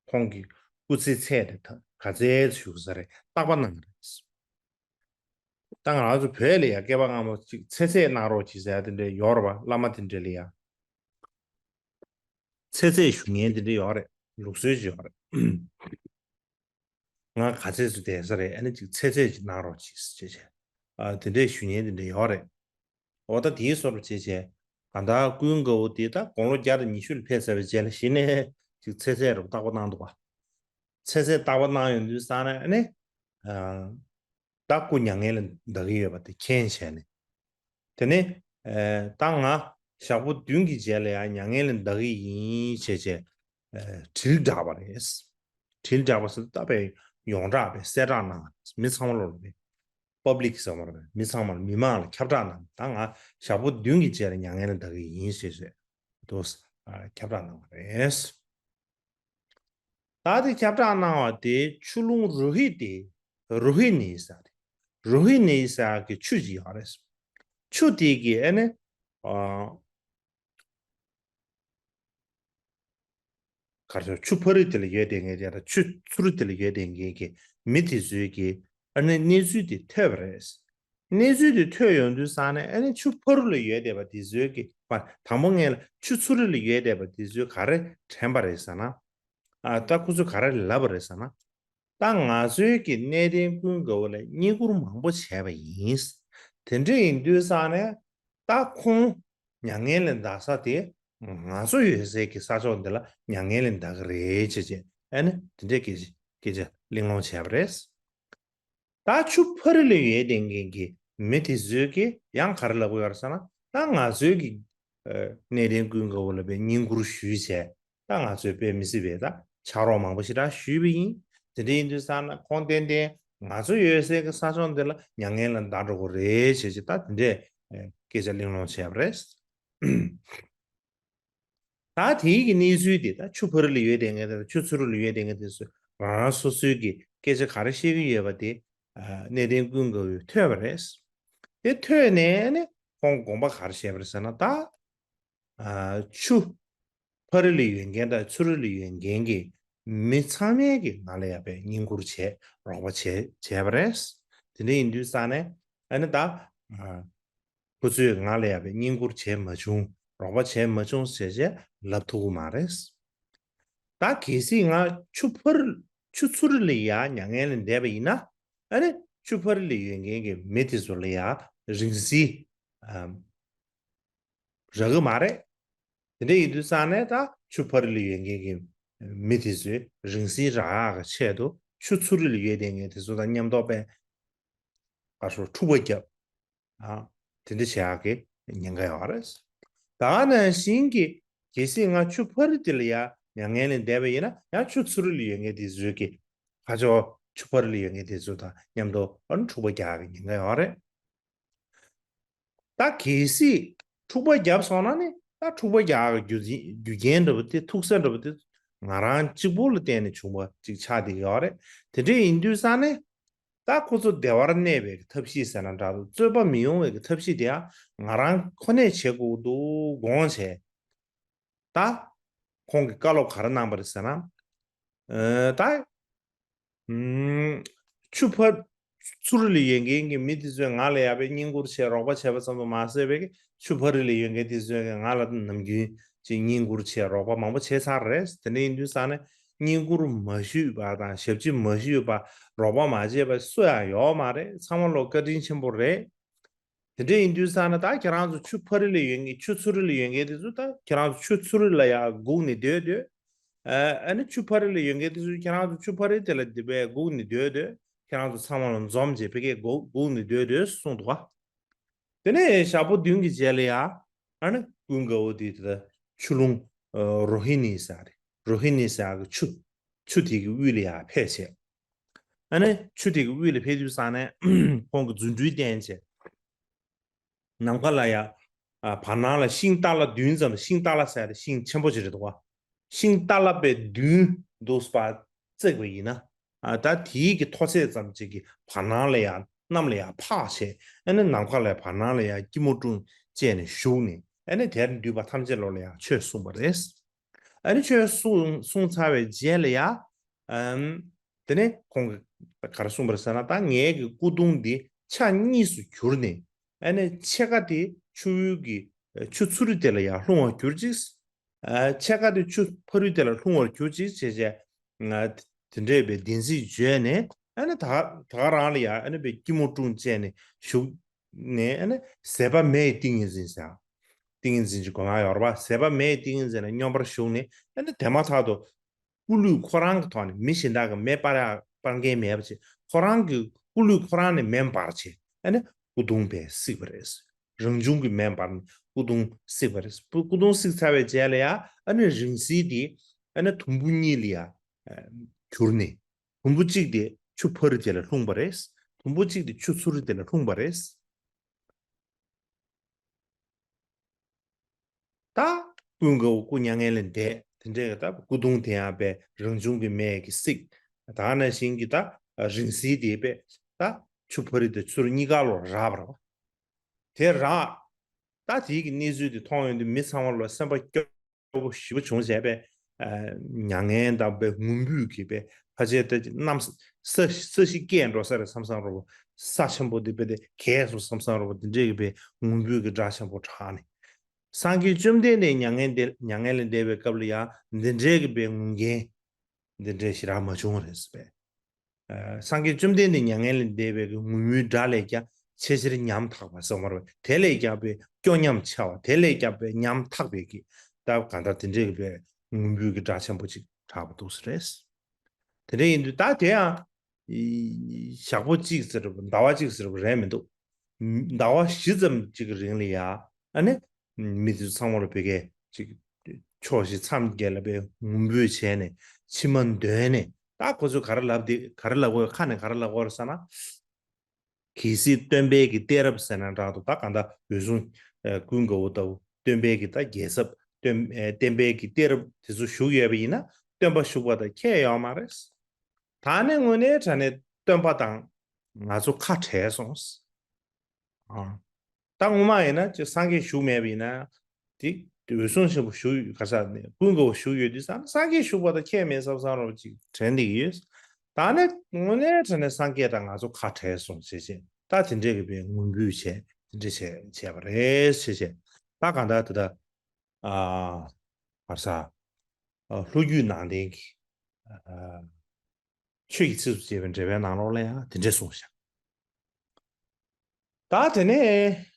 ཁོང་གི་སྐུ་ཚེའི་ཚད་དེ་ད་ག་ཚད་བཞུགས་ས་རེད་བརྟག་པ་གནང་བ་རེད། ད་ང་རང་ཚོ་བོད་ལ་ཡང་བསྐལ་པ་སྔ་མོ་ཅིག་ཚེ་ཚད་གནང་རོགས་གྱིས་ཟེར་ཡ་དེ་འདྲ་ཡོད་རེད་པ། བླ་མ་དེ་འདྲ་ལ་ཡང་ཚེ་ཚད་ཞུ་མཁན་དེ་འདྲ་ཡོད་རེད། ལུགས་སྲོལ་ཅིག་ཡོད་རེད། ང་ག་ཚད་ཙམ་བསྡད་ས་རེད། ཨ་ནི་ཅིག་ཚེ་ཚད་ཅིག་གནང་རོགས་གྱིས་ཟེར་བྱས། ཨ་དེ་འདྲས་ཞུ་མཁན་དེ་འདྲ་ཡོད་རེད། འོ་ད་དེའི་བཟོ་འདྲ་བྱས་བྱས། གང་ལྟར་ཀུན་དགའ་བོ་དེ་ད་དགུང་ལོ་བརྒྱ་དང་ཉི་ཤུ་ལ་ཕེབས་ཚར་བའི་རྗེས་ལ་གཞི་ནས་ཅིག་ཚེ་ཚད་རུ་བརྟག་པ་གནང་འདུག་པ། ཚེ་ཚད་བརྟག་པ་གནང་ཡོང་དུས་ཙང་ནས་ཨ་ནི། ཨ་ད་སྐུ་མྱ་ངན་ལས་འདའ་གི་ཡོད་པ་དེ་མཁྱེན་བྱས་ནས། དེ་ནས་ཨ་ད་ང་ཞག་པོ་བདུན་གྱི་རྗེས་ལ་ཡང་མྱ་ངན་ལས་འདའ་གི་ཡིན་བྱས་བྱས་ཨ་དྲིལ་བསྒྲགས་པ་རེད། དྲིལ་བསྒྲགས་པ་ཟེར་ད་དཔེ་ཡོངས་གྲགས་པའི་གསལ་བསྒྲགས་གནང་བ་རེད། མི་ཚང་མ་ལོ་ལ་པའི་པབ་ལིག་ཟེར་བ་རེད། མི་ཚང་མ་ལ་མི་མང་ལ་ཁྱབ་བསྒྲགས་གནང་། ད་ང་ཞག་པོ་བདུན་གྱི་རྗེས་ལ་མྱ་ངན་ལས་འདའ་གི་ཡིན་ཞེས་ཞེས་དུ་ཨ་ཁྱབ་བསྒྲགས་གནང་བ་རེད། ད་དེ་ཁྱབ་བསྒྲགས་གནང་བ་དེ་ཆུ་ཀླུང་རོ་ཧི་ཏི། རོ་ཧི་ནི་ཟེར་ཏེ། རོ་ཧི་ནི་ཟེར་གི་ཆུ་ཅིག་ཡོད་རེད། ཆུ་དེ་གི་ཨ་ནི། ཨ། གར་ཆུ་ཕ་རི་དེ་ལ་ཡོད་བསྡད་མཁན་དེ་དང་ཆུ་ཚུ་རི་དེ་ལ་ཡོད་བསྡད་མཁན་གྱི་མི་དེ་ཚོའི་གི་ཨ་ནི་གནས་ཚུལ་དེ་ཐོས་པ་རེད། གནས་ཚུལ་དེ་ཐོས་ཡོང་དུས་ཙང་ནས་ཨ་ནི་ཆུ་ཕ་རི་ལ་ཡོད་བསྡད་པ་དེ་ཚོའི་གི་མ་དང་པོ་ངས་ལ་ཆུ་ཚུ་རི་ལ་ཡོད་བསྡད་པ་དེ་ཚོས་ག་རེ་དྲན་པ་རེད་ཟེར་ན། ཨ་ད་ཁོ་ཚོས་ག་རེ་ལབ་པ་རེད་ཟེར་ན། ད་ང་ཚོའི་གི་གནས་བརྟན་ཀུན་དགའ་བོ་ལ་བསྙེན་བཀུར་མང་པོ་བྱས་པ་ཡིན། དེ་འདྲ་ཡིན་དུས་ཙང་ནས་ད་ཁོང་མྱ་ངན་ལས་འདའ་ས་དེ་ང་ཚོ་ཡོད་སའི་གི་ས་ཕྱོགས་འདི་ལ་མྱ་ངན་ལས་འདའ་གི་རེད་ཅེས་བྱས་ཨ་ནི་དེ་འདྲའི་སྐད་ཆ་སྐད་ཆ་གླེང་སློང་བྱས་པ་རེད། ད་ཆུ་ཕ་རི་ལ་ཡོད་བསྡད་མཁན་གྱི་མི་དེ་ཚོས་ཀྱི་ཡང་ག་རེ་ལབ་ཀྱི་ཡོད་རེད་ཟེར་ན། ད་ང་ཚོའི་གི་ཨ་གནས་བརྟན་ཀུན་དགའ་བོ་ལ་དཔེ་བསྙེན་བཀུར་ཞུས་བྱས། ད་ང་ཚོས་དཔེ་མི་སྲིད་པའི་ད་ཕྱག་རོགས་མང་པོ་ཞེ་དྲག་ཞུས་པ་ཡིན། དེ་འདྲ་ཡིན་དུས་ཙང་ན་ཁོང་ཏན་ཏན་ང་ཚོ་ཡོད་སའི་གི་ས་ཕྱོགས་འདི་ལ་མྱ་ངན་ལས་འདའ་འགྲོ་གི་རེད་ཅེས་ཀྱི་ད་དེ་འདྲའི་ཨ་སྐད་ཆ་གླེང་སློང་བྱས་པ་རེད། ད་དེའི་གི་གནས་ཚུལ་དེ་ད་ཆུ་ཕ་རི་ལ་ཡོད་བསྡད་མཁན་དང་ཆུ་ཚུ་རི་ལ་ཡོད་བསྡད་མཁན་དེ་ཚོས་རང་རང་སོ་སོའི་གི་སྐད་ཆ་ག་རེ་བཤད་ཀྱི་ཡོད་པ་དེ་ཨ་གནས་བརྟན་ཀུན་དགའ་བོས་ཐོས་པ་རེད། དེ་ཐོས་ནས་ནི་ཁོང་དགོངས་པ་ག་རེ་བཞེས་པ་རེད་ཟེར་ན། ད་ཨ་ཆུ་ཕ་རི་ལ་ཡོད་མཁན་དང་ཚུ་རི་ལ་ཡོད་མཁན་གྱི་ མི་ཚང་མས་ཀྱི་ང་ལ་ཡ་བའི་བསྙེན་བཀུར་བྱས་རོགས་པ་བྱས་བྱས་པ་རེད། དེ་འདྲ་ཡིན་དུས་ཙང་ནས་ཨ་ནི་ད་ཁོ་ཚོས་ང་ལ་ཡ་བའི་བསྙེན་བཀུར་བྱས་མ་བྱུང་། རོགས་པ་བྱས་མ་བྱུང་ཟེར་བྱས་ལབ་ཐུབ་ཀྱི་མ་རེད། ད་གལ་སྲིད་ང་ཆུ་ཕ་རི་ཆུ་ཚུ་རི་ལ་ཡ་མྱ་ངན་ལས་འདས་པ་ཡིན་ན། ཨ་ནི་ཆུ་ཕ་རི་ལ་ཡོད་མཁན་གྱི་མི་དེ་ཚོ་ལ་ཡ་རིང་བསྲེལ་རག་གི་མ་རེད། དེ་འདྲ་ཡིན་དུས་ཙང་ནས་ད་ཆུ་ཕ་རི་ལ་ཡོད་མཁན་གྱི་མི་དེ་ཚོས་རིང་བསྲེལ་རག་ཡག་གི་ཆེད་དུ་ཆུ་ཚུ་རི་ལ་ཡོད་བསྡད་མཁན་དེ་ཚོ་དང་མཉམ་དུ་པའི་ག་ཧྲོ་འཁྲུག་པ་བརྒྱབ། ཨ། དེ་འདྲ་བྱེད་ཡག་གི་ཉེན་ཁ་ཡོད་རེད། ད་ག་ནང་བཞིན་གྱི་གལ་སྲིད་ང་ཆུ་ཕ་རི་དེ་ལ་ཡ་མྱ་ངན་ལས་འདས་པ་ཡིན་ན། ཡང་ཆུ་ཚུ་རི་ལ་ཡོད་མཁན་དེ་ཚོས་ཀྱི་ཁ་ཕྱོགས་ཆུ་ཕ་རི་ལ་ཡོད་མཁན་དེ་ཚོ་དང་མཉམ་དུ་ཨ་ནི་འཁྲུག་པ་རྒྱག་ཡག་གི་ཉེན་ཁ་ཡོད་རེད། ད་གལ་སྲིད་འཁྲུག་པ་བརྒྱབ་སོང་ན་ནི། ད་འཁྲུག་པ་རྒྱག་གི་རྒྱུ་རྒྱུ་རྐྱེན་འདྲ་པོ་དེ། ཐུག་ས་འདྲ་པོ་དེ་ང་རང་གཅིག་པུ་ལ་བརྟེན་ནས་བྱུང་བ་ཅིག་ཆགས་བསྡད་ཀྱི་ཡོད་རེད། དེ་འདྲ་ཡིན་དུས་ཙང་ནས་ད་ཁོ་ཚོ་བདེ་བར་གནས་པའི་ཐབས་ཤེས་ཟེར་ན་འདྲ་འདུག་རྩོད་པ་མི་ཡོང་བའི་ཐབས་ཤེས་དེ་ཡང་ང་རང་ཁོ་ནས་བྱེད་དགོས་འདུག་དགོངས་བྱས། ད་ཁོང་གིས་བཀའ་སློབ་ག་རེ་གནང་བ་རེད་ཟེར་ན། ཨ། ད་ཨུམ། ཆུ་ཕ་ཚུ་རི་ལ་ཡོད་མཁན་གྱི་མི་དེ་ཚོས་ང་ལ་ཡ་བའི་བསྙེན་བཀུར་བྱས་རོགས་པ་བྱས་པ་ཙམ་དུ་མ་ཟད་པའི་ཆུ་ཕ་རི་ལ་ཡོད་མཁན་དེ་ཚོས་ང་ལ་ནམ་རྒྱུན་ཅིག་བསྙེན་བཀུར་བྱས་རོགས་པ་མང་པོ་བྱས་ཚར་རེད། དེ་འདྲ་ཡིན་དུས་ཙང་ནས་བསྙེན་བཀུར་མ་ཞུས་པ་དང་ཞབས་ཕྱི་མ་ཞུས་པ། རོགས་པ་མ་བྱས་པ་སུ་ཡང་ཡོད་མ་རེད། ཚང་མ་ལོ་བཀའ་དྲིན་ཆེན་པོ་རེད། དེ་འདྲ་ཡིན་དུས་ཙང་ནས་ད་ཁྱེད་རང་ཚོ་ཆུ་ཕ་རི་ལ་ཡོད་མཁན། ཆུ་ཚུ་རི་ལ་ཡོད་མཁན་དེ་ཚོ་ད་ཁྱེད་རང་ཚོ་ཆུ་ཚུ་རི་ལ་ཡ་སྒུག་ནས་སྡོད་སྡོད། ཨ་ནི་ཆུ་ཕ་རི་ལ་ཡོད་མཁན་དེ་ཚོ་ཁྱེད་རང་ཚོ་ཆུ་ཕ་རི་དེ་ལ་དེ་བས་སྒུག་ནས་སྡོད་སྡོད། ཁྱེད་རང་ཚོ་ཚང་མ་ལ་འཛོམས་བྱས་ཕ་གིར་སྒུག་སྒུག་ནས་སྡོད་སྡོད་གསུངས་འདུག་ག་དེ་ནས་ཞག་པོ་བདུན་གྱི་རྗེས་ལ་ཡ། ཨ་ནི་ཀུན་དགའ་བོ་དེ་དེ་ཆུ་ཀླུང་། ཨ། རོ་ཧི་ནི་ཟེར་ཡ་རེད། རོ་ཧི་ནི་ཟེར་ཡ་གི་ཆུ། ཆུ་དེ་གི་དབུས་ལ་ཡ་ཕེབས་བྱས། ཨ་ནི་ཆུ་དེ་གི་དབུས་ལ་ཕེབས་དུས་ཙང་ནས་ཁོང་གིས་རྫུ་འཕྲུལ་བསྟན་བྱས། ནམ་མཁའ་ལ་ཡ། ཨ། བར་སྣང་ལ་ཤིང་ཏཱ་ལ་བདུན་ཙམ། ཤིང་ཏཱ་ལ་ཟེར་ཡ་དེ་ཤིང་ཆེན་པོ་ཅིག་རེད་འདུག་ག་ཤིང་ཏཱ་ལ་པའི་བདུན་འདུག་པ་བརྩེགས་པ་ཡིན་ན། ཨ། ད་དེའི་གི་མཐོ་ཚད་ཙམ་ཅིག་གི་བར་སྣང་ལ་ཡ་གནམ་ལ་ཡ་འཕགས་བྱས། ཨ་ནི་ནམ་མཁའ་ལ་ཡ་བར་སྣང་ལ་ཡ་སྐྱིལ་མོ་ཀྲུང་བཅས་ནས་བཞུགས་ནས། ཨ་ནི་དེར་འདུས་པ་ཐམས་ཅད་ལོ་ལ་ཡ་ཆོས་གསུངས་པ་རེད། ཨ་ནི་ཆོས་གསུངས་གསུངས་ཚར་བའི་རྗེས་ལ་ཡ། ཨམ། དེ་ནས་ཁོང་གིས་ག་རེ་གསུངས་པ་རེད་ཟེར་ན། ད་ངའི་གི་སྐུ་གདུང་འདི་ཆ་གཉིས་སུ་གྱུར་ནས། ཨ་ནི་ཕྱེད་ཀ་དེ་ཆུ་བོའི་གི་ཆུ་ཚུ་རི་དེ་ལ་ཡ་ལྷུང་བར་གྱུར་ཅིག་ཨ། ཕྱེད་ཀ་དེ་ཆུ་ཕ་རི་དེ་ལ་ལྷུང་བར་གྱུར་ཅིག་བྱས་བྱས། ང་དེ་འདྲས་པའི་བདེན་ཚིག་བརྗོད་ནས། ཨ་ནི་ད་ད་ག་རང་ལ་ཡ་ཨ་ནི་པའི་སྐྱིལ་མོ་ཀྲུང་བཅས་ནས་བཞུགས་ནས། ཨ་ནི་ཟད་པ་མེ་ཡི་ཏིང་ངེ་འཛིན་ཟེར། ཏིང་ངེ་འཛིན་གྱི་སྒོ་ང་ཡོད་རེད་པ། ཟད་པ་མེ་ཡི་ཏིང་ངེ་འཛིན་ལ་སྙོམས་པར་ཞུགས་ནས། ཨ་ནི་དེ་མ་ཐག་ཏུ་སྐུ་ལུས་ཁོ་རང་གི་ཐོག་ནས། མི་གཞན་དག་གིས་མེ་སྤར་ཡ་སྤར་མཁན་མེད་པ་བྱས། ཁོ་རང་གི་སྐུ་ལུས་ཁོ་རང་ནས་མེ་འབར་བྱས། ཨ་ནི་སྐུ་གདུང་བས་བསྲེགས་པ་རེད། རང་བྱུང་གི་མེ་འབར་ནས་སྐུ་གདུང་བསྲེགས་པ་རེད། སྐུ་སྐུ་གདུང་བསྲེགས་ཚར་བའི་རྗེས་ལ་ཡ། ཨ་ནི་རིང་བསྲེལ་དེ་ཨ་ནི་དུམ་བུ་གཉིས་ལ་ཡ་གྱུར་ནས། དུམ་བུ་གཅིག་དེ་ཆུ་ཕ་རི་དེ་ལ་ལྷུང་བ་རེད། དུམ་བུ་གཅིག་དེ་ཆུ་ཚུ་རི་དེ་ལ་ལྷུང་བ་རེད། ད་ཀུན་དགའ་བོ་སྐུ་མྱ་ངན་ལས་འདས། དེ་འདྲའི་ད་སྐུ་གདུང་དེ་ཡང་པའི་རང་བྱུང་གི་མེ་གིས་བསྲེགས། ད་ནང་བཞིན་གྱི་ད་རིང་བསྲེལ་དེ་པའི་ད་ཆུ་ཕ་རི་དེ་ཚུར་གཉིས་ཀ་ལོ་རག་པ་རེད་པ། དེ་རག། ད་དེའི་གི་གནས་ཚུལ་དེ་མཐོང་ཡོང་དུས་མི་ཚང་མ་ལོ་སེམས་པ་སྐྱོ་པོ་ཞེ་པོ་བྱུང་བྱས་པས། ཨ། མྱ་ངན་དང་པའི་ངུ་འབོད་ཀྱིས་པས་ཕལ་ཆེར་ད་གནམ་ས་ས་གཞི་སྐྱེས་འགྲོ་ས་རེད་བསམ་བསམ་རོ། ས་ཆེན་པོ་འདི་པས་དེ་གས་སོང་བསམ་བསམ་རོ། འདི་འདྲས་ཀྱི་པའི་ངུ་འབོད་ཀྱི་སྒྲ་ཆེན་པོ་གྲགས་ནས། སངས་རྒྱས་བཅོམ་ལྡན་འདས་མྱ་ངན་འདས་མྱ་ངན་ལས་འདས་པའི་སྐབས་ལ་ཡང་འདི་འདྲས་ཀྱི་པའི་ངུ་མཁན་འདི་འདྲས་ཞེ་དྲག་མ་བྱུང་བ་རེད་ཟེར་པས། ཨ། སངས་རྒྱས་བཅོམ་ལྡན་འདས་མྱ་ངན་ལས་འདས་པའི་གི་ངུ་མོའི་སྒྲ་ལས་ཀྱང་ཆེས་ཆེར་ཉམ་ཐག་པ་ཟེར་བ་རེད། དེ་ལས་ཀྱང་པའི་སྐྱོ་ཉམས་ཆེ་བ། དེ་ལས་ཀྱང་པའི་ཉམ་ཐག་པའི་གི་ད་གང་ལྟར་དེ་འདྲའི་གི་པའི་ངུ་འབོད་ཀྱི་སྒྲ་ཆེན་པོ་ཅིག་གྲགས་པ་འདུག་ཟེར་རེད། དེ་འདྲ་ཡིན་དུས་ད་དེ་ཡང་ཞག་པོ་གཅིག་ཟེར་རེད་པ། ཟླ་བ་གཅིག་ཟེར་རེད་པ། རེད་མི་འདུག་ཟླ་བ་བཞི་ཙམ་ཅིག་གི་རིང་ལ་ཡ། ཨ་ནི་མི་དེ་ཚོ་ཚང་མ་ལ་བོད་སྐད་ཅིག་ཕྱོགས་བཞི་མཚམས་བརྒྱད་ལ་པའི་ངུ་འབོད་བྱས་ནས་མཆི་མ་འདོན་ནས། ད་ཁོ་ཚོས་ག་རེ་ལབ་དེ། ག་རེ་ལབ་དགོས། ཁ་ནས་ག་རེ་ལབ་དགོས་རེད་ཟེར་ན། གལ་སྲིད་སྟོན་པའི་གི་གཏད་རབས་ཟེར་ན་འདྲ་འདུག་ད་གང་ལྟར་འོད་སྲུང་། ཨ། ཀུན་དགའ་བོ་ལྟ་བུ་སྟོན་པའི་གི་ད་རྒྱལ་ཚབ་སྟོན། ཨ། བསྟན་པའི་གི་གཏད་རབས་དེ་ཚོ་ཞུགས་ཡོད་པ་ཡིན་ན་སྟོན་པ་ཞུགས་པ་དང་ཁྱད་ཡོད་མ་རེད། ད་ནི་དངོས་གནས་དྲང་གནས་སྟོན་པ་དང་ང་ཚོ་ཁ་བྲལ་སོང་། ཨ། ད་སྔོན་མ་ཡིན་ན་ཅིག་སངས་རྒྱས་བཞུགས་མེད་པ་ཡིན་ན་དེ་ འོད་སྲུང་ཆེན་པོ་བཞུགས་ཡོད། ག་ས་ནས་ཀུན་དགའ་བོ་བཞུགས་ཡོད་དུས་ཙང་སངས་རྒྱས་བཞུགས་པ་དང་ཁྱད་མེད་བསམ་བསམ་རོགས་ཅིག་དྲན་བསྡད་ཀྱི་ཡོད། ད་ནི་དངོས་གནས་དྲང་གནས་སངས་རྒྱས་དང་ང་ཚོ་ཁ་བྲལ་སོང་བྱས་བྱས། ད་དེ་འདྲས་ཀྱི་པའི་ངུ་འབོད་བྱས་དེ་འདྲས་བྱས་བྱས་པ་རེད་བྱས་བྱས། ད་གང་ལྟར་དེ་ད་ཨ་བར་ས་ཨ་ལྷོ་རྒྱུད་ནང་བསྟན་གྱི་ཨ་ཆོས་ཀྱི་ཚིགས་སུ་བཅད་པའི་འགྲེལ་པའི་ནང་ལོགས་ལ་ཡང་དེ་འདྲས་གསུངས་ཤག་ད་དེ་ནས་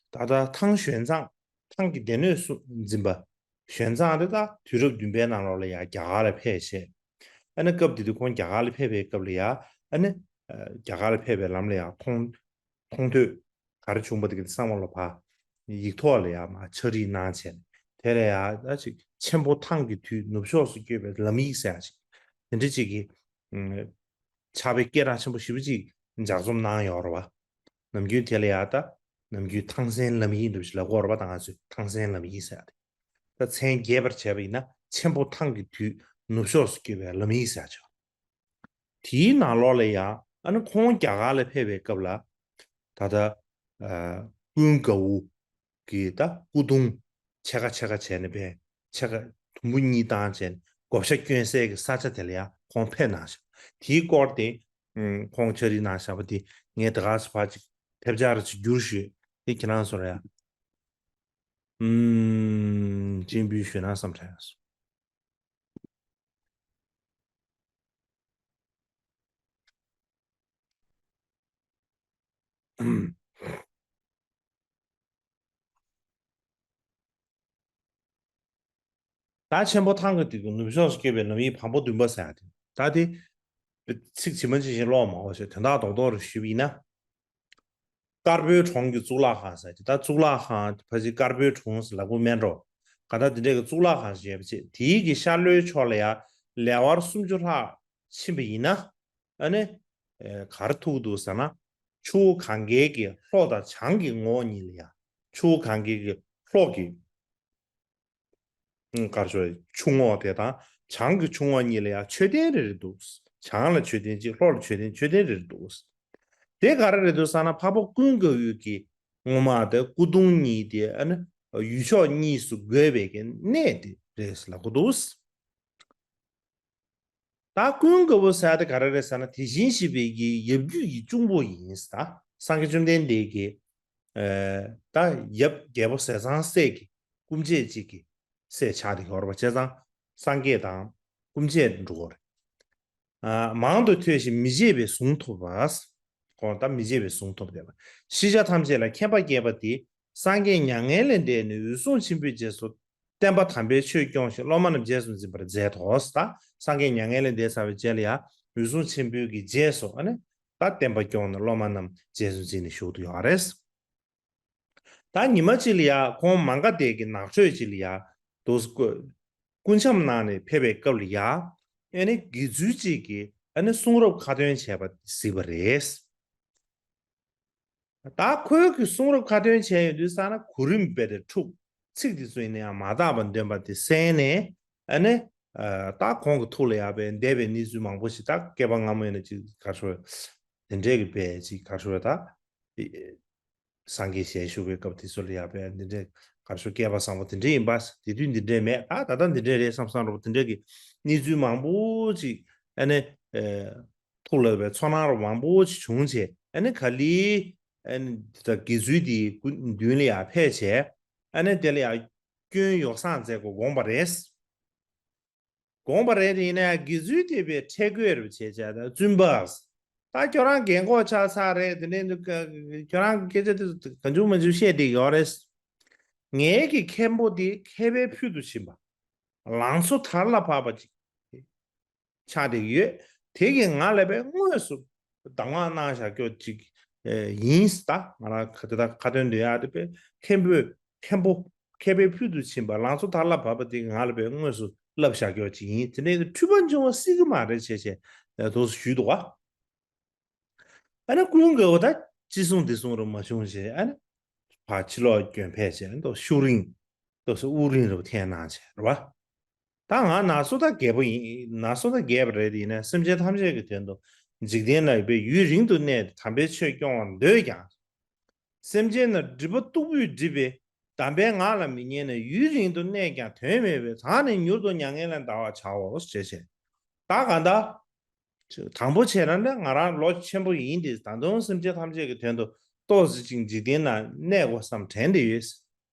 ད་ལྟ་ཐང་ཞོན་ཙང་ཐང་གི་སྡེ་སྣོད་སུ་འཛིན་པ། ཞོན་ཙང་དེ་ད་དུས་རབས་བདུན་པའི་ནང་ལོགས་ལ་ཡང་རྒྱ་གར་ལ་ཕེབས་བྱས། ཨ་ནི་སྐབས་དེ་དུས་ཁོང་རྒྱ་གར་ལ་ཕེབས་པའི་སྐབས་ལ་ཡང་ཨ་ནི་ཨ་རྒྱ་གར་ལ་ཕེབས་པའི་ལམ་ལ་ཡང་མཐོང་མཐོང་ཐོས་ག་རེ་བྱུང་པ་དེ་ག་དེ་བསམ་བློ་ལ་བབས། ཡིག་ཐོག་ལ་ཡང་མར་ཕྱག་བྲིས་གནང་བྱས། དེ་ལ་ཡང་ཨ་ཅིག་ཆེན་པོ་ཐང་གི་དུས་ནུབ་ཕྱོགས་སུ་བསྐྱོད་པའི་ལམ་ཡིག་ཟེར་ཡག་ཅིག་དེ་འདྲ་ཅིག་གི་ཕྱག་དཔེ་སྐད་གྲགས་ཆེན་པོ་ཞེ་པོ་ཅིག་ལྗགས་རྩོམ་གནང་ཡོད་རེད་བ། ནམ་རྒྱུན་དེ་ལ་ཡང་ད་ནམ་རྒྱུན་ཐང་སན་ལམ་ཡིག་འདྲ་པོ་ཞིག་ལབ་ཀྱི་ཡོད་རེད་བ། ད་ང་ཚོས་ཐང་སན་ལམ་ཡིག་ཟེར་ཡག་དེ། ད་མཚན་རྒྱས་པར་བྱས་པ་ཡིན་ན་ཆེན་པོ་ཐང་གི་དུས་ནུབ་ཕྱོགས་སུ་བསྐྱོད་པའི་ལམ་ཡིག་ཟེར་ཡག་ཅིག་དེའི་ནང་ལོགས་ལ་ཡང་ཨ་ནི་ཁོང་རྒྱ་གར་ལ་ཕེབས་པའི་སྐབས་ལ་ད་ལྟ་ཨ་ཀུན་དགའ་བོ་གི་ད་སྐུ་གདུང་ཕྱེད་ཀ་ཕྱེད་ཀ་བྱས་ནས་པས་ཕྱེད་ཀ་དུམ་བུ་གཉིས་བཏང་བྱས་ནས་བགོ་བཤའ་སྐྱོན་སའི་གི་ས་ཆ་དེ་ལ་ཡང་ཁོང་ཕེབས་གནང་ཤག་དེའི་སྐོར་དེ་ཨུམ་ཁོང་ཕྱག་བྲིས་གནང་བཞག་པ་དེ་ངས་དེ་ག་ཚོད་ཕར་ཅིག་ཐེབས་ཆག་རེ་ཅིག་བསྒྱུར་ཞུས། དེ་ཁྱེད་རང་ཚོར་ཡང་ཨུམ་སྤྱན་འབུལ་ཞུས་ན་བསམ་དྲན་སོང་། ད་ཆེན་པོ་ཐང་གི་དུས་ཀྱི་ནུབ་ཕྱོགས་སུ་བསྐྱོད་པའི་ལམ་ཡིག་བམ་པོ་བདུན་པ་ཟེར་ཡག་དེ་ད་དེ་ཚིག་ཇི་མ་ཇི་བཞིན་ཀློག་མ་འོ་ཞེས་དོན་དག་རྡོག་རྡོག་རེ་ཞུས་པ་ཡིན་ན། དཀར་པོའི་གྲོང་གི་གཙུག་ལག་ཁང་ཟེར་གྱི། ད་གཙུག་ལག་ཁང་ཕལ་ཆེར་དཀར་པོའི་གྲོང་ཟེར་ལབ་དགོས་མེད་འགྲོ། ག་ད་དེ་འདྲའི་གི་གཙུག་ལག་ཁང་ཞིག་ཡོད་པ་བྱས། དེའི་གི་ཤར་ལྷོའི་ཕྱོགས་ལ་ཡང་ལེ་དབར་སུམ་ཅུ་ལྷག་ཕྱིན་པ་ཡིན་ན། ཨ་ནི་ཨེ་ག་རེ་ཐུག་འདུག་ཟེར་ན། ཆུ་བོ་གངྒཱའི་གི་ལྷོ་དང་བྱང་གི་ངོགས་གཉིས་ལ་ཡང་། ཆུ་བོ་གངྒཱའི་གི་ལྷོ་གི་ཨང་། དཀར་ཕྱོགས་ཆུ་ངོགས་དེ་དང་བྱང་གི་ཆུ་ངོགས་གཉིས་ལ་ཡང་མཆོད་རྟེན་རེ་རེ་འདུག་བྱང་ལ་མཆོད་རྟེན་གཅིག་ལྷོ་ལ་མཆོད་རྟེན་མཆོད་རྟེན་རེ་རེ་འདུག་དེ་ག་རེ་རེད་འདུག་ཟེར་ན། འཕགས་པ་ཀུན་དགའ་བོའི་གི་ངོ་མ་དེ་སྐུ་གདུང་གཉིས་དེ་ཨ་ནི་ཡུལ་ཕྱོགས་གཉིས་སུ་བགོས་པའི་གི་གནས་དེ་རེད་ལབ་གི་འདུག་ད་ཀུན་དགའ་བོ་ཟེར་དེ་ག་རེ་རེད་ཟེར་ན། དེ་བཞིན་གཤེགས་པའི་གི་ཡབ་རྒྱུད་ཀྱི་གཅུང་པོ་ཡིན་ཟེར། ད་སངས་རྒྱས་བཅོམ་ལྡན་འདས་ཀྱི་ཨ་ད་ཡབ་རྒྱལ་པོ་ཟས་གཙང་སྲས་ཀྱི་སྐུ་མཆེད་ཅིག་གི་སྲས་ཆགས་བསྡད་ཡོད་རེད་པ། བྱས་ཙང་སངས་རྒྱས་དང་སྐུ་མཆེད་འགྲོ་གི་རེད། ཨ་མང་དུ་ཐོས་ཤིང་མི་བརྗེད་པའི་གཟུངས་ཐོབ་པ། ཁོང་ད་མི་བརྗེད་པའི་གཟུངས་ཐོབ་བསྡད་པ། ཤེས་བྱ་ཐམས་ཅད་ལ་མཁྱེན་པ་སྐྱེས་པ་དེ་སངས་རྒྱས་མྱ་ངན་ལས་འདས་ནས་འོད་སྲུང་ཆེན་པོའི་རྗེས་སུ་བསྟན་པ་དམ་པའི་ཆོས་སྐྱོང་ཞིང་སློབ་མ་རྣམས་རྗེས་སུ་འཛིན་པར་མཛད་དོ། ད་སངས་རྒྱས་མྱ་ངན་ལས་འདས་ཚར་བའི་རྗེས་ལ་ཡང་འོད་སྲུང་ཆེན་པོའི་གི་རྗེས་སུ་ཨ་ནི་ད་བསྟན་པ་སྐྱོང་ནས་སློབ་མ་རྣམས་རྗེས་སུ་འཛིན་ནས་བཞུགས་འདུག་ཡོད་རེད། ད་ཉི་མ་གཅིག་ལ་ཡ་ཁོང་མ་ག་དྷའི་གི་ནགས་ཁྲོད་ཅིག་ལ་ཡ་དུ་སྐུ་སྐུ་འཆམ་གནང་ནས་ཕེབས་པའི་སྐབས་ལ་ཡ། ཨེ་ནི་དགེ་ཚུལ་ཅིག་གིས་ཨེ་ནི་གསུང་རབ་ཁ་ཏོན་བྱས་པ་གཟིགས་པ་རེད། ད་ཁོའི་གི་གསུང་རབ་ཁ་ཏོན་བྱས་ཡོང་དུས་ཙ་ན་གོ་རིམ་རྦད་དེ་འཁྲུག་ཚིག་དེ་ཚོ་ཡིན་ན་ཡང་མ་དག་པ་འདོན་པ་དེ་གསན་ནས། ཨ་ནི་ཨ་ད་ཁོང་གི་ཐུགས་ལ་ཡ་པའི་འདས་པའི་གནས་ཚུལ་མང་པོ་ཞིག་ད་བསྐལ་པ་སྔ་མོ་ཡིན་ན་ཅིག་ག་རེ་ཞུ་དགོས། དེ་འདྲས་ཀྱི་པའི་ཅིག་ག་རེ་ཞུ་དགོས། ད་སངས་རྒྱས་ཞལ་བཞུགས་པའི་སྐབས་དེ་ཚོ་ལ་ཡ་པའི་འདི་འདྲས་ག་རེ་ཞུ་བསྐལ་པ་བཟང་པོ་དེ་འདྲས་ཡིན་པ། དེ་དུས་འདི་འདྲས་མེད། ད་ད་ལྟ་འདི་འདྲས་རེད་བསམ་བསམ་འདྲ་པོ་དེ་འདྲས་ཀྱི་གནས་ཚུལ་མང་པོ་ཅིག་ཨ་ནི་ཨ་ཐུགས་ལ་པའི་ཚོར་སྣང་རབ་མང་པོ་ཅིག་བྱུང་བྱས། ཨ་ནི་ག་ལེར་ཨ་ནི་ད་དགེ་ཚུལ་དེའི་སྐུ་མདུན་ལ་ཡ་ཕེབས་བྱས། ཨ་ནི་དེ་ལ་ཡ་སྐྱོན་ཡོ་བསྲང་མཛད་དགོས་དགོངས་པ་རེད། དགོངས་པ་རེད་དེ། ཡིན་ན་ཡང་དགེ་ཚུལ་དེ་པའི་ཁྲེལ་དགོད་རེད་བྱས་བྱས་ད་བཙུན་པ། ད་ཁྱོད་རང་རྒན་གོག་ཆགས་ཚར་རེད། དེ་ནས་ཁྱོད་རང་སྐད་ཆ་དེ་གང་བྱུང་མ་བྱུང་བཤད་བསྡད་ཡོད་རེད། ངའི་གི་མཁན་པོ་དེ་མཁས་པའི་ཕུལ་དུ་ཕྱིན་པ། ལང་ཚོ་དར་ལ་བབས་པ་ཅིག་ཆགས་བསྡད་ཀྱི་ཡོད། དེ་གིས་ང་ལ་པའི་དངོས་སུ་གདམས་ངག་གནང་བཞག་ཀྱོག་ཅིག་ཨེ་ཡིན་ད། ང་རང་ཁ་དེ་དག་ཁ་ཏོན་འདོན་ཡག་དེ་པའི་མཁན་པོས་མཁན་པོ་མཁས་པའི་ཕུལ་དུ་ཕྱིན་པ་ལང་ཚོ་དར་ལ་བབས་པ་དེ་གིས་ང་ལ་པའི་དངོས་སུ་བསླབ་བཞག་ཀྱོག་ཅིག་ཡིན། དེ་འདྲའི་འཁྲུལ་པ་འབྱུང་བ་སྲིད་ཀྱི་མ་རེད་བྱས་བྱས་དོགས་སུ་ཞུས་འདུག་ག་ཨ་ནི་ཀུན་དགའ་བོ་ད་ཅི་གསུང་འདི་གསུང་རུ་མ་བྱུང་བྱས། ཨ་ནི་ཕར་ཕྱི་ལོགས་སྐྱོན་ཕེབས་བྱས། ཨ་ནི་ཤུགས་རིང་དོགས་སུ་དབུགས་རིང་རུ་འཐེན་གནང་བྱས་རེད་བ། ད་ང་ནང་སོ་ད་རྒྱལ་པོ་ཡིན། ནང་སོ་ད་རྒྱལ་པོ་རེད། ཡིན་ན་སེམས་ཅན་ཐམས་ཅད་ཀྱི་དོན་དུ་འཇིག་རྟེན་ན་ཡོད་པའི་ཡུན་རིང་དུ་གནས་ཏེ་དམ་པའི་ཆོས་སྐྱོང་བར་འདོད་ཀྱང་། སེམས་ཅན་རྣམས་སྒྲིབ་པ་སྟུག་པོས་བསྒྲིབས་པའི་ གདམས་པའི་ངག་ལ་མི་ཉན་ནས། ཡུན་རིང་དུ་གནས་ཀྱང་དོན་མེད་པས། ད་ནི་མྱུར་དུ་མྱ་ངན་ལས་འདའ་བར་བྱའོ་ཞེས་བྱས། ད་གང་ལྟར། དང་པོ་བྱས་ན་ནི་ང་རང་ལོ་ཆེན་པོ་ཡིན་ཏེ། ད་དུང་སེམས་ཅན་ཐམས་ཅད་ཀྱི་དོན་དུ་ཏོག་ཙམ་ཅིག་འཇིག་རྟེན་ན་གནས་དགོས་བསམ་དྲན་ཏེ་ཡོད།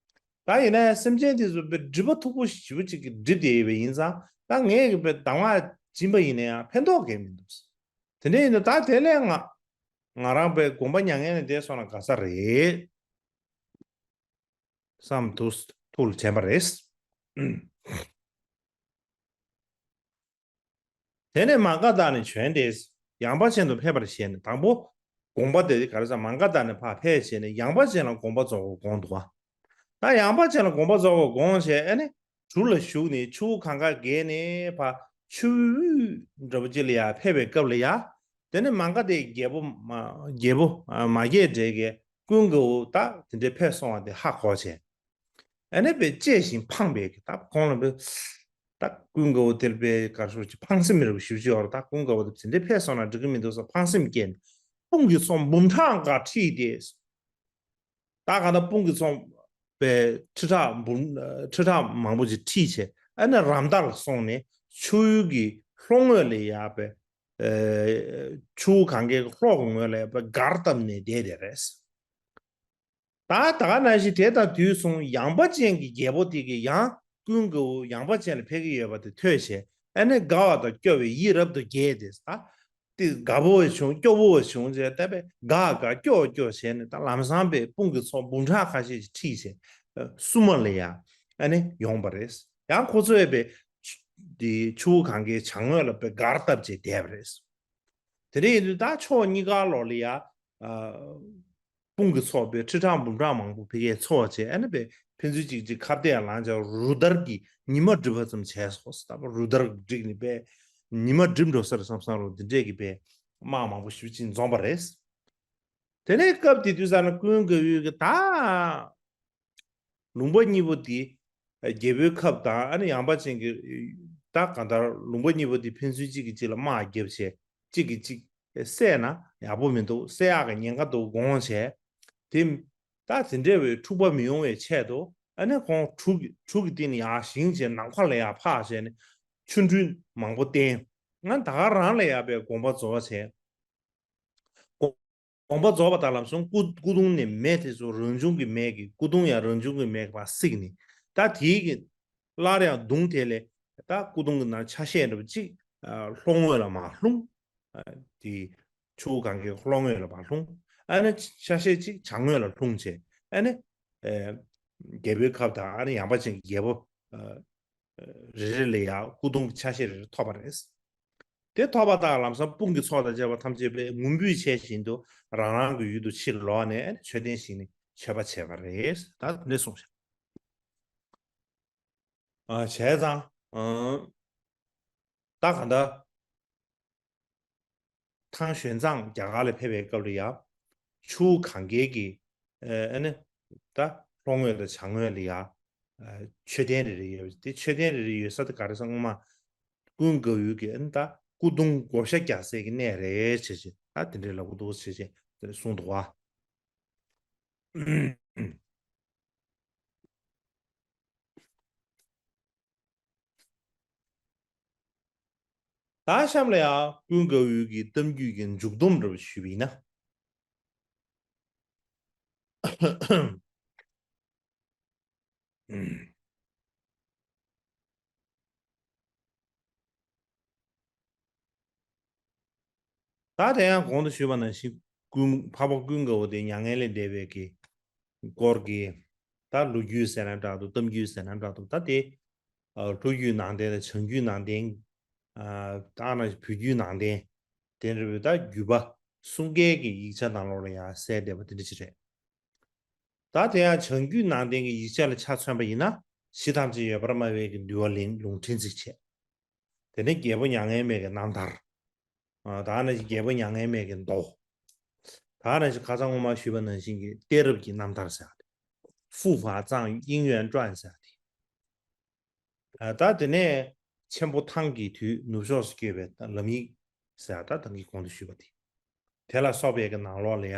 ད་ཡིན་ན་ཡང་སེམས་ཅན་དེ་ཚོ་དཔེ་སྒྲིབ་པ་མཐུག་པོ་ཞེ་པོ་ཅིག་གིས་སྒྲིབ་བསྡད་ཡོད་པ་ཡིན་ཙང་། ད་ངས་ཀྱི་དཔེ་གདམས་ངག་སྦྱིན་པ་ཡིན་ན་ཡང་ཕན་ཐོགས་གང་ཡང་མི་འདུག། དེ་འདྲ་ཡིན་དུས་ད་དེ་ལས་ང་ང་རང་དཔེ་དགོངས་པ་མྱ་ངན་ལས་འདས་སོང་ན་དགའ་ས་རེད་བསམ་དུ་ཐུགས་ལ་དྲན་པ་རེད། དེ་ནས་མ་ག་དྷ་ནས་བྱོན་ཏེ། ཡངས་པ་ཅན་དུ་ཕེབས་པར་བཞེད་ནས། དང་པོ་དགོངས་པ་དེ་ག་རེ་ཟེར། མ་ག་དྷ་ནས་ཕར་ཕེབས་བྱས་ནས་ཡངས་པ་ཅན་ལ་དགོངས་པ་རྫོགས་པར་དགོངས་འདུག་པ། ད་ཡངས་པ་ཅན་ལ་དགོངས་པ་རྫོགས་པར་དགོངས་བྱས། ཨ་ནི་གྲུ་ལ་བཞུགས་ནས་ཆུ་བོ་གངྒཱ་བརྒལ་ནས་ཕར་ཆུ་བོའི་འགྲམ་ཅིག་ལ་ཡར་ཕེབས་པའི་སྐབས་ལ་ཡ། དེ་ནས་མ་ག་དྷའི་རྒྱལ་པོ་མ་རྒྱལ་པོ་མ་སྐྱེས་དགྲ་གིས་ཀུན་དགའ་བོ་ད་དེ་འདྲའི་ཕེབས་སོང་བ་དེ་ཧ་གོ་བྱས། ཨ་ནི་དཔེ་གཅེས་ཤིང་ཕངས་པའི་གི་ད་ཁོང་ལ་དཔེ། ད་ཀུན་དགའ་བོ་དེར་དཔེ་ག་རེ་ཟེར། ཕངས་སེམས་རེ་བ་ཞེ་པོ་ཅིག་ཡོད་རེད། ད་ཀུན་དགའ་བོ་དེ་དེ་འདྲའི་ཕེབས་སོང་ན་འགྲིག་གི་མི་འདུག་བསམ་ཕངས་སེམས་སྐྱེས་ནས། དཔུང་གི་ཚོགས་འབུམ་ཕྲག་འགའ་ཁྲིད་དེ། ད་གང་ལྟར་དཔུང་གི་ཚོགས་དཔེ་ཁྲི་ཕྲག་འབུམ་ཁྲི་ཕྲག་མང་པོ་ཅིག་ཁྲིད་བྱས། ཨ་ནི་རམ་མདའ་ལ་སོང་ནས་ཆུ་བོའི་གི་ལྷོ་ངོས་ལ་ཡར་དཔེ། ཨ་ཆུ་བོ་གངྒཱའི་གི་ལྷོ་གི་ངོས་ལ་ཡར་དཔེ་སྒར་བཏབ་ནས་བསྡད་དེ་རེད། ད་ད་ག་ནང་བཞིན་དེ་དང་དུས་མཚུངས་ཡངས་པ་ཅན་གྱི་རྒྱལ་པོ་དེ་གིས་ཡང་ཀུན་དགའ་བོ་ཡངས་པ་ཅན་ལ་ཕེབས་ཀྱི་ཡོད་པ་དེ་ཐོས་བྱས། ཨ་ནི་དགའ་བ་དང་སྐྱོ་བའི་ཡིད་རབ་ཏུ་འགྱེས་ཏེ། ད་དེ་དགའ་པོ་བྱུང་སྐྱོ་པོ་བྱུང་བྱས། ད་དཔེ་དགའ་དགའ་སྐྱོ་སྐྱོ་བྱས་ནས། ད་ལམ་སང་དཔེ་དཔུང་གི་ཚོགས་འབུམ་ཕྲག་ཁ་ཤས་ཤིག་ཁྲིད་བྱས་སྲུ་མ་ལ་ཡ་ཨ་ནི་ཡོང་བ་རེད། ཡང་ཁོ་ཚོས་དཔེ་དེ་ཆུ་བོ་གངྒཱའི་བྱང་ངོས་ལ་དཔེ་སྒར་བཏབ་བྱས་བསྡད་པ་རེད། དེ་འདྲ་ཡིན་དུས་ད་ཕྱོགས་གཉིས་ཀ་ལོགས་ལ་ཡ། ཨ་དཔུང་གི་ཚོགས་དཔེ་ཁྲི་ཕྲག་འབུམ་ཕྲག་མང་པོ་ཕ་གིར་འཚོགས་བྱས། ཨ་ནི་དཔེ་ཕན་ཚུན་གཅིག་གཅིག་ཁ་གཏད་ལངས་བྱས་རུ་དར་གྱི་ཉི་མ་སྒྲིབ་པ་ཙམ་བྱས་སོང་། ད་རུ་དར་བསྒྲིགས་ནས་དཔེ་ཉི་མ་སྒྲིབ་འགྲོ་ས་རེད་བསམ་བསམ་རུང་འདི་འདྲས་ཀྱི་དཔེ་དམག་མང་པོ་ཞེ་པོ་ཅིག་འཛོམས་པ་རེད། དེ་ནས་སྐབས་དེ་དུས་ཙམ་ལ་ཀུན་དགའ་བོས་ཀྱི་ད། ལུང་པ་གཉིས་པོ་དེ་རྒྱལ་པོའི་ཁབ་དང་། ཨ་ནི་ཡངས་པ་ཅན་གྱི། ད་གང་ལྟར་ལུང་པ་གཉིས་པོ་དེ་ཕན་ཚུན་གཅིག་གིས་གཅིག་ལ་དམག་བརྒྱབ་བྱས། གཅིག་གིས་གཅིག་བསད་ན་ཡག་པོ་མི་འདུག། བསད་ཡག་གི་ཉེན་ཁ་འདུག་དགོངས་བྱས། དེ་ད་དེ་འདྲ་བའི་འཁྲུག་པ་མི་ཡོང་བའི་ཆེད་དུ། ཨ་ནི་ཁོང་གྲུ་གི་གྲུ་གི་སྟེང་ནས་ཡར་བཞེངས་བྱས་ནམ་མཁའ་ལ་ཡར་འཕགས་བྱས་ནས་ཆོ་འཕྲུལ་མང་པོ་བསྟན། ང་ད་ག་རང་ལ་ཡར་དཔེ་དགོངས་པ་རྫོགས་བྱས། དགོངས་པ་རྫོགས་པ་དང་ལམ་སང་སྐུ་སྐུ་གདུང་ནས་མེ་དེ་ཚོ་རང་བྱུང་གི་མེ་གིས། སྐུ་གདུང་ཡང་རང་བྱུང་གི་མེ་གིས་ཕར་བསྲེགས་ནས། ད་དེའི་གི་སླར་ཡང་གདུང་དེ་ལས་ད་སྐུ་གདུང་གི་ནང་ཆ་ཤས་འདྲ་པོ་གཅིག་ཨ་ལྷོ་ངོས་ལ་མར་ལྷུང་། ཨ་དེ་ཆུ་བོ་གངྒཱའི་ལྷོ་ངོས་ལ་མར་ལྷུང་། ཨ་ནི་ཆ་ཤས་གཅིག་བྱང་ངོས་ལ་ལྷུང་བྱས། ཨ་ནི་ཨ་རྒྱལ་པོའི་ཁབ་དང་། ཨ་ནི་ཡངས་པ་ཅན་གྱི་རྒྱལ་པོ་ཨ་རེ་རེ་ལ་ཡང་སྐུ་གདུང་གི་ཆ་ཤས་རེ་རེ་ཐོབ་པ་རེད། དེ་ཐོབ་པ་དང་ལམ་སང་དཔུང་གི་ཚོགས་དང་བཅས་པ་ཐམས་ཅད་དཔེ་ངུ་འབོད་བྱས་བཞིན་དུ་རང་རང་གི་ཡུལ་དུ་ཕྱིར་ལོག་ནས་མཆོད་རྟེན་བཞེངས་ནས་མཆོད་པ་བྱས་པ་རེད། ད་དེ་འདྲ་གསུངས་ཤག། ཨ་བྱས་ཙང་། ཨ་ད་གང་ལྟར། ཐང་ཞོན་ཙང་རྒྱ་གར་ལ་ཕེབས་པའི་སྐབས་ལ་ཡ། ཆུ་བོ་གངྒཱའི་གི། ཨ་ནི་ད་ལྷོ་ངོས་དང་བྱང་ངོས་ལ་ཡ། ཨ་མཆོད་རྟེན་རེ་རེ་ཡོད། དེ་མཆོད་རྟེན་རེ་རེ་ཡོད་ས་དེ་ག་རེ་ཟེར། སྔོན་མ་ཀུན་དགའ་བོའི་གི་ཨ་ནི་ད་སྐུ་གདུང་བགོ་བཤའ་རྒྱག་སའི་གི་གནས་རེད་བྱས་བྱས། ད་དེ་འདྲའི་ལབ་ཀྱི་འདུག་བྱས་བྱས་དེ་གསུངས་འདུག་བ། ད་གཤམ་ལ་ཡང་ཀུན་དགའ་བོའི་གི་གཏམ་རྒྱུད་ཀྱི་མཇུག་སྡོམ་འདྲ་བ་ཞུས་པ་ཡིན་ན། ད་དེ་ཡང་གོང་དུ་ཞུས་པ་ནང་བཞིན་ཀུན་འཕགས་པ་ཀུན་དགའ་བོ་དེ་མྱ་ངན་ལས་འདས་པའི་གི་སྐོར་གྱི་ད་ལོ་རྒྱུས་ཟེར་ན་འདྲ་འདུག། གཏམ་རྒྱུད་ཟེར་ན་འདྲ་འདུག། ད་དེ་ལྷོ་རྒྱུད་ནང་བསྟན་དང་བྱང་རྒྱུད་ནང་བསྟན། ད་ནང་བཞིན་བོད་བརྒྱུད་ནང་བསྟན། དེ་འདྲ་བའི་ད་བརྒྱུད་པ་གསུམ་ཀའི་གི་ཡིག་ཆ་ནང་ལོགས་ལ་ཡང་གསལ་བསྡད་པ་དེ་འདྲ་ཅིག་རེད། ད་དེ་ཡང་བྱང་རྒྱུད་ནང་བསྟན་གྱི་ཡིག་ཆ་ལ་ཆ་མཚོན་པ་ཡིན་ན། གཞི་ཐམས་ཅད་ཡོད་པར་སྨྲ་བའི་གི་འདུལ་བ་ལུང་ལུང་ཕྲན་ཚེགས་བཅད། དེ་ནས་རྒྱལ་པོ་མྱ་ངན་མེད་ཀྱི་རྣམ་ཐར། ད་ནི་རྒྱལ་པོ་མྱ་ངན་མེད་ཀྱི་མདོ། ད་ནི་ཁ་སང་སྔོན་མ་ཞུས་པ་ནང་བཞིན་གྱི་གཏད་རབས་ཀྱི་རྣམ་ཐར་ཟེར་བ་དེ། 复法藏应元传 ཟེར་བ་དེ། ད་དེ་ནས་ཆེན་པོ་ཐང་གི་དུས་ནུབ་ཕྱོགས་སུ་བསྐྱོད་པའི་ལམ་ཡིག་ཟེར་བ་ད་ད་གིན་གོང་དུ་ཞུས་པ་དེ། དེ་ལ་སོགས་པའི་གི་ནང་ལོགས་ལ་ཡ།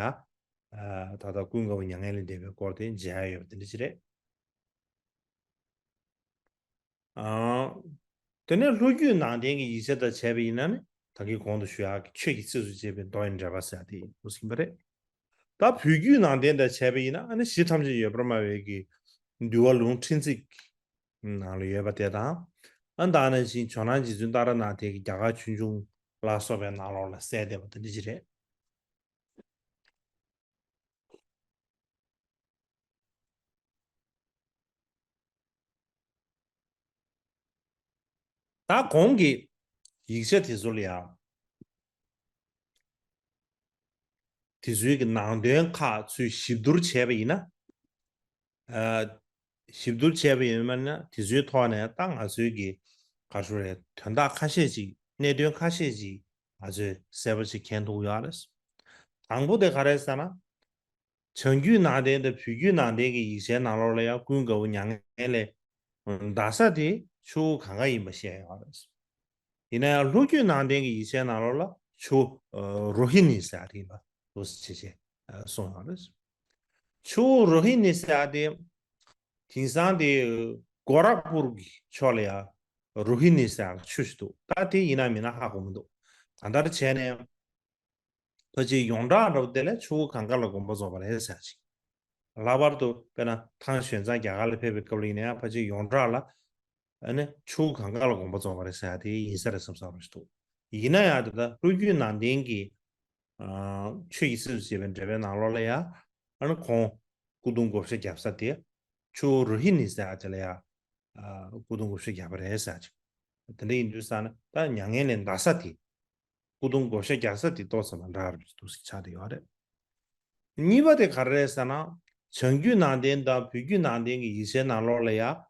ད་ལྟ་ཀུན་དགའ་བོ་མྱ་ངན་ལས་འདས་པའི་སྐོར་དེ་མཇལ་ཡ་ཡོད་པ་དེ་འདྲ་ཅིག་རེད། ཨ། དེ་ནས་ལྷོ་རྒྱུད་ནང་བསྟན་གྱི་ཡིག་ཆ་དང་བྱས་པ་ཡིན་ན་ནི་ད་གིན་གོང་དུ་ཞུ་ཡག་གི་ཆོས་ཀྱི་ཚིགས་སུ་བཅད་པའི་མདོ་ཡི་འགྲེལ་པ་ཟེར་ཡག་དེ་ཡིན་པ་རེད། ད་བོད་བརྒྱུད་ནང་བསྟན་དང་བྱས་པ་ཡིན་ན་ཨ་ནི་གཞི་ཐམས་ཅད་ཡོད་པར་སྨྲ་བའི་གི་འདུལ་བ་ལུང་ཕྲན་ཚེགས་ནང་ལ་ཡོད་པ་དེ་དང་། ཨ་ད་ནང་བཞིན་ཇོ་ནང་རྗེ་བཙུན་ཏཱ་ར་ནཱ་ཐའི་གི་རྒྱ་གར་ཆོས་འབྱུང་ལ་སོགས་པའི་ནང་ལོགས་ལ་གསལ་བསྡད་པ་དེ་འདྲ་ཅིག་རེད། ད་གོང་གི་ཡིག་ཆ་དེ་ཚོ་ལ་ཡང་དེ་ཚོའི་གི་ནང་དོན་ཁག་ཚུར་ཞིབ་བསྡུར་བྱས་པ་ཡིན་ན། ཨ། ཞིབ་བསྡུར་བྱས་པ་ཡིན་ན་དེ་ཚོའི་ཐོག་ནས་ད་ང་ཚོའི་གི་ག་རེ་ཞུ་རེད། དོན་དག་ཁ་ཤས་ཅིག་གནད་དོན་ཁ་ཤས་ཅིག་ང་ཚོས་གསལ་པོ་ཅིག་མཁྱེན་ཐུབ་ཡོད་རེད། དང་པོ་དེ་ག་རེ་ཟེར་ན། བྱང་རྒྱུད་ནང་བསྟན་དང་བོད་བརྒྱུད་ནང་བསྟན་གྱི་ཡིག་ཆའི་ནང་ལོགས་ལ་ཡང་ཀུན་དགའ་བོ་མྱ་ངན་ལས་འདའ་ས་དེ་ཆུ་བོ་གངྒཱ་ཡིན་པ་བཤད་ཡོད་རེད། ཡིན་ན་ཡང་ལྷོ་བརྒྱུད་ནང་བསྟན་གྱི་ཡིག་ཆའི་ནང་ལོགས་ལ་ཆུ་བོ་རོ་ཧི་ནི་ཟེར་ཡག་དེ་ཡིན་པ་འདུག་སེ་བྱས་བྱས་གསུངས་ཡོད་རེད། ཆུ་བོ་རོ་ཧི་ནི་ཟེར་ཡག་དེ་དེང་སང་དེ་གོ་རག་པུར་གྱི་ཕྱོགས་ལ་ཡང་རོ་ཧི་ནི་ཟེར་ཡག་ཆུ་ཞིག་འདུག་ད་དེ་ཡིན་ན་མིན་ན་ཧ་གོ་མི་འདུག་གང་ལྟར་བྱས་ནས། ཕལ་ཆེར་ཡོངས་གྲགས་འདྲ་བོ་དེ་ལ་ཆུ་བོ་གངྒཱ་ལ་དགོངས་པ་རྫོགས་པ་རེད་ཟེར་ཅིག་ལྷག་པར་དུ་དཔེར་ན་ཐང་ཞོན་ཙང་རྒྱ་གར་ལ་ཕེབས་པའི་སྐབས་ལ་ཡིན་ན་ཡང་ཕལ་ཆེར་ཡོངས་གྲགས་ལ་ཨ་ནི་ཆུ་བོ་གངྒཱ་ལ་དགོངས་པ་རྫོགས་པ་རེད་ཟེར་ཡག་དེ་ཡིན་ས་རེད་བསམ་བསམ་རེད་འདུག་ཡིན་ན་ཡང་དེ་ལྟར་ལྷོ་བརྒྱུད་ནང་བསྟན་གྱི་ཨ་ཆོས་ཀྱི་སྲིད་ཞུ་བྱེད་པའི་འགྲེལ་པའི་ནང་ལོགས་ལ་ཡང་ཨ་ནི་ཁོང་སྐུ་གདུང་བགོ་བཤའ་བརྒྱབ་ས་དེ་ཆུ་བོ་རོ་ཧི་ནི་ཟེར་ཡག་དེ་ལ་ཡང་། ཨ། སྐུ་གདུང་བགོ་བཤའ་བརྒྱབ་པ་རེད་ཟེར་ཅིག་དེ་འདྲ་ཡིན་དུས་ཙང་ནས་ད་མྱ་ངན་ལས་འདའ་ས་དེ། སྐུ་གདུང་བགོ་བཤའ་རྒྱག་ས་དེ་ཏོག་ཙམ་མ་འདྲ་བ་འདུག་སེ་ཆགས་བསྡད་ཡོད་རེད། གཉིས་པ་དེ་ག་རེ་རེད་ཟེར་ན། བྱང་རྒྱུད་ནང་བསྟན་དང་བོད་བརྒྱུད་ནང་བསྟན་གྱི་ཡིག་ཆའི་ནང་ལོགས་ལ་ཡང་།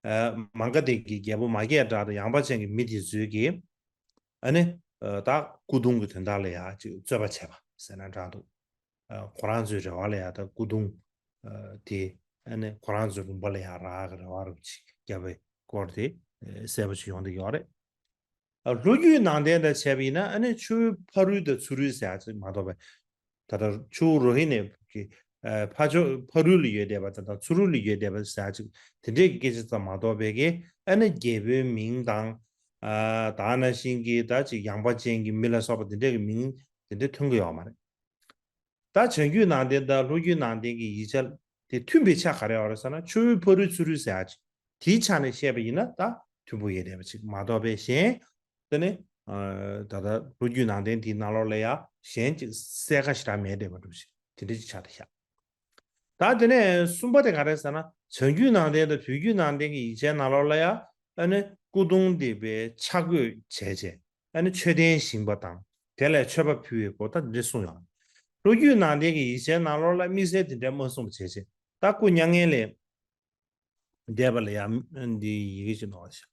ཨ། མ་ག་དྷའི་གི་རྒྱལ་པོ་མ་སྐྱེས་དགྲ་དང་ཡངས་པ་ཅན་གྱི་མི་དེ་ཚོས་ཀྱིས། ཨ་ནི། ཨ། ད་སྐུ་གདུང་གི་དོན་དག་ལ་ཡང་ཅིག་རྩོད་པ་བྱས་པ་ཟེར་ན་འདྲ་འདུག་ཨ། ཁོ་རང་ཚོའི་རེ་བ་ལ་ཡང་ད་སྐུ་གདུང་། ཨ། དེ་ཨ་ནི་ཁོ་རང་ཚོའི་ལུང་པ་ལ་ཡང་རག་གི་རེ་བ་རུ་ཅིག་བརྒྱབ་པའི་སྐོར་དེ་གསལ་པོ་ཅིག་ཡོང་བསྡད་ཡོད་རེད། ཨ། ལྷོ་རྒྱུད་ནང་བསྟན་དང་བྱས་པ་ཡིན་ན་ཨ་ནི་ཆུ་བོའི་ཕ་རོལ་དང་ཚུ་རོལ་ཟེར་ཡག་ཅིག་མ་གཏོགས་པའི། ད་ལྟ་ཆུ་བོ་རོ་ཧི་ནི་གི། ཨ། ཕ་ཕྱོགས་ཕ་རོལ་ལ་ཡོད་བསྡད་པ་དང་ཚུ་རོལ་ལ་ཡོད་བསྡད་པ་ཟེར་ཡག་ཅིག་དེ་འདྲའི་གི་སྐད་ཆ་ཙམ་མ་གཏོགས་པའི་གི་ཨ་ནི་རྒྱལ་པོའི་མིང་དང་། ཨ། ད་ནང་བཞིན་གྱི་ད་ཅིག་ཡངས་པ་ཅན་གྱི་མི་ལ་སོགས་པ་དེ་འདྲའི་གི་མིང་དེ་འདྲ་ཐོན་གི་ཡོད་མ་རེད། ད་བྱང་རྒྱུད་ནང་བསྟན་དང་ལྷོ་རྒྱུད་ནང་བསྟན་གྱི་ཡིག་ཆ་དེ་མཐུན་པའི་ཆ་ག་རེ་ཡོད་རེད་ཟེར་ན་ཆུ་བོའི་ཕ་རོལ་ཚུ་རོལ་ཟེར་ཡག་ཅིག་དེའི་ཆ་ནས་བཤད་པ་ཡིན་ན་ད་མཐུན་པོ་ཡོད་བསྡད་པ་ཅིག་མ་གཏོགས་པའི་གཞན། དེ་ནི། ཨ། ད་ལྟ་ལྷོ་རྒྱུད་ནང་བསྟན་དེའི་ནང་ལོགས་ལ་ཡང་གཞན་ཅིག་གསལ་ཁ་ཞེ་དྲག་མེད་བསྡད་པ་འདྲ་ཞིག་དེ་འདྲ་ཅིག་ཆགས་བསྡད་ཤག་ད་དེ་ནས་གསུམ་པ་དེ་ག་རེ་ཟེར་ན་བྱང་རྒྱུད་ནང་བསྟན་དང་བོད་བརྒྱུད་ནང་བསྟན་གྱི་ཡིག་ཆའི་ནང་ལོགས་ལ་ཡང་ཨ་ནི་སྐུ་གདུང་འདེབས་པའི་ཆས་གོས་བྱས་བྱས་ཨ་ནི་མཆོད་རྟེན་བཞེངས་པ་དང་དེ་ལ་མཆོད་པ་ཕུལ་བའི་སྐོར་ད་འདི་འདྲ་གསུངས་ཡོད། ལྷོ་རྒྱུད་ནང་བསྟན་གྱི་ཡིག་ཆའི་ནང་ལོགས་ལ་དམིགས་བསལ་དེ་འདྲ་མ་གསུངས་པ་བྱས་བྱས་ད་སྐུ་མྱ་ངན་ལས་འདས་པ་ལ་ཡང་འདི་ཡི་གེ་ཅིག་འདུག་ཤག་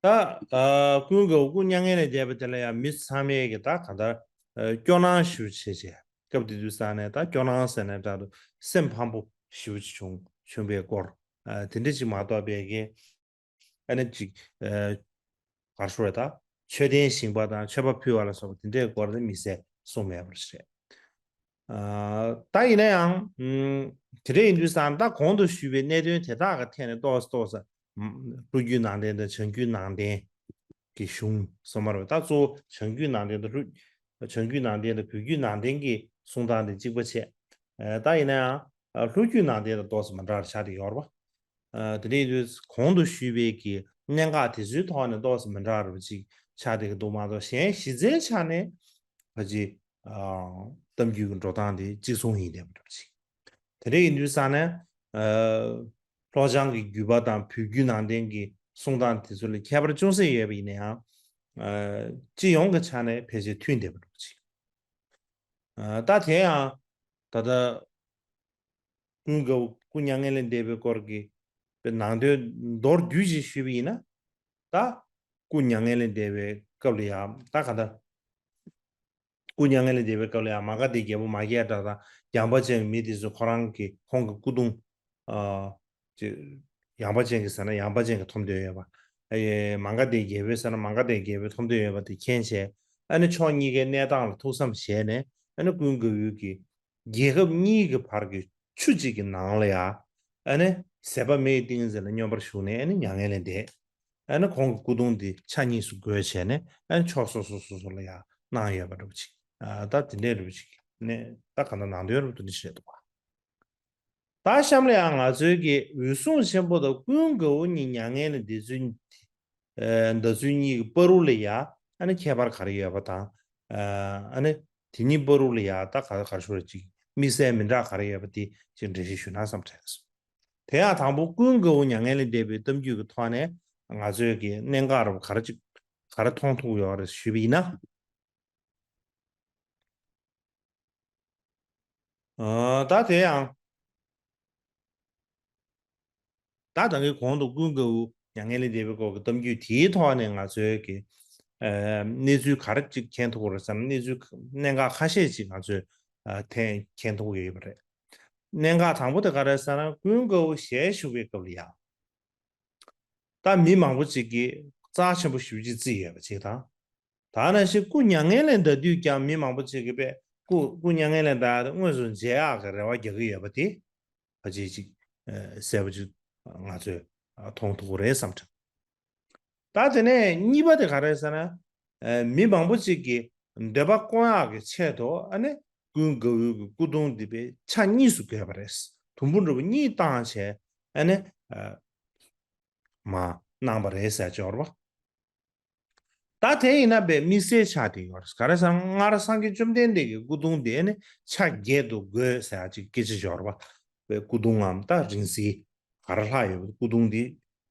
ད། ཨ། ཀུན་དགའ་བོ་སྐུ་མྱ་ངན་ལས་འདས་པ་དེ་ལ་ཡང་མི་ཚང་མས་ཀྱི་ད་གང་ལྟར། ཨ། སྐྱོ་སྣང་ཞེ་པོ་བྱས་བྱས་སྐབས་དེ་དུས་ཙང་ནས་ད་སྐྱོ་སྣང་ཟེར་ན་འདྲ་འདུག་སེམས་ཕམ་པོ་ཞེ་པོ་ཅིག་བྱུང་བྱུང་བའི་སྐོར། ཨ། དེ་འདྲ་ཅིག་མ་གཏོགས་པའི་གི་ཨ་ནི་ཅིག་ཨ། ག་རེ་ཞུ་རེད་ད། མཆོད་རྟེན་བཞེངས་པ་དང་མཆོད་པ་ཕུལ་བ་ལ་སོགས་པ་དེ་འདྲའི་སྐོར་དེ་དམིགས་བསལ་གསུངས་མེད་པ་རེད། ཨ། ད་ཡིན་ན་ཡང་། ཨུམ། དེ་འདྲ་ཡིན་དུས་ཙང་ད་གོང་དུ་ཞུས་པའི་གནད་དོན་དེ་དག་གི་ཐད་ནས་ཏོག་ཙམ་ཏོག་ཙམ། ཨུམ། ལྷོ་རྒྱུད་ནང་བསྟན་དང་བྱང་རྒྱུད་ནང་བསྟན་གྱི་གཞུང་གསུམ་པ་རེད། ད་གཙོ་བོ་བྱང་རྒྱུད་ནང་བསྟན་དང་ལྷོ། བྱང་རྒྱུད་ནང་བསྟན་དང་བོད་བརྒྱུད་ནང་བསྟན་གྱི་གསུང་སྟངས་དེ་གཅིག་པ་བྱས། ཨ། ད་ཡིན་ན་ཡང་། ཨ། ལྷོ་རྒྱུད་ནང་བསྟན་དང་ཏོག་ཙམ་མི་འདྲ་བ་ཆགས་བསྡད་ཡོད་རེད་པ། ཨ། དེ་འདྲ་ཡིན་དུས་གོང་དུ་ཞུས་པའི་གི་གནད་འགག་དེ་ཚོའི་ཐོག་ནས་ཏོག་ཙམ་མི་འདྲ་བ་ཅིག་ཆགས་བསྡད་ཀྱི་འདུག་མ་གཏོགས་གཞན་གཞི་རྩའི་ཆ་ནས་ཕལ་ཆེར། ཨ། གཏམ་རྒྱུད་ཀྱི་འགྲོ་སྟངས་དེ་གཅིག་མཚུངས་ཡིན་བསྡད་པ་འདྲ་ཅིག་དེ་འདྲ་ཡིན་དུས་ཙང་ནས། ཨ། ལྷོ་བྱང་གི་བརྒྱུད་པ་དང་བོད་བརྒྱུད་ནང་བསྟན་གྱི་གསུང་སྟངས་དེ་ཚོ་ལ་ཁྱད་པར་ཅུང་ཟད་ཡོད་པ་ཡིན་ན་ཡང་། ཨ། སྤྱི་ཡོངས་ཀྱི་ཆ་ནས་ཕལ་ཆེར་མཐུན་བསྡད་པ་འདྲ་ཅིག་ཨ། ད་དེ་ཡང་ད་ལྟ་ཀུན་དགའ་བོ་སྐུ་མྱ་ངན་ལས་འདས་པའི་སྐོར་གྱི་ནང་དོན་མདོར་བསྡུས་ཤིག་ཞུས་པ་ཡིན་ན། ད་སྐུ་མྱ་ངན་ལས་འདས་པའི་སྐབས་ལ་ཡང་ད་ག་ད། སྐུ་མྱ་ངན་ལས་འདས་པའི་སྐབས་ལ་ཡང་མ་ག་དྷའི་རྒྱལ་པོ་མ་སྐྱེས་དགྲ་དང་ཡངས་པ་ཅན་གྱི་མི་དེ་ཚོས་ཁོ་རང་གི་ཁོང་གི་སྐུ་གདུང་། ཨ། ཅེས། ཡངས་པ་ཅན་གྱི་ཟེར་ན་ཡངས་པ་ཅན་གྱི་མཐོང་འདོད་ཡོད་པ། ཨ་ཡེ་མ་འགལ་ལྡན་རྒྱལ་པོའི་ཟེར་ན་མ་འགལ་ལྡན་རྒྱལ་པོའི་མཐོང་འདོད་ཡོད་པ་དེ་མཁྱེན་བྱས། ཨ་ནི་ཕྱོགས་གཉིས་ཀའི་གནས་སྟངས་ལ་ཐུགས་བསམ་བཞེས་ནས། ཨ་ནི་ཀུན་དགའ་བོ་གིས་རྒྱལ་ཁབ་གཉིས་ཀྱི་བར་གྱི་ཆུ་གཅིག་གི་ནང་ལ་ཡ། ཨ་ནི་ཟད་པ་མེ་ཡི་ཏིང་འཛིན་ལ་སྙོམས་པར་ཞུགས་ནས། ཨ་ནི་མྱ་ངན་ལས་འདས། ཨ་ནི་ཁོང་གི་སྐུ་གདུང་འདི་ཕྱག་གཉིས་སུ་བགོས་བྱས་ནས། ཨ་ནི་ཕྱོགས་སོ་སོ་སོ་སོ་ལ་ཡ་གནང་ཡོད་པ་འདྲ་པོ་ཅིག་ཨ་ད་དེ་འདྲའི་འདྲ་པོ་ཅིག་ནས་ད་གང་ལྟར་ནང་དོན་རབ་ཏུ་འདི་བཤད་འདུག་པ། ད་གཤམ་ལ་ཡང་ང་ཚོའི་གི་འོད་སྲུང་ཆེན་པོ་དང་ཀུན་དགའ་བོ་གཉིས་མྱ་ངན་ལས་འདས་ཚུལ། ཨ་འདས་ཚུལ་གཉིས་ཀྱི་བར་དུ་ལ་ཡ་ཨ་ནི་ཁྱད་པར་ག་རེ་ཡོད་པ་དང་། ཨ་ནི་དེ་གཉིས་བར་དུ་ལ་ཡ་ད་ག་ག་རེ་ཞུ་རེད། ཅིག་དམིགས་བསལ་མི་འདྲ་ག་རེ་ཡོད་པ་དེ་ཅིག་འགྲེལ་བཤད་ཞུས་ན་བསམ་དྲན་སོང་། དེ་ཡང་དང་པོ་ཀུན་དགའ་བོ་མྱ་ངན་ལས་འདས་པའི་གཏམ་རྒྱུད་ཀྱི་ཐོག་ནས་ང་ཚོས་ཀྱི་གནད་འགག་རབ་ག་རེ་ཅིག་ག་རེ་མཐོང་ཐུབ་ཡོད་རེད་ཞུས་པ་ཡིན་ན། ཨ་ད་དེ་ཡང་ད་ད་གིན་གོང་དུ་ཀུན་དགའ་བོ་མྱ་ངན་ལས་འདས་པའི་སྐོར་གྱི་གཏམ་རྒྱུད་དེའི་ཐོག་ནས་ང་ཚོས་ཀྱི་ཨ་གནས་ཚུལ་ག་རེ་ཅིག་མཁྱེན་ཐུབ་ཀྱི་རེད་ཟེར་ན། གནས་ཚུལ་གནད་འགག་ཁ་ཤས་ཅིག་ང་ཚོས་ཨ་ཐེངས་མཁྱེན་ཐུབ་ཀྱི་ཡོད་པ་རེད། གནད་འགག་དང་པོ་དེ་ག་རེ་ཟེར་ན། ཀུན་དགའ་བོ་ཞལ་བཞུགས་པའི་སྐབས་ལ་ཡང་། ད་མི་མང་པོ་ཅིག་གིས་རྩ་ཆེན་པོ་ཞེ་པོ་ཅིག་བརྩིས་ཡོད་པ་ཅིག་དང་། ད་ནང་བཞིན་སྐུ་མྱ་ངན་ལས་འདའ་དུས་ཀྱང་མི་མང་པོ་ཅིག་གིས་པས་སྐུ་སྐུ་མྱ་ངན་ལས་འདའ་སྟེ་དངོས་སུ་མཇལ་ཡག་གི་རེ་བ་རྒྱག་གི་ཡོད་པ་དེ་ཕལ་ཆེར་ཅིག་ཨ་གསལ་པོ་ཅིག་ང་ཚོས་ཨ་མཐོང་ཐུབ་ཀྱི་རེད་བསམ་དྲན། ད་དེ་ནས་གཉིས་པ་དེ་ག་རེ་ཟེར་ན། ཨ་མི་མང་པོ་ཅིག་གིས་འདོད་པ་སྐོང་ཡག་གི་ཆེད་དུ་ཨ་ནི་ཀུན་དགའ་བོའི་གི་སྐུ་གདུང་འདི་པའི་ཕྱག་གཉིས་སུ་བགོས་པ་རེད། དུམ་བུ་འདྲ་པོ་གཉིས་བཏང་བྱས་ཨ་ནི་ཨ་མ་གནང་བ་རེད་ཟེར་ཅིག་ཡོད་རེད་པ། ད་དེ་ཡིན་ན་པའི་དམིགས་བསལ་ཆགས་བསྡད་ཡོད་རེད། ག་རེ་ཟེར་ན་སྔར་སངས་རྒྱས་བཅོམ་ལྡན་འདས་ཀྱི་སྐུ་གདུང་དེ་ནི་ཕྱག་བརྒྱད་དུ་བགོས་ཟེར་ཡག་ཅིག་སྐད་ཆ་ཡོད་རེད་པ། པའི་སྐུ་གདུང་ངམ་ད་རིང་བསྲེལ་ག་རེ་ལྷག་ཡོད་པའི་སྐུ་གདུང་འདི།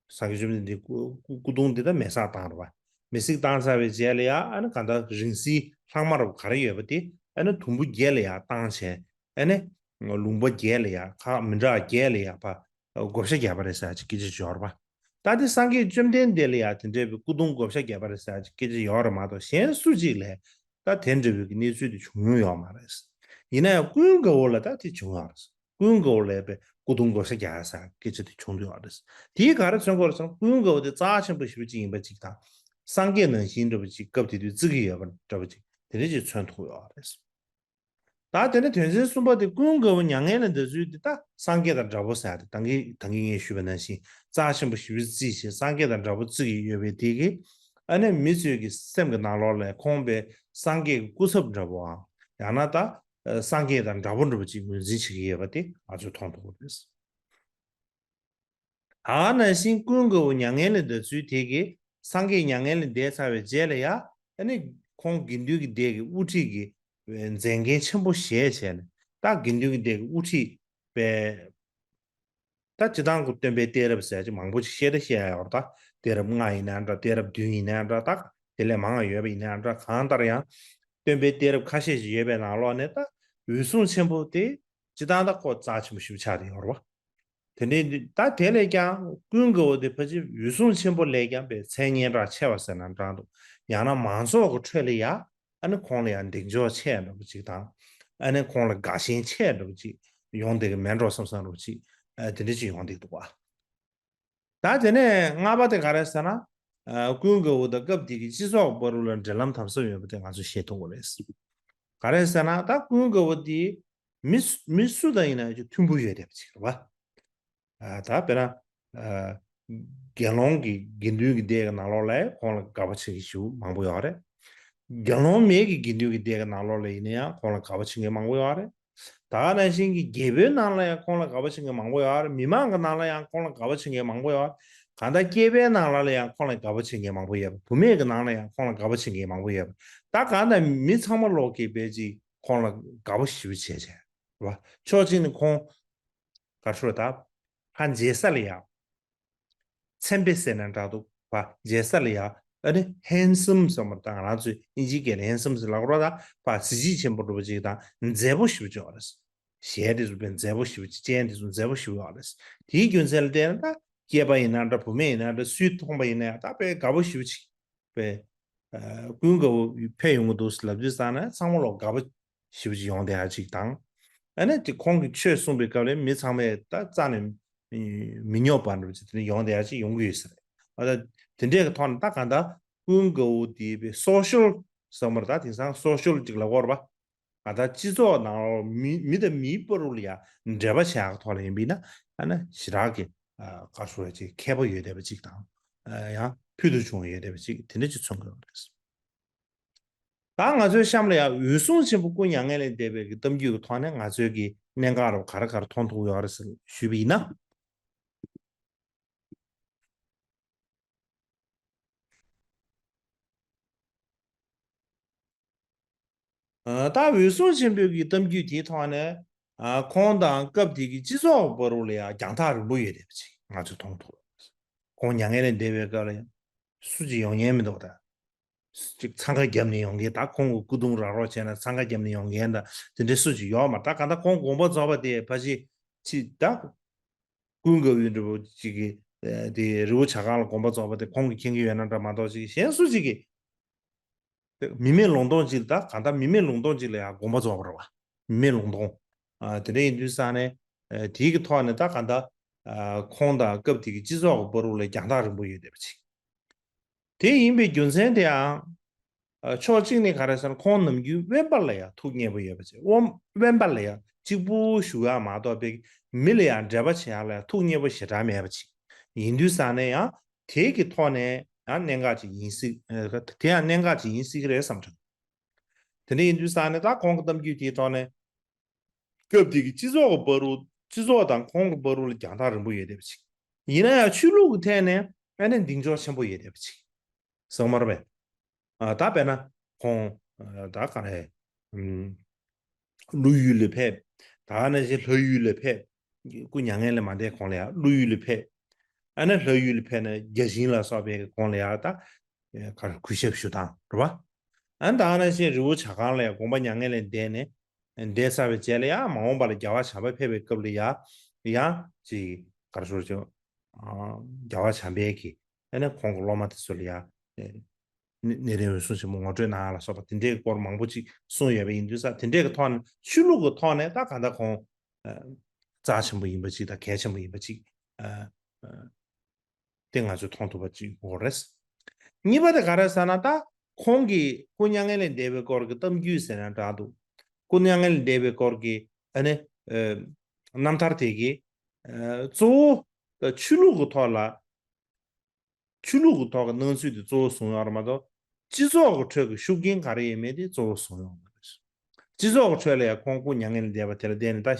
སངས་རྒྱས་བཅོམ་ལྡན་འདས་སྐུ་སྐུ་སྐུ་གདུང་འདི་ད་མེ་སྲེག་བཏང་རེད་པ། མེ་སྲེག་བཏང་ཚར་བའི་རྗེས་ལ་ཡ་ཨ་ནི་གང་ལྟར་རིང་བསྲེལ་ལྷག་མ་རུ་ག་རེ་ཡོད་པ་དེ་ཨ་ནི་དུམ་བུ་བརྒྱད་ལ་ཡ་བཏང་བྱས། ཨ་ནི་ལུང་པ་བརྒྱད་ལ་ཡ་ཁག་མི་འདྲ་བ་བརྒྱད་ལ་ཡ་ཕར་བགོ་བཤའ་བརྒྱབ་པ་རེད་ཟེར་ཅིག་སྐད་ཆ་ཡོད་རེད་པ། ད་དེ་སངས་རྒྱས་བཅོམ་ལྡན་འདས་ལ་ཡ་དེ་འདྲའི་པའི་སྐུ་གདུང་བགོ་བཤའ་བརྒྱབ་པ་རེད་ཟེར་ཅིག་སྐད་ཆ་ཡོད་རེད་མ་གཏོགས། གཞན་སུ་གཅིག་ལ་ད་དེ་འདྲ་བའི་གི་གནས་ཚུལ་དེ་བྱུང་མྱོང་ཡོད་མ་རེད། ཡིན་ན་ཡང་ཀུན་དགའ་བོ་ལ་ད་དེ་བྱུང་ཡོད་རེད། ཀུན་དགའ་བོ་ལ་པའི་སྐུ་གདུང་བགོ་བཤའ་རྒྱག་ཡ་ཟེར་སྐད་ཆ་དེ་བྱུང་འདུག་ཡོད་རེད། དེས་ག་རེ་མཚོན་གྱི་ཡོད་རེད་ཟེར་ན། ཀུན་དགའ་བོ་དེ་རྩ་ཆེན་པོ་ཞེ་པོ་ཅིག་ཡིན་པ་ཅིག་དང་། སངས་རྒྱས་ནང་བཞིན་འདྲ་པོ་ཅིག་སྐབས་དེ་དུས་བརྩི་གི་ཡོད་པ་འདྲ་པོ་ཅིག་དེ་འདྲ་ཅིག་མཚོན་ཐུབ་ཡོད་རེད། ད་དེ་ནས་དོན་ཚན་གསུམ་པ་དེ་ཀུན་དགའ་བོ་མྱ་ངན་ལས་འདའ་ཚུལ་དེ་ད་སངས་རྒྱས་དང་འདྲ་པོ་ཟེར་ཡ་དེ་ད་གིན་ད་གིན་ངས་ཞུས་པ་ནང་བཞིན་རྩ་ཆེན་པོ་ཞེ་པོ་ཅིག་བརྩིས་བྱས། སངས་རྒྱས་དང་འདྲ་པོ་བརྩི་གི་ཡོད་པའི་དེ་གིས་ཨ་ནི་མི་ཚོའི་གི་སེམས་ཀྱི་ནང་ལོགས་ལ་ཁོང་པའི་སངས་རྒྱས་ཀྱི་སྐུ་ཚབ་འདྲ་པོའམ་ཡང་ན་ད་སངས་རྒྱས་དང་འདྲ་པོ་འདྲ་པོ་ཅིག་ངོས་འཛིན་བྱེད་ཀྱི་ཡོད་པ་དེ་ང་ཚོས་མཐོང་ཐུབ་ཀྱི་རེད། ད་ནང་བཞིན་ཀུན་དགའ་བོ་མྱ་ངན་ལས་འདའ་ཚུལ་དེ་གིས་སངས་རྒྱས་མྱ་ངན་ལས་འདས་ཚར་བའི་རྗེས་ལ་ཡ་ཨ་ནི་ཁོང་དགེ་འདུན་གྱི་སྡེ་གི་དབུ་ཁྲིད་ཀྱི་མཛད་འགན་ཆེན་པོ་བཞེས་བྱས་ནས། ད་དགེ་འདུན་གྱི་སྡེ་གི་དབུ་ཁྲིད་པའི་ད་སྤྱིར་བཏང་གི་སྟོན་པའི་གཏད་རབས་ཟེར་ཅིག་མང་པོ་ཅིག་བཤད་ད་བཤད་ཡ་ཡོད་རེད། ད་གཏད་རབས་ལྔ་ཡིན་ན་འདྲ། གཏད་རབས་བདུན་ཡིན་ན་འདྲ། ད་དེ་ལས་མང་བ་ཡོད་པ་ཡིན་ན་འདྲ། གང་ལྟར་ཡང་སྟོན་པའི་གཏད་རབས་ཁ་ཤས་ཤིག་ཡོད་པའི་ནང་ལོགས་ནས་ད་འོད་སྲུང་ཆེན་པོ་དེ་སྤྱིར་བཏང་ད་ཁོ་རྩ་ཆེན་པོ་ཞེ་པོ་ཆགས་བསྡད་ཡོད་རེད་པ། དེ་འདྲའི་ད་དེ་ལས་ཀྱང་ཀུན་དགའ་བོ་དེ་ཕལ་ཆེར་འོད་སྲུང་ཆེན་པོ་ལས་ཀྱང་པའི་མཚན་སྙན་གྲགས་ཆེ་བ་ཟེར་ན་འདྲ་འདུག་ཡང་ན་མང་ཚོགས་ཀྱི་ཁྲོད་ལ་ཡ་ཨ་ནི་ཁོང་ལ་ཡང་གདེང་འཇོག་ཆེ་འདྲ་པོ་ཅིག་དང་། ཨ་ནི་ཁོང་ལ་དགའ་ཞེན་ཆེ་འདྲ་པོ་ཅིག་ཡོང་བསྡད་ཀྱི་མེད་འགྲོ་བསམ་བསམ་འདྲ་པོ་ཅིག་ཨ་དེ་འདྲ་ཅིག་ཡོང་བསྡད་འདུག་པ། ད་དེ་ནས་ལྔ་པ་དེ་ག་རེ་ཟེར་ན། ཨ་ཀུན་དགའ་བོ་དང་སྐབས་དེ་གི་སྤྱི་ཚོགས་བར་ལ་འབྲེལ་ལམ་དམ་ཟབ་ཡོད་པ་དེ་ང་ཚོས་ཤེས་ཐུབ་ཀྱི་རེད། ག་རེ་ཟེར་ན། ད་ཀུན་དགའ་བོ་དེ་མི་སུ་མི་སུ་དང་ཡིན་ན་ཡང་མཐུན་པོ་ཡོད་བསྡད་པ་ཅིག་རེད་པ། ཨ་ད་དཔེར་ན་ཨ་དགེ་སློང་གི་དགེ་འདུན་གྱི་སྡེ་གི་ནང་ལོགས་ལ་ཁོང་ལ་དགའ་པོ་བྱེད་མཁན་ཞེ་པོ་མང་པོ་ཡོད་རེད། དགེ་སློང་མེད་ཀྱི་དགེ་འདུན་གྱི་སྡེ་གི་ནང་ལོགས་ལ་ཡིན་ན་ཡང་ཁོང་ལ་དགའ་པོ་བྱེད་མཁན་མང་པོ་ཡོད་རེད། ད་ག་ནང་བཞིན་གྱི་རྒྱལ་པོའི་ནང་ལ་ཡང་ཁོང་ལ་དགའ་པོ་བྱེད་མཁན་མང་པོ་ཡོད་རེད། མི་མང་གི་ནང་ལ་ཡང་ཁོང་ལ་དགའ་པོ་བྱེད་མཁན་མང་པོ་ཡོད་རེད། གང་ལྟར་སྐྱེས་པའི་ནང་ལ་ཡང་ཁོང་ལ་དགའ་པོ་བྱེད་མཁན་མང་པོ་ཡོད་པ། བུད་མེད་ཀྱི་ནང་ལ་ཡང་ཁོང་ལ་དགའ་པོ་བྱེད་མཁན་མང་པོ་ཡོད་པ། ད་གང་ལྟར་མི་ཚང་མ་ལོག་གིས་དཔེ་ཅིག་ཁོང་ལ་དགའ་པོ་ཞེ་པོ་བྱས་བྱས་རེད་པ། ཕྱོགས་གཅིག་ནས་ཁོང་ག་ཚོད་ད་ཕར་མཇལ་ས་ལ་ཡང་མཚན་དཔེ་ཟེར་ན་འདྲ་འདུག་པ། མཇལ་ས་ལ་ཡ་ཨ་ནི་ཧན་སམ་ཟེར་མ་ད་ང་རང་ཚོས་ཨིན་ཇིའི་སྐད་ལ་ཧན་སམ་ཟེར་ལབ་རོགས། ད་པ་གཟི་བརྗིད་ཆེན་པོ་འདྲ་པོ་ཅིག་དང་མཛེས་པོ་ཞེ་པོ་ཅིག་ཡོད་རེད། ཞལ་དེ་ཚོ་དཔེ་མཛེས་པོ་ཞེ་པོ་ཅིག་སྤྱན་དེ་ཚོ་མཛེས་པོ་ཞེ་པོ་ཡོད་རེད། དེའི་རྒྱུ་མཚན་ལ་བལྟས་ན་ད་སྐྱེས་པ་ཡིན་ན་འདྲ། བུད་མེད་ཡིན་ན་འདྲ། སུས་མཐོང་པ་ཡིན་ན་ཡང་ད་དཔེ་དགའ་པོ་ཞེ་པོ་ཅིག་དཔེ། ཨ་ཀུན་དགའ་བོ་ཕེབས་ཡོང་གི་འདུག་ལབ་དུས་ཙང་ནས་ཚང་མ་ལོག་དགའ་པོ་ཞེ་པོ་ཅིག་ཡོང་བསྡད་ཡ་ཅིག་དང་། ཨ་ནི་དེ་ཁོང་གིས་ཆོས་གསུངས་པའི་སྐབས་ལ་མི་ཚང་མས་ད་རྩ་ནས་ མི་སྙོབ་པ་འདྲ་བ་ཅིག་དེ་འདྲ་ཡོང་བསྡད་ཡ་ཅིག་ཡོང་གི་ཡོད་ས་རེད། ཨ་ད་དེ་འདྲའི་གི་ཐོག་ནས་ད་གང་ལྟར་ཀུན་དགའ་བོ་དེ་བའི་སོ་ཤལ་ཟེར་མར་ད་དེང་སང་སོ་ཤལ་ཅིག་ལབ་དགོས་རེད་པ། ང་ད་སྤྱི་ཚོགས་ནང་ལོགས་མི་མི་དང་མིའི་བར་དུ་ལ་ཡང་འབྲེལ་བ་བྱེད་ཡག་ཐོག་ལ་ཡིན་པས་ན་ཨ་ན་ཞེ་དྲག་གི་ཨ་ག་རེ་ཞུ་དགོས་རེད། ཅིག་མཁས་པོ་ཡོད་བསྡད་པ་ཅིག་དང་ཨ་ཡང་ཕུལ་དུ་བྱུང་བ་ཡོད་བསྡད་པ་ཅིག་དེ་འདྲ་ཅིག་མཚོན་གྱི་ཡོད་རེད། ད་ང་ཚོའི་གཤམ་ལ་ཡང་འོད་སྲུང་ཆེན་པོ་སྐུ་མྱ་ངན་ལས་འདས་པའི་གི་གཏམ་རྒྱུད་ཀྱི་ཐོག་ནས་ང་ཚོའི་གི་གནད་འགག་རུ་ག་རེ་ག་རེ་མཐོང་ཐུབ་ཡོད་རེད་ཟེར་ཞུས་པ་ཡིན་ན། ཨ་ད་འོད་སྲུང་ཆེན་པོའི་གི་གཏམ་རྒྱུད་དེའི་ཐོག་ནས་ཨ་ཁོང་དང་སྐབས་དེ་གི་སྤྱི་ཚོགས་བར་དུ་ལ་ཡང་རྒྱང་ཐག་རིང་པོ་ཡོད་བསྡད་པ་ཅིག་ང་ཚོས་མཐོང་ཐུབ། ཁོང་མྱ་ངན་ལས་འདས་པའི་སྐབས་ལ་ཡང་སུ་གཅིག་ཡོང་མཁན་མི་འདུག་ད། ཅིག་འཚང་ཁ་བརྒྱབ་ནས་ཡོང་མཁན་ད་ཁོང་གི་སྐུ་གདུང་རག་རོགས་བྱས་ན་འཚང་ཁ་བརྒྱབ་ནས་ཡོང་མཁན་ད་དེ་འདྲའི་སུ་ཅིག་ཡོད་མ་རེད། ད་གང་ལྟར་ཁོང་དགོངས་པ་རྫོགས་པ་དེ་ཕལ་ཆེར་ཅིག་ད་ཀུན་དགའ་བོའི་འདྲ་པོ་ཅིག་གི་ཨ་དེ་རི་བོ་བྱ་རྐང་ལ་དགོངས་པ་རྫོགས་པ་དེ་ཁོང་གིས་མཁྱེན་གྱི་ཡོད་ན་འདྲ་མ་གཏོགས་ཅིག་གཞན་སུ་ཅིག་གིས་མི་མེད་ལུང་སྟོང་ཅིག་ལ་ད་གང་ལྟར་མི་མེད་ལུང་སྟོང་ཅིག་ལ་ཡང་དགོངས་པ་རྫོགས་པ་རེད་བ། མི་མེད་ལུང་སྟོང་། ཨ་དེ་འདྲ་ཡིན་དུས་ཙང་ནས་ཨ་དེའི་གི་ཐོག་ནས་ད་གང་ལྟར་ཨ་ཁོང་དང་སྐབས་དེ་གི་སྤྱི་ཚོགས་ཀྱི་བར་དུ་ལ་རྒྱང་ཐག་རིང་པོ་ཡོད་བསྡད་པ་ཅིག་དེ་ཡིན་པའི་རྒྱུ་མཚན་དེའང་། ཨ་ཕྱོགས་གཅིག་ནས་ག་རེ་ཟེར་ན་ཁོང་ནམ་རྒྱུན་དབེན་པ་ལ་ཡང་ཐུགས་མཉེས་པོ་ཡོད་པ་བྱས། དབེན་དབེན་པ་ལ་ཡང་གཅིག་པུ་བཞུགས་ཡག་མ་གཏོགས་པའི་མི་ལ་ཡང་འབྲེལ་བ་བྱེད་ཡག་ལ་ཡང་ཐུགས་མཉེས་པོ་ཞེ་དྲག་མེད་པ་ཅིག་ཡིན་དུས་ཙང་ནས་ཡང་དེ་གི་ཐོག་ནས་ཡང་གནད་འགག་ཅིག་ཡིན་སྲིད། ཨ་དེ་ཡང་གནད་འགག་ཅིག་ཡིན་སྲིད་ཀྱི་རེད་བསམ་དྲན། དེ་འདྲ་ཡིན་དུས་ཙང་ནས་ད་ཁོང་གི་གཏམ་རྒྱུད་དེའི་ཐོག་ནས། སྐབས་དེ་གི་སྤྱི་ཚོགས་ཀྱི་བར་དུ་སྤྱི་ཚོགས་དང་ཁོང་གི་བར་དུ་ལ་རྒྱང་ཐག་རིང་པོ་ཡོད་བསྡད་པ་ཅིག་ཡིན་ན་ཡང་ཆོས་ལུགས་ཀྱི་ཐད་ནས་ཨ་ནི་གདེང་འཇོག་ཆེན་པོ་ཡོད་བསྡད་པ་ཅིག་སོང་མ་རེད་པས། ཨ་ད་དཔེར་ན་ཁོང་ཨ་ད་ག་རེ་ཨམ་ཀླུ་ཡུལ་ལ་ཕེབས། ད་ནང་བཞིན་ལྷ་ཡུལ་ལ་ཕེབས། སྐུ་མྱ་ངན་ལས་མ་འདས་གོང་ལ་ཡང་ཀླུ་ཡུལ་ལ་ཕེབས། ཨ་ནི་ལྷ་ཡུལ་ལ་ཕེབས་ནས་བརྒྱ་བྱིན་ལ་སོགས་པའི་གོང་ལ་ཡང་ད་ག་རེ་གུས་ཞབས་ཞུ་སྟངས་རེད་བ། ཨ་ནི་ད་ནང་བཞིན་རི་བོ་བྱ་རྐང་ལ་ཡང་དགོངས་པ་མྱ་ངན་ལས་འདས་ནས་འདས་ཚར་བའི་རྗེས་ལ་ཡང་མ་འོངས་པ་ལ་རྒྱལ་བ་བྱམས་པ་ཕེབས་པའི་སྐབས་ལ་ཡང་ཡང་ཅིག་ག་རེ་ཞུ་རྒྱུ། ཨ་རྒྱལ་བ་བྱམས་པས་ཀྱིས་ཨ་ནི་ཁོང་གི་སློབ་མ་དེ་ཚོ་ལ་ཡང་ཨ་ནི་ནེ་རིང་འོད་སྲུང་ཆེན་པོ་ངོ་སྤྲོད་གནང་ཡག་ལ་སོགས་པ་དེ་འདྲའི་སྐོར་མང་པོ་ཅིག་གསུངས་ཡོད་པ་ཡིན་དུས་ཙང་དེ་འདྲའི་གི་ཐོག་ནས་ཆོས་ལུགས་ཀྱི་ཐོག་ནས་ད་གང་ལྟར་ཁོང་ཨ་རྩ་ཆེན་པོ་ཡིན་པ་ཅིག་དང་གལ་ཆེན་པོ་ཡིན་པ་ཅིག་ཨ་ཨ་དེ་ང་ཚོས་མཐོང་ཐུབ་པ་ཅིག་ཡོད་རེད། གཉིས་པ་དེ་ག་རེ་ཟེར་ན་ད་ཁོང་གིས་སྐུ་མྱ་ངན་ལས་འདས་པའི་སྐོར་གྱི་གཏམ་རྒྱུད་ཟེར་ན་འདྲ་འདུག་སྐུ་མྱ་ངན་ལས་འདས་པའི་སྐོར་གྱི་ཨ་ནི་ཨ་རྣམ་ཐར་དེ་གི་ཨ་གཙོ་བོ་ཆོས་ལུགས་ཀྱི་ཐོག་ལ། ཆོས་ལུགས་ཀྱི་ཐོག་གི་སྣང་ཚུལ་དེ་གཙོ་བོ་བཟུང་ཡོད་རེད་མ་གཏོགས། སྤྱི་ཚོགས་ཀྱི་ཁྲོད་ཀྱི་ཤུགས་རྐྱེན་ག་རེ་ཡོད་མེད་དེ་གཙོ་བོ་བཟུང་ཡོད་མ་རེད། སྤྱི་ཚོགས་ཀྱི་ཁྲོད་ལ་ཡང་ཁོང་སྐུ་མྱ་ངན་ལས་འདས་པ་དེ་ལ་བརྟེན་ནས་ད་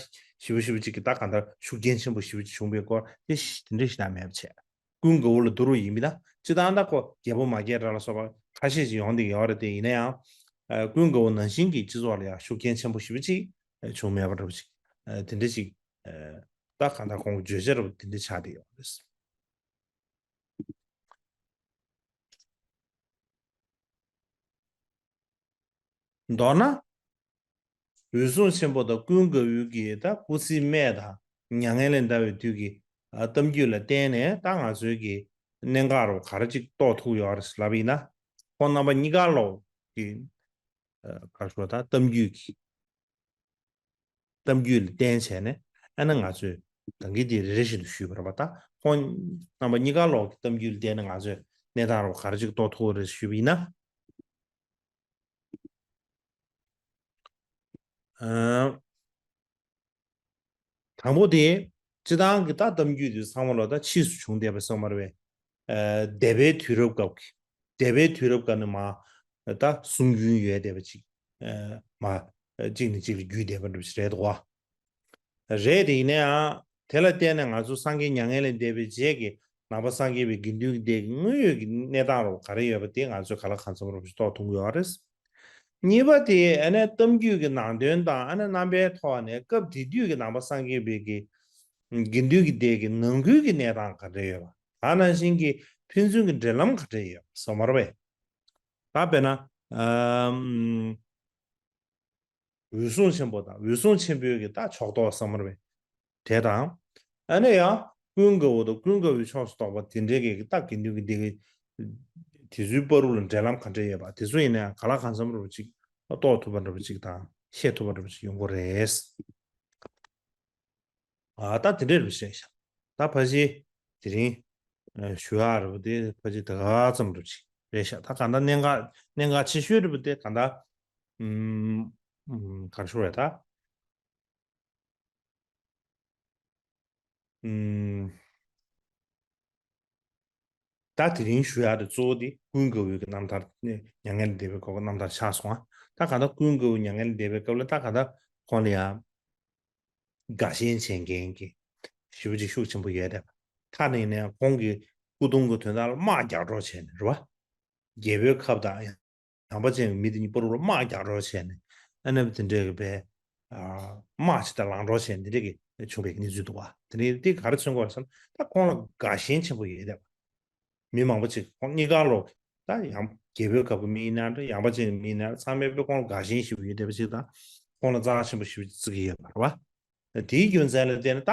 ཞེ་པོ་ཞེ་པོ་ཅིག་གི་ད་གང་ལྟར་ཤུགས་རྐྱེན་ཆེན་པོ་ཞེ་པོ་ཅིག་བྱུང་བའི་སྐོར་དེ་ཞིག་དེ་འདྲ་ཞིག་ད་མེད་པ་བྱས། ཀུན་དགའ་བོ་ལ་བསྡུར་བ་ཡིན་པ་ན་སྤྱིར་བཏང་ད་ཁོ་རྒྱལ་པོ་མ་རྒྱལ་འདྲ་ལ་སོགས་པ་ཁ་ཤས་ཤིག་ཡོང་བསྡད་ཡོད་རེད་དེ། ཡིན་ན་ཡང་ཀུན་དགའ་བོ་ནང་བཞིན་གྱི་སྤྱི་ཚོགས་ལ་ཡང་ཤུགས་རྐྱེན་ཆེན་པོ་ཞེ་པོ་ཅིག་བྱུང་མེད་པ་འདྲ་པོ་ཅིག་དེ་འདྲ་ཅིག་ད་གང་ལྟར་ཁོང་གི་བརྗོད་བྱ་འདྲ་པོ་དེ་འདྲ་ཆགས་བསྡད་ཡོད་རེད། མདོར་ན། འོད་སྲུང་ཆེན་པོ་དང་ཀུན་དགའ་བོའི་གི་ད་སྐུ་ཚེའི་སྨད་དང་མྱ་ངན་ལས་འདའ་བའི་དུས་ཀྱི་ཨ་གཏམ་རྒྱུད་ལ་བརྟེན་ནས་ད་ང་ཚོའི་གི་གནད་འགག་རུ་ག་རེ་ཅིག་རྟོགས་ཐུབ་ཡོད་རེད་ལབ་ཡིན་ན། ཁོང་རྣམ་པ་གཉིས་ཀ་ལོག་གི་ཨ་ག་རེ་ཞུ་ད་གཏམ་རྒྱུད་ཀྱི་གཏམ་རྒྱུད་ལ་བརྟེན་བྱས་ནས་ཨ་ནི་ང་ཚོས་ད་གིན་དེ་རེ་རེ་བཞིན་དུ་ཞུས་པ་རེད་པ། ད་ཁོང་རྣམ་པ་གཉིས་ཀ་ལོག་གི་གཏམ་རྒྱུད་ལ་བརྟེན་ནས་ང་ཚོས་གནས་སྟངས་རུ་ག་རེ་ཅིག་རྟོགས་ཐུབ་རེད་ཞུས་པ་ཡིན་ན། ཨ། དང་པོ་དེ། སྤྱིར་བཏང་གི་ད་གཏམ་རྒྱུད་དེ་ཚང་མ་ལོ་ད་ཕྱིས་སུ་བྱུང་བསྡད་པ་ཚང་མ་རེད་པས། ཨ། འདས་པའི་དུས་རབས་སྐབས་ཀྱི། འདས་པའི་དུས་རབས་སྐབས་ནས་མར་ད་གསུང་རྒྱུན་ཡོད་བསྡད་པ་ཅིག་ཨ། མར་གཅིག་ནས་གཅིག་ལ་བརྒྱུད་བསྡད་པ་འདྲ་པོ་ཞིག་རེད་འདུག་བ། རེད་དེ། ཡིན་ན་ཡང་དེ་ལ་བརྟེན་ནས་ང་ཚོ་སངས་རྒྱས་མྱ་ངན་ལས་འདས་པའི་རྗེས་ཀྱི་ནང་པ་སངས་རྒྱས་པའི་དགེ་འདུན་གྱི་སྡེ་གི་དངོས་ཡོད་ཀྱི་གནས་སྟངས་རུ་ག་རེ་ཡོད་པ་དེ་ང་ཚོས་གང་ལ་གང་འཚམ་རུ་ཞིག་རྟོགས་ཐུབ་ཀྱི་ཡོད་རེད། གཉིས་པ་དེ་ཨ་ནི་གཏམ་རྒྱུད་ཀྱི་ནང་དོན་དང་ཨ་ནི་རྣམ་པའི་ཐོག་ནས་སྐབས་དེ་དུས་ཀྱི་ནང་པ་སངས་རྒྱས་པའི་གི་དགེ་འདུན་གྱི་སྡེ་གི་ནང་ཁུལ་གྱི་གནས་སྟངས་ག་འདྲ་ཡོད་པ། ད་ནང་བཞིན་གྱི་ཕན་ཚུན་གྱི་འབྲེལ་ལམ་ག་འདྲ་ཡོད་པ་སོགས་མ་རེད་པས། ད་དཔེར་ན། ཨམ། འོད་སྲུང་ཆེན་པོ་དང་འོད་སྲུང་ཆེན་པོའི་གི་ད་ཕྱོགས་གཏོགས་སམ་རེད། དེ་དང་། ཨ་ནི་ཡང་ཀུན་དགའ་བོ་དང་ཀུན་དགའ་བོའི་ཕྱོགས་སུ་གཏོགས་པ་དེ་འདྲའི་གི་ད་དགེ་འདུན་གྱི་སྡེ་གི་དེ་ཚོའི་བར་དུ་ལ་འབྲེལ་ལམ་ག་འདྲ་ཡོད་པ་དེ་ཚོ་ཡིན་ན་ཡང་ག་ལ་གང་འཚམ་རུ་ཅིག་རྟོགས་ཐུབ་པ་འདྲ་པོ་ཅིག་དང་ཤེས་ཐུབ་པ་འདྲ་པོ་ཅིག་ཡོང་གི་རེད། ཨ་ད་དེ་འདྲའི་རུ་བཤད་ཤག་ད་ ད་ཕལ་ཆེར་དེ་རིང་ཨ་ཞུ་ཡག་རེད་པ་དེ་ཕལ་ཆེར་དེ་ག་ཙམ་རེད་ཅིག་རེད་ཤག་ད་གང་ལྟར་གནད་འགག་གནད་འགག་ཆེ་ཤོས་རེད་པ་དེ་གང་ལྟར་ཨུམ་ཨུམ་ག་རེ་ཞུ་དགོས་རེད་ད། ཨུམ། ད་དེ་རིང་ཞུ་ཡག་དེ་གཙོ་བོ་དེ་ཀུན་དགའ་བོའི་གི་རྣམ་ཐར་ནི་མྱ་ངན་ལས་འདས་པའི་སྐབས་ཀྱི་རྣམ་ཐར་ཆགས་སོང་ང་། ད་གང་ལྟར་ཀུན་དགའ་བོ་མྱ་ངན་ལས་འདས་པའི་སྐབས་ལ་ད་གང་ལྟར་ཁོང་ལ་ཡང་དགའ་ཞེན་བྱེད་མཁན་གྱི་ཞེ་པོ་ཅིག་ཤུགས་ཆེན་པོ་ཡོད་དེ། ཐ་ན་ཡིན་ན་ཡང་ཁོང་གི་སྐུ་གདུང་གི་དོན་དག་ལ་དམག་རྒྱག་རོགས་བྱས་ནས་རེད་བ། རྒྱལ་པོའི་ཁབ་དང་ཡང་ཡངས་པ་ཅན་གྱི་མི་དེ་གཉིས་བར་ལ་དམག་རྒྱག་རོགས་བྱས་ནས་ཨ་ནི་དེ་འདྲའི་གི་པའི་ཨ་དམག་ཅིག་དང་ལངས་རོགས་བྱས་ནས་དེ་འདྲའི་གི་བྱུང་བའི་གནས་ཚུལ་འདུག་བ། དེ་ནས་དེ་ག་རེ་མཚོན་གྱི་ཡོད་ཟེར་ན་ད་ཁོང་ལ་དགའ་ཞེན་ཆེན་པོ་ཡོད་དེ། མི་མང་པོ་ཅིག་ཁོང་གཉིས་ཀ་ལོ་ད་ཡང་རྒྱལ་པོའི་ཁབ་ཀྱི་མི་ཡིན་ན་འདྲ་ཡངས་པ་ཅན་གྱི་མི་ཡིན་ན་འདྲ་ཚང་མས་དཔེ་ཁོང་ལ་དགའ་ཞེན་ཞེ་པོ་ཡོད་བསྡད་པ་ཅིག་དང་ཁོང་ལ་རྩ་ཆེན་པོ་ཞེ་པོ་ཅིག་བརྩི་གི་ཡོད་པ་རེད་བ། དེའི་རྒྱུ་མཚན་ལ་བརྟེན་ནས་ད་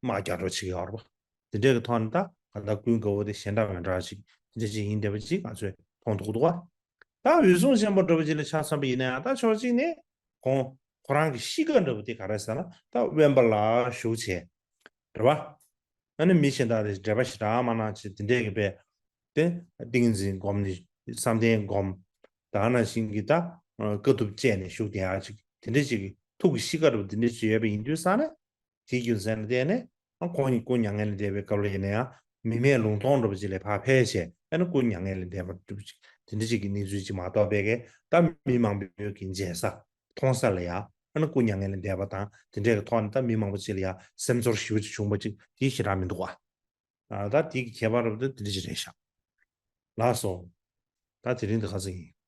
དམག་རྒྱག་རོགས་བྱེད་ཀྱི་ཡོད་རེད་བ། དེ་འདྲའི་གི་ཐོག་ནས་ད་གང་ལྟར་ཀུན་དགའ་བོ་དེ་གཞན་དག་མི་འདྲ་ཅིག་དེ་འདྲ་ཅིག་ཡིན་བསྡད་པ་ཅིག་ང་ཚོས་མཐོང་ཐུབ་ཀྱི་འདུག་བ། ད་འོད་སྲུང་ཆེན་པོ་འདྲ་པོ་ཅིག་ལ་ཆ་མཚོན་པ་ཡིན་ན་ཡང་ད་ཕྱོགས་གཅིག་ནས་ཁོང་ཁོ་རང་གི་གཤིས་ཀ་འདྲ་པོ་དེ་ག་རེ་ཟེར་ན་ད་དབེན་པ་ལ་བཞུགས་བྱས། རེད་བ། ཨ་ནི་མི་གཞན་དག་དེ་འབྲེལ་བ་ཞེ་དྲག་མ་གནང་བྱས་དེ་འདྲས་ཀྱི་པས། དེ་ཏིང་འཛིན་སྒོམ་ནས་བསམ་གཏན་སྒོམ། ད་ནང་བཞིན་གྱི་ད་དཀའ་ཐུབ་སྤྱད་ནས་བཞུགས་བསྡད་ཡག་ཅིག་དེ་འདྲས་ཅིག་གི་ཐུགས་ཀྱི་གཤིས་ཀ་འདྲ་པོ་དེ་འདྲས་ཅིག་ཡོད་པ་ཡིན་དུས་ཙང་ནས། དེའི་རྒྱུ་མཚན་ལ་བརྟེན་ནས་ཨ་ཁོང་གཉིས་སྐུ་མྱ་ངན་ལས་འདས་པའི་སྐབས་ལ་ཡིན་ན་ཡང་མི་མེད་ལུང་སྟོང་འདྲ་པོ་ཅིག་ལས་ཕར་ཕེབས་བྱས་ཨ་ནི་སྐུ་མྱ་ངན་ལས་འདས་པ་འདྲ་པོ་ཅིག་དེ་འདྲ་ཅིག་གི་གནས་ཚུལ་ཅིག་མ་གཏོགས་པའི་གི་ད་མི་མང་པོས་ཀྱི་མཇལ་ས་མཐོང་ས་ལ་ཡང་ཨ་ནི་སྐུ་མྱ་ངན་ལས་འདས་པ་དང་དེ་འདྲའི་གི་ཐོག་ནས་ད་མི་མང་པོ་ཅིག་ལ་ཡང་སེམས་ཚོར་ཞེ་པོ་ཅིག་བྱུང་བ་ཅིག་དེ་ཞེ་དྲག་མི་འདུག་བ། ཨ་ད་དེ་གི་ཁྱད་པར་རབ་ཏུ་དེ་འདྲ་ཅིག་རེད་ཤག་ལགས་སོ། ད་དེ་རིང་འདི་ག་ཚོད་ཡིན།